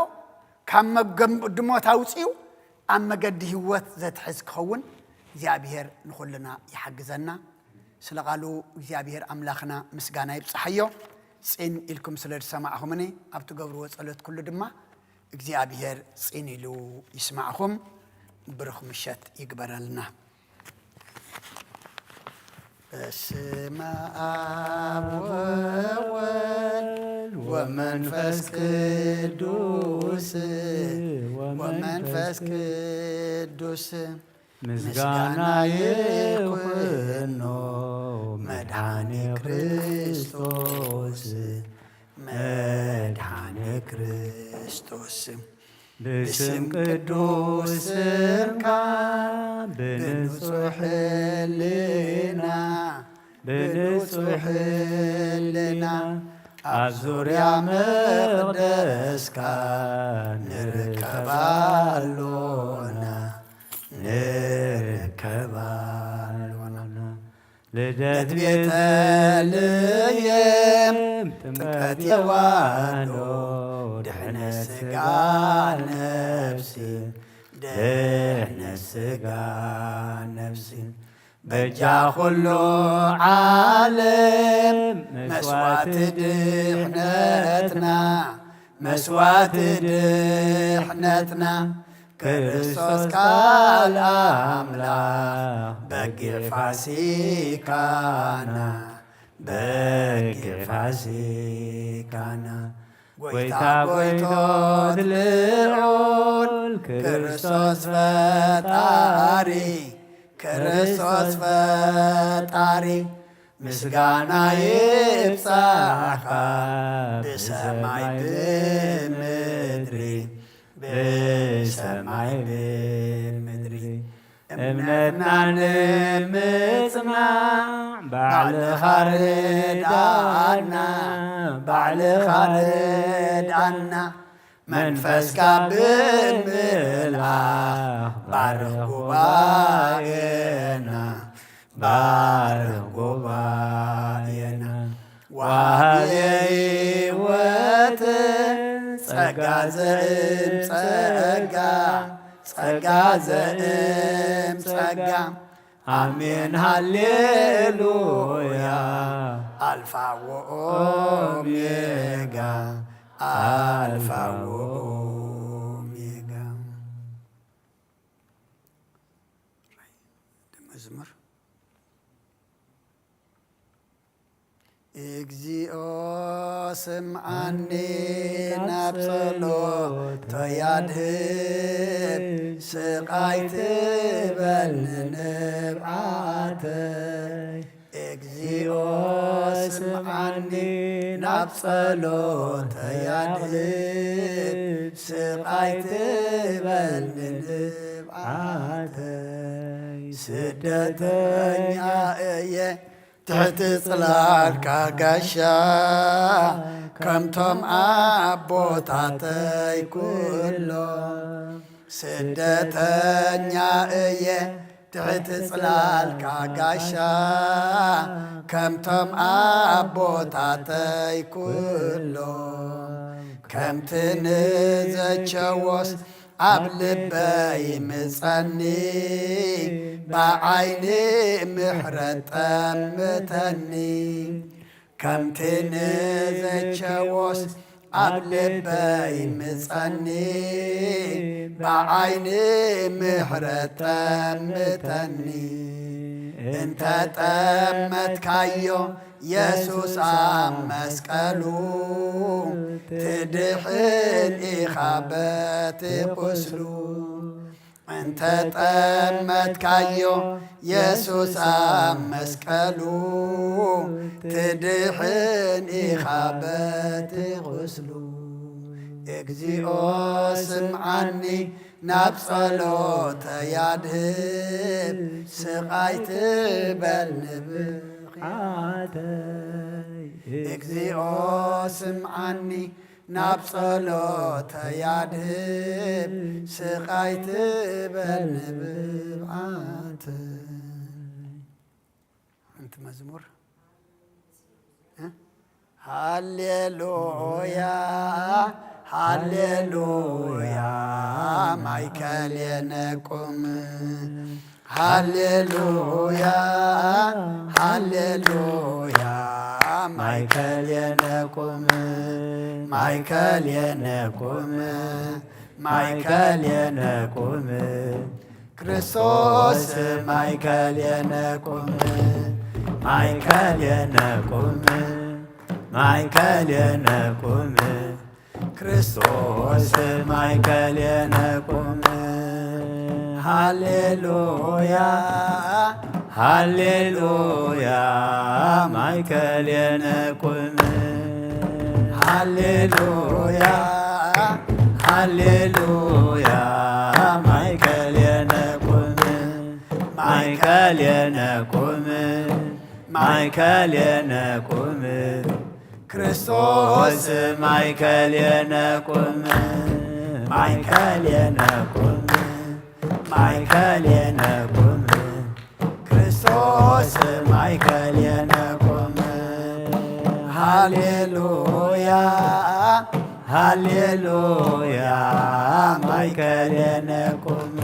ካብ መገምድሞት ኣውፂኡ ኣብ መገዲ ህይወት ዘትሕዝ ክኸውን እግዚኣብሔር ንኹልና ይሓግዘና። ስለ ቃሉ እግዚኣብሔር ኣምላኽና ምስጋና ይብፅሓዮ። ፅን ኢልኩም ስለ ዝሰማዕኹምኒ ኣብ ትገብርዎ ጸሎት ኩሉ ድማ እግዚኣብሔር ጽን ኢሉ ይስማዕኹም። ብሩኽ ምሸት ይግበረልና። በስመ ኣብ ወወልድ ወመንፈስ ቅዱስ ወመንፈስ ቅዱስ ምስጋና ይኹኖ መድኃኔ ክርስቶስ መድኃኔ ክርስቶስ ብስም ቅዱስ ስምካ ብንጹሕ ሕልና ብንጹሕ ሕልና ኣብ ዙርያ መቕደስካ ንርከብ ኣሎና ንርከብ ኣሎና። ልደት ቤተልሔም ጥምቀት የዋህዶ ድሕነት ስጋ ነፍሲ ድሕነት ስጋ ነፍሲ በጃ ኩሉ ዓለም መስዋዕቲ ድሕነትና መስዋዕቲ ድሕነትና ክርስቶስ ቃል ኣምላኽ በጊዕ ፋሲካና በጊዕ ፋሲካና ጎይታ ጎይቶት ልዑል ክርስቶስ ፈጣሪ ክርስቶስ ፈጣሪ ምስጋና ይብጻኻ ብሰማይ ብምድሪ ብሰማይ ብምድሪ እምነትና ንምጽናዕ ባዕልኻ ርዳና ባዕልኻ ርዳና መንፈስካ ብምልኣኽ ባርኽ ጉባኤና ባርኽ ጉባኤና ወሃብየ ህይወት ጸጋ ዘእም ጸጋ ጸጋ ዘእም ጸጋ ኣሜን ሃሌሉያ ኣልፋ ወኦሜጋ ኣልፋ ወኦሜጋ። መዝሙር እግዚኣብሔር ስምዓኒ ናብ ጸሎተይ ኣድህብ ስቓይ ትበል ንንብዓተይ እግዚኣብሔር ስምዓኒ ናብ ጸሎተይ ኣድህብ ስቓይ ትበል ንንብዓተይ። ስደተኛ እየ ትሕቲ ጽላልካ ጋሻ፣ ከምቶም ኣቦታተይ ኩሎም። ስደተኛ እየ ትሕቲ ጽላልካ ጋሻ፣ ከምቶም ኣቦታተይ ኩሎም። ከምቲ ንዘቸዎስ ኣብ ልበይ ምጸኒ፣ ብዓይኒ ምሕረት ጠምተኒ። ከምቲ ንዘቸዎስ ኣብ ልበይ ምጸኒ፣ ብዓይኒ ምሕረት ጠምተኒ። እንተ ጠመትካዮ የሱስ ኣብ መስቀሉ፣ ትድሕን ኢኻ በቲ ቁስሉ። እንተ ጠመትካዮ የሱስ ኣብ መስቀሉ፣ ትድሕን ኢኻ በቲ ቁስሉ። እግዚኦ ስምዓኒ ናብ ጸሎተይ ኣድህብ፣ ስቓይ ትበል ንብዓተይ። እግዚኦ ስምዓኒ ናብ ጸሎተይ ኣድህብ፣ ስቓይ ትበል ንብዓተይ። ሓንቲ መዝሙር። እ? ሃሌሉያ፣ ሃሌሉያ፣ ማይከል የነቁም። ሃሌሉያ፣ ሃሌሉያ፣ ማይከል የነቁም፣ ማይከል የነቁም፣ ማይከል የነቁም። ክርስቶስ ማይከል የነቁም፣ ማይከል የነቁም፣ ማይከል የነቁም። ክርስቶስ ማይከል የነቁም። ሃሌሉያ፣ ሃሌሉያ፣ ማይከል የነቁም። ሃሌሉያ፣ ሃሌሉያ፣ ማይከል የነቁም። ማይከል የነቁም፣ ማይከል የነቁም። ክርስቶስ ማይከል የነቁም፣ ማይከል የነቁም፣ ማይከል የነቁም። ክርስቶስ ማይከል የነቁም። ሃሌሉያ፣ ሃሌሉያ፣ ማይከል የነቁም።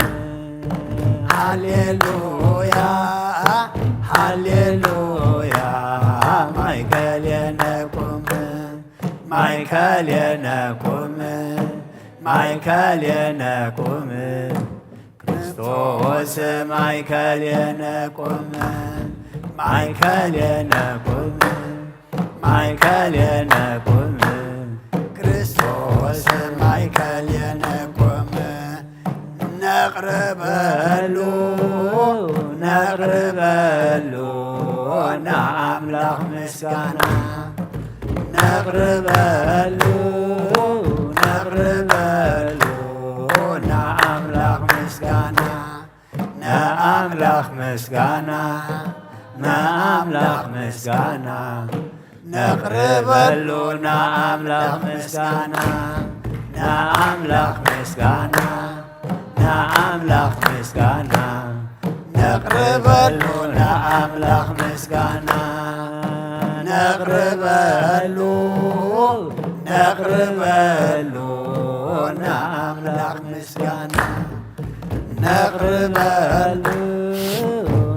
ሃሌሉያ፣ ሃሌሉያ፣ ማይከል የነቁም፣ ማይከል የነቁም፣ ማይከል የነቁም። ክርስቶስ ማይከል የነቁም፣ ማይከል የነቁም፣ ማይከል የነቁም። ክርስቶስ ማይከል የነቁም። ነቕርበሉ፣ ነቕርበሉ ንኣምላኽ ምስጋና። ነቕርበሉ፣ ነቕርበሉ ንኣምላኽ ምስጋና። ንኣምላኽ ምስጋና፣ ንኣምላኽ ምስጋና። ነቕርበሉ ንኣምላኽ ምስጋና፣ ንኣምላኽ ምስጋና፣ ንኣምላኽ ምስጋና። ነቕርበሉ ንኣምላኽ ምስጋና። ነቕርበሉ፣ ነቕርበሉ ንኣምላኽ ምስጋና። ነቕርበሉ፣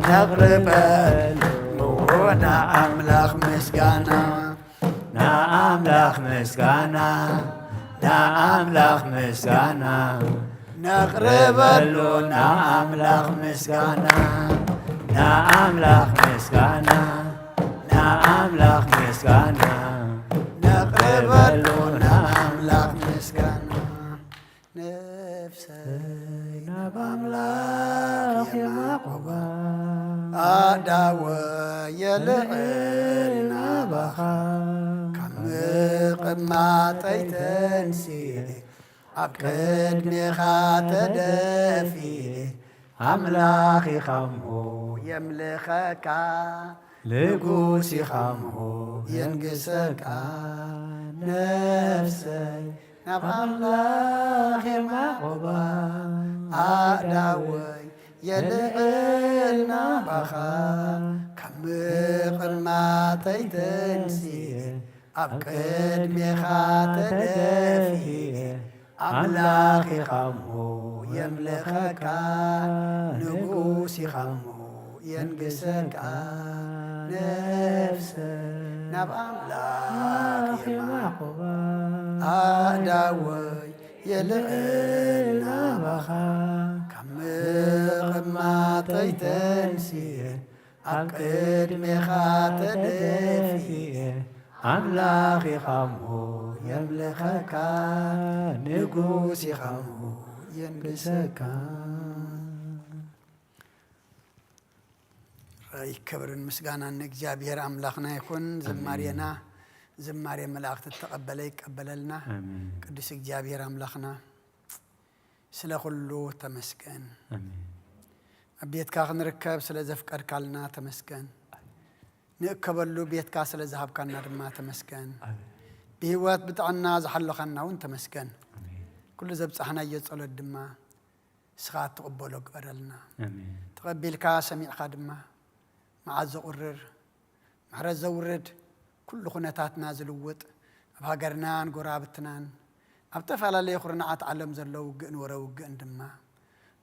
ነቕርበሉ ንኣምላኽ ምስጋና። ንኣምላኽ ምስጋና፣ ንኣምላኽ ምስጋና። ነቕርበሉ ንኣምላኽ ምስጋና፣ ንኣምላኽ ምስጋና፣ ንኣምላኽ ምስጋና። ነቕርበሉ ንኣምላኽ ምስጋና። ነፍሰይ ናብ ኣምላኽ የማቑባ፣ ኣእዳወ የልዕል ናባኻ። ካብ ምቕማጠይ ተንሲኤ ኣብ ቅድሜኻ ተደፊኤ ኣምላኽ ኢኻሞ የምልኸካ። ንጉስ ኢኻሞ የንግሰካ። ነፍሰይ ናብ ኣምላኽ የማዕቑባ። ኣእዳወይ የልዕል ናባኻ። ካብ ምቕማጠይ ተንሲኤ ኣብ ቅድሜኻ ተደፊኤ ኣምላኽ ኢኻሞ የምልኸካ። ንጉስ ኢኻሞ የንግሰካ። ነፍሰ ናብ ኣምላኽ የማዕቑባ። ኣእዳወይ የልዕል ናባኻ። ካብ ምቕማጠይ ተንሲኤ ኣብ ቅድሜኻ ተደፊኤ ኣምላኽ ኢኻሞ የምልኸካ። ንጉስ ኢኻሞ የንግሰካ። ራይ ክብርን ምስጋናን ንእግዚኣብሔር ኣምላኽና ይኹን። ዝማሬና ዝማሬ መላእኽቲ እተቐበለ ይቀበለልና። ኣሜን። ቅዱስ እግዚኣብሔር ኣምላኽና ስለ ኩሉ ተመስገን። ኣሜን። ኣብ ቤትካ ክንርከብ ስለ ዘፍቀድካልና ተመስገን። ንእከበሉ ቤትካ ስለ ዝሃብካና ድማ ተመስገን። ኣሜን። ብህይወት ብጥዕና ዝሓለኻና እውን ተመስገን። ኣሜን። ኩሉ ዘብጻሕናዮ ጸሎት ድማ ንስኻ እትቕበሎ ግበረልና። ኣሜን። ተቐቢልካ ሰሚዕካ ድማ መዓት ዘቑርር ምሕረት ዘውርድ ኩሉ ኩነታትና ዝልውጥ ኣብ ሃገርናን ጎረባብትናን ኣብ ዝተፈላለየ ኩርናዓት ዓለም ዘሎ ውግእን ወረ ውግእን ድማ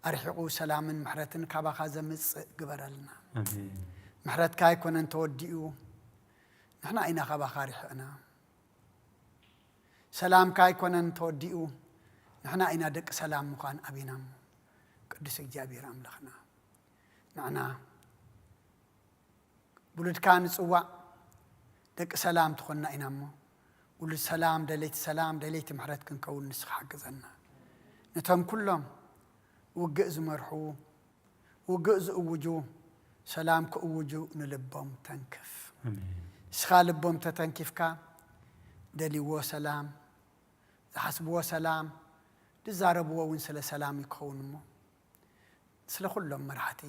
ኣርሒቑ ሰላምን ምሕረትን ካባኻ ዘምጽእ ግበረልና። ኣሜን። ምሕረትካ ኣይኮነን ተወዲኡ፣ ንሕና ኢና ካባኻ ርሒቕና። ሰላምካ ኣይኮነን ተወዲኡ፣ ንሕና ኢና ደቂ ሰላም ምዃን ኣቢና እሞ። ቅዱስ እግዚኣብሔር ኣምላኽና፣ ንዕና ብሉድካ ንጽዋዕ ደቂ ሰላም ትኾንና ኢና እሞ፣ ውሉድ ሰላም፣ ደለይቲ ሰላም፣ ደለይቲ ምሕረት ክንከውን ንስኻ ሓግዘና። ነቶም ኩሎም ውግእ ዝመርሑ፣ ውግእ ዝእውጁ፣ ሰላም ክእውጁ ንልቦም ተንክፍ። ኣሜን። ንስኻ ልቦም ተተንኪፍካ፣ ደልይዎ ሰላም፣ ዝሓስብዎ ሰላም፣ ዝዛረብዎ እውን ስለ ሰላም እዩ ክኸውን እሞ፣ ስለ ኩሎም መራሕቲ፣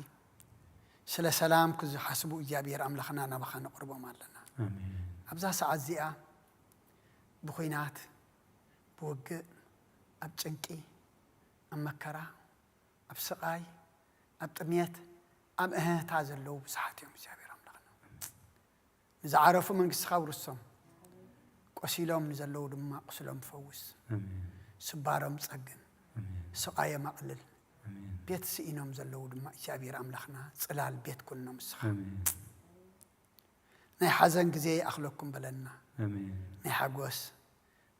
ስለ ሰላም ክዝሓስቡ እግዚኣብሔር ኣምላኽና ናባኻ ነቕርቦም ኣለና። ኣሜን። ኣብዛ ሰዓት እዚኣ ብኹናት፣ ብውግእ፣ ኣብ ጭንቂ፣ ኣብ መከራ፣ ኣብ ስቓይ፣ ኣብ ጥሜት፣ ኣብ እህህታ ዘለዉ ብዙሓት እዮም እግዚኣብሔር ኣምላኽና። ንዝዓረፉ መንግስትኻ ውርሶም፣ ቆሲሎም ንዘለዉ ድማ ቁስሎም ፈውስ። ኣሜን። ስባሮም ጸግን፣ ኣሜን። ስቓዮም ኣቕልል። ኣሜን። ቤት ስኢኖም ዘለዉ ድማ እግዚኣብሔር ኣምላኽና ጽላል ቤት ኩኖም ንስኻ። ኣሜን። ናይ ሓዘን ግዜ ይኣኽለኩም በለና። ኣሜን። ናይ ሓጎስ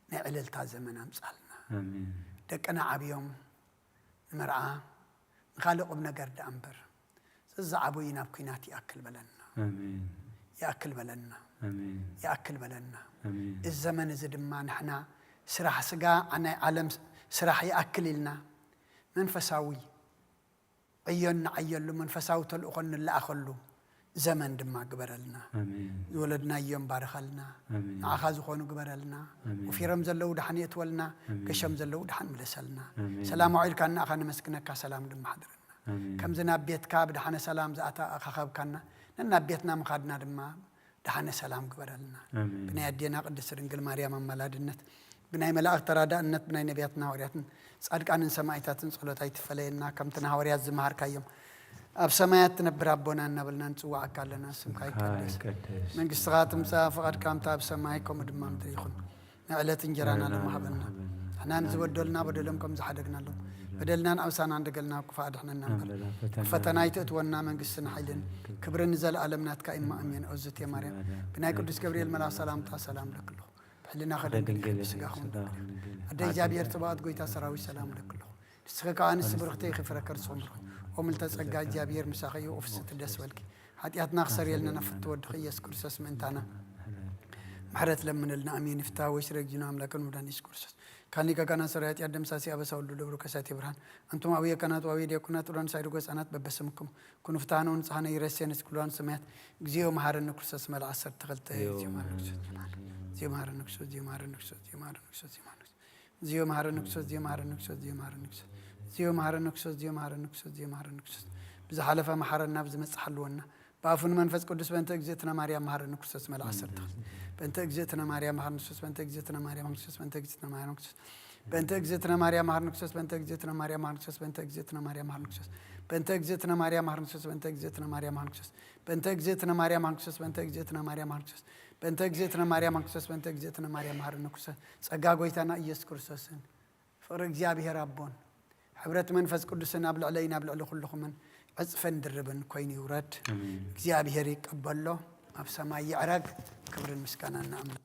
ናይ ዕልልታ ዘመን ኣምጻልና። ኣሜን። ደቅና ዓብዮም ንመርዓ ንኻልእ ቁም ነገር ደኣ እምበር፣ ዘዝዓበዩ ናብ ኲናት ይኣክል በለና። ኣሜን። ይኣክል በለና። ኣሜን። ይኣክል በለና። ኣሜን። እዚ ዘመን እዚ ድማ ንሕና ስራሕ ስጋ ናይ ዓለም ስራሕ ይኣክል ኢልና መንፈሳዊ ዕዮ እንዓየሉ፣ መንፈሳዊ ተልእኾ እንለኣኸሉ ዘመን ድማ ግበረልና። ኣሜን። ዝወለድናዮም ባርኸልና። ኣሜን። ንዓኻ ዝኾኑ ግበረልና። ኣሜን። ወፊሮም ዘለዉ ደሓን የእትወልና። ኣሜን። ገሾም ዘለዉ ደሓን ምለሰልና። ኣሜን። ሰላም ኣውዒልካ ንኣኻ ነመስግነካ፣ ሰላም ድማ ሓድረና። ኣሜን። ከምዚ ናብ ቤትካ ብደሓነ ሰላም ዝኣተኣኻኸብካና፣ ነናብ ቤትና ምኻድና ድማ ደሓነ ሰላም ግበረልና። ኣሜን። ብናይ ኣዴና ቅድስት ድንግል ማርያም ኣማላድነት፣ ብናይ መላእክት ተራዳእነት፣ ብናይ ነቢያትን ሃዋርያትን ጻድቃንን ሰማዕታትን ጸሎት ኣይትፈለየና። ከምቲ ንሃዋርያት ዝመሃርካዮም፣ ኣብ ሰማያት ትነብር ኣቦና እናበልና ንጽዋዓካ ኣለና። ስምካ ስምካ ይቀደስ። ይቀደስ። መንግስትኻ ትምጻእ። ፍቓድካ ከምቲ ኣብ ሰማይ ከምኡ ድማ ምድሪ ይኹን። ንዕለት እንጀራና ንዕለትና ሎሚ ሃበና። ሃበና። ንሕና ንዝበደሉና በደሎም ከም ዝሓደግናሎም፣ በደልናን ኣበሳናን ደገልና ክፉእ ኣድሕነና እምበር። ኣንበላ ፈተና ክፉእ ፈተና ኣይትእትወና፣ መንግስትን ሓይልን ክብርን ንዘለኣለም ናትካ እማ፣ ኣሜን። ኦዝቴ ማርያም፣ ብናይ ቅዱስ ገብርኤል መልኣኽ ሰላምታ ሰላም እብለኪ ኣለኹ። ብሕልናኺ ድንግል ኢኺ፣ ብስጋኺ እውን ድንግል ኢኺ። ኣደ እግዚኣብሔር ጽባኦት፣ ጎይታ ሰራዊት፣ ሰላም እብለኪ ኣለኹ። ንስኺ ከኣ ኣንስቲ ብርኽቲ ኢኺ፣ ፍረ ከርስኺ እውን ብሩኽ እዩ። ኦ ምልዕተ ጸጋ፣ እግዚኣብሔር ምሳኺ እዩ፣ ኦ ፍስሕቲ ደስ በልኪ። ሓጢኣትና ክሰርየልና ናብ ፍትው ወድኺ ኢየሱስ ክርስቶስ ምእንታና ምሕረት ለምንልና። ኣሜን። ይፍታ ወይ ስረግዩና ኣምላክን መድኃኒት ኢየሱስ ክርስቶስ። ካህን ሊቀ ካህናት ሠራዊት ኃጢአት ደምሳሲ አበሳ ሁሉ ደብሩ ከሳቴ ብርሃን። አንቱም አብየ ካህናት ወአብየ ዲያቆናት ጡራን ሳይድጎ ሕፃናት በበስምኩም ኩኑ ፍትሐነ ወንጽሐነ ይረሴነ እስክሉዋን ሰማያት። እግዚኦ መሐረነ ክርስቶስ መልአ ዓሰርተ ክልተ። እግዚኦ መሐረነ ክርስቶስ፣ እግዚኦ መሐረነ ክርስቶስ፣ እግዚኦ መሐረነ ክርስቶስ፣ እግዚኦ መሐረነ ክርስቶስ፣ እግዚኦ መሐረነ ክርስቶስ። እዚዮ መሃረኒ ክርስቶስ፣ እዚዮ መሃረኒ ክርስቶስ፣ እዚዮ መሃረኒ ክርስቶስ፣ እዚዮ መሃረኒ ክርስቶስ፣ እዚዮ መሃረኒ ክርስቶስ፣ እዚዮ መሃረኒ ክርስቶስ። ብዝሓለፈ መሓረና፣ ብዝመጽእ ሓልወና። ብኣፉ ንመንፈስ ቅዱስ በእንተ እግዝእትነ ማርያም መሃረኒ ክርስቶስ መልኣ ዓሰርተ ክልተ። በእንተ እግዝእትነ ማርያም መሃረኒ ክርስቶስ፣ በእንተ እግዝእትነ ማርያም መሃረኒ ክርስቶስ፣ በእንተ እግዝእትነ ማርያም መሃረኒ ክርስቶስ፣ በእንተ እግዝእትነ ማርያም መሃረኒ ክርስቶስ፣ በእንተ እግዝእትነ ማርያም መሃረኒ ክርስቶስ፣ በእንተ እግዝእትነ ማርያም መሃረኒ ክርስቶስ፣ በእንተ እግዝእትነ ማርያም መሃረኒ ክርስቶስ፣ በእንተ እግዝእትነ ማርያም መሃረኒ ክርስቶስ፣ በእንተ እግዝእትነ ማርያም መሃረኒ ክርስቶስ፣ በእንተ እግዝእትነ ማርያም መሃረኒ ክርስቶስ፣ በእንተ እግዝእትነ ማርያም መሃረኒ ክርስቶስ። ጸጋ ጎይታና ኢየሱስ ክርስቶስን ፍቕሪ እግዚኣብሔር ኣቦን ሕብረት መንፈስ ቅዱስን ኣብ ልዕለይን ኣብ ልዕሊ ኩልኹምን ዕጽፍን ድርብን ኮይኑ ይውረድ። እግዚኣብሔር ይቀበሎ፣ ኣብ ሰማይ ይዕረግ። ክብርን ምስጋናን ንኣምላኽ።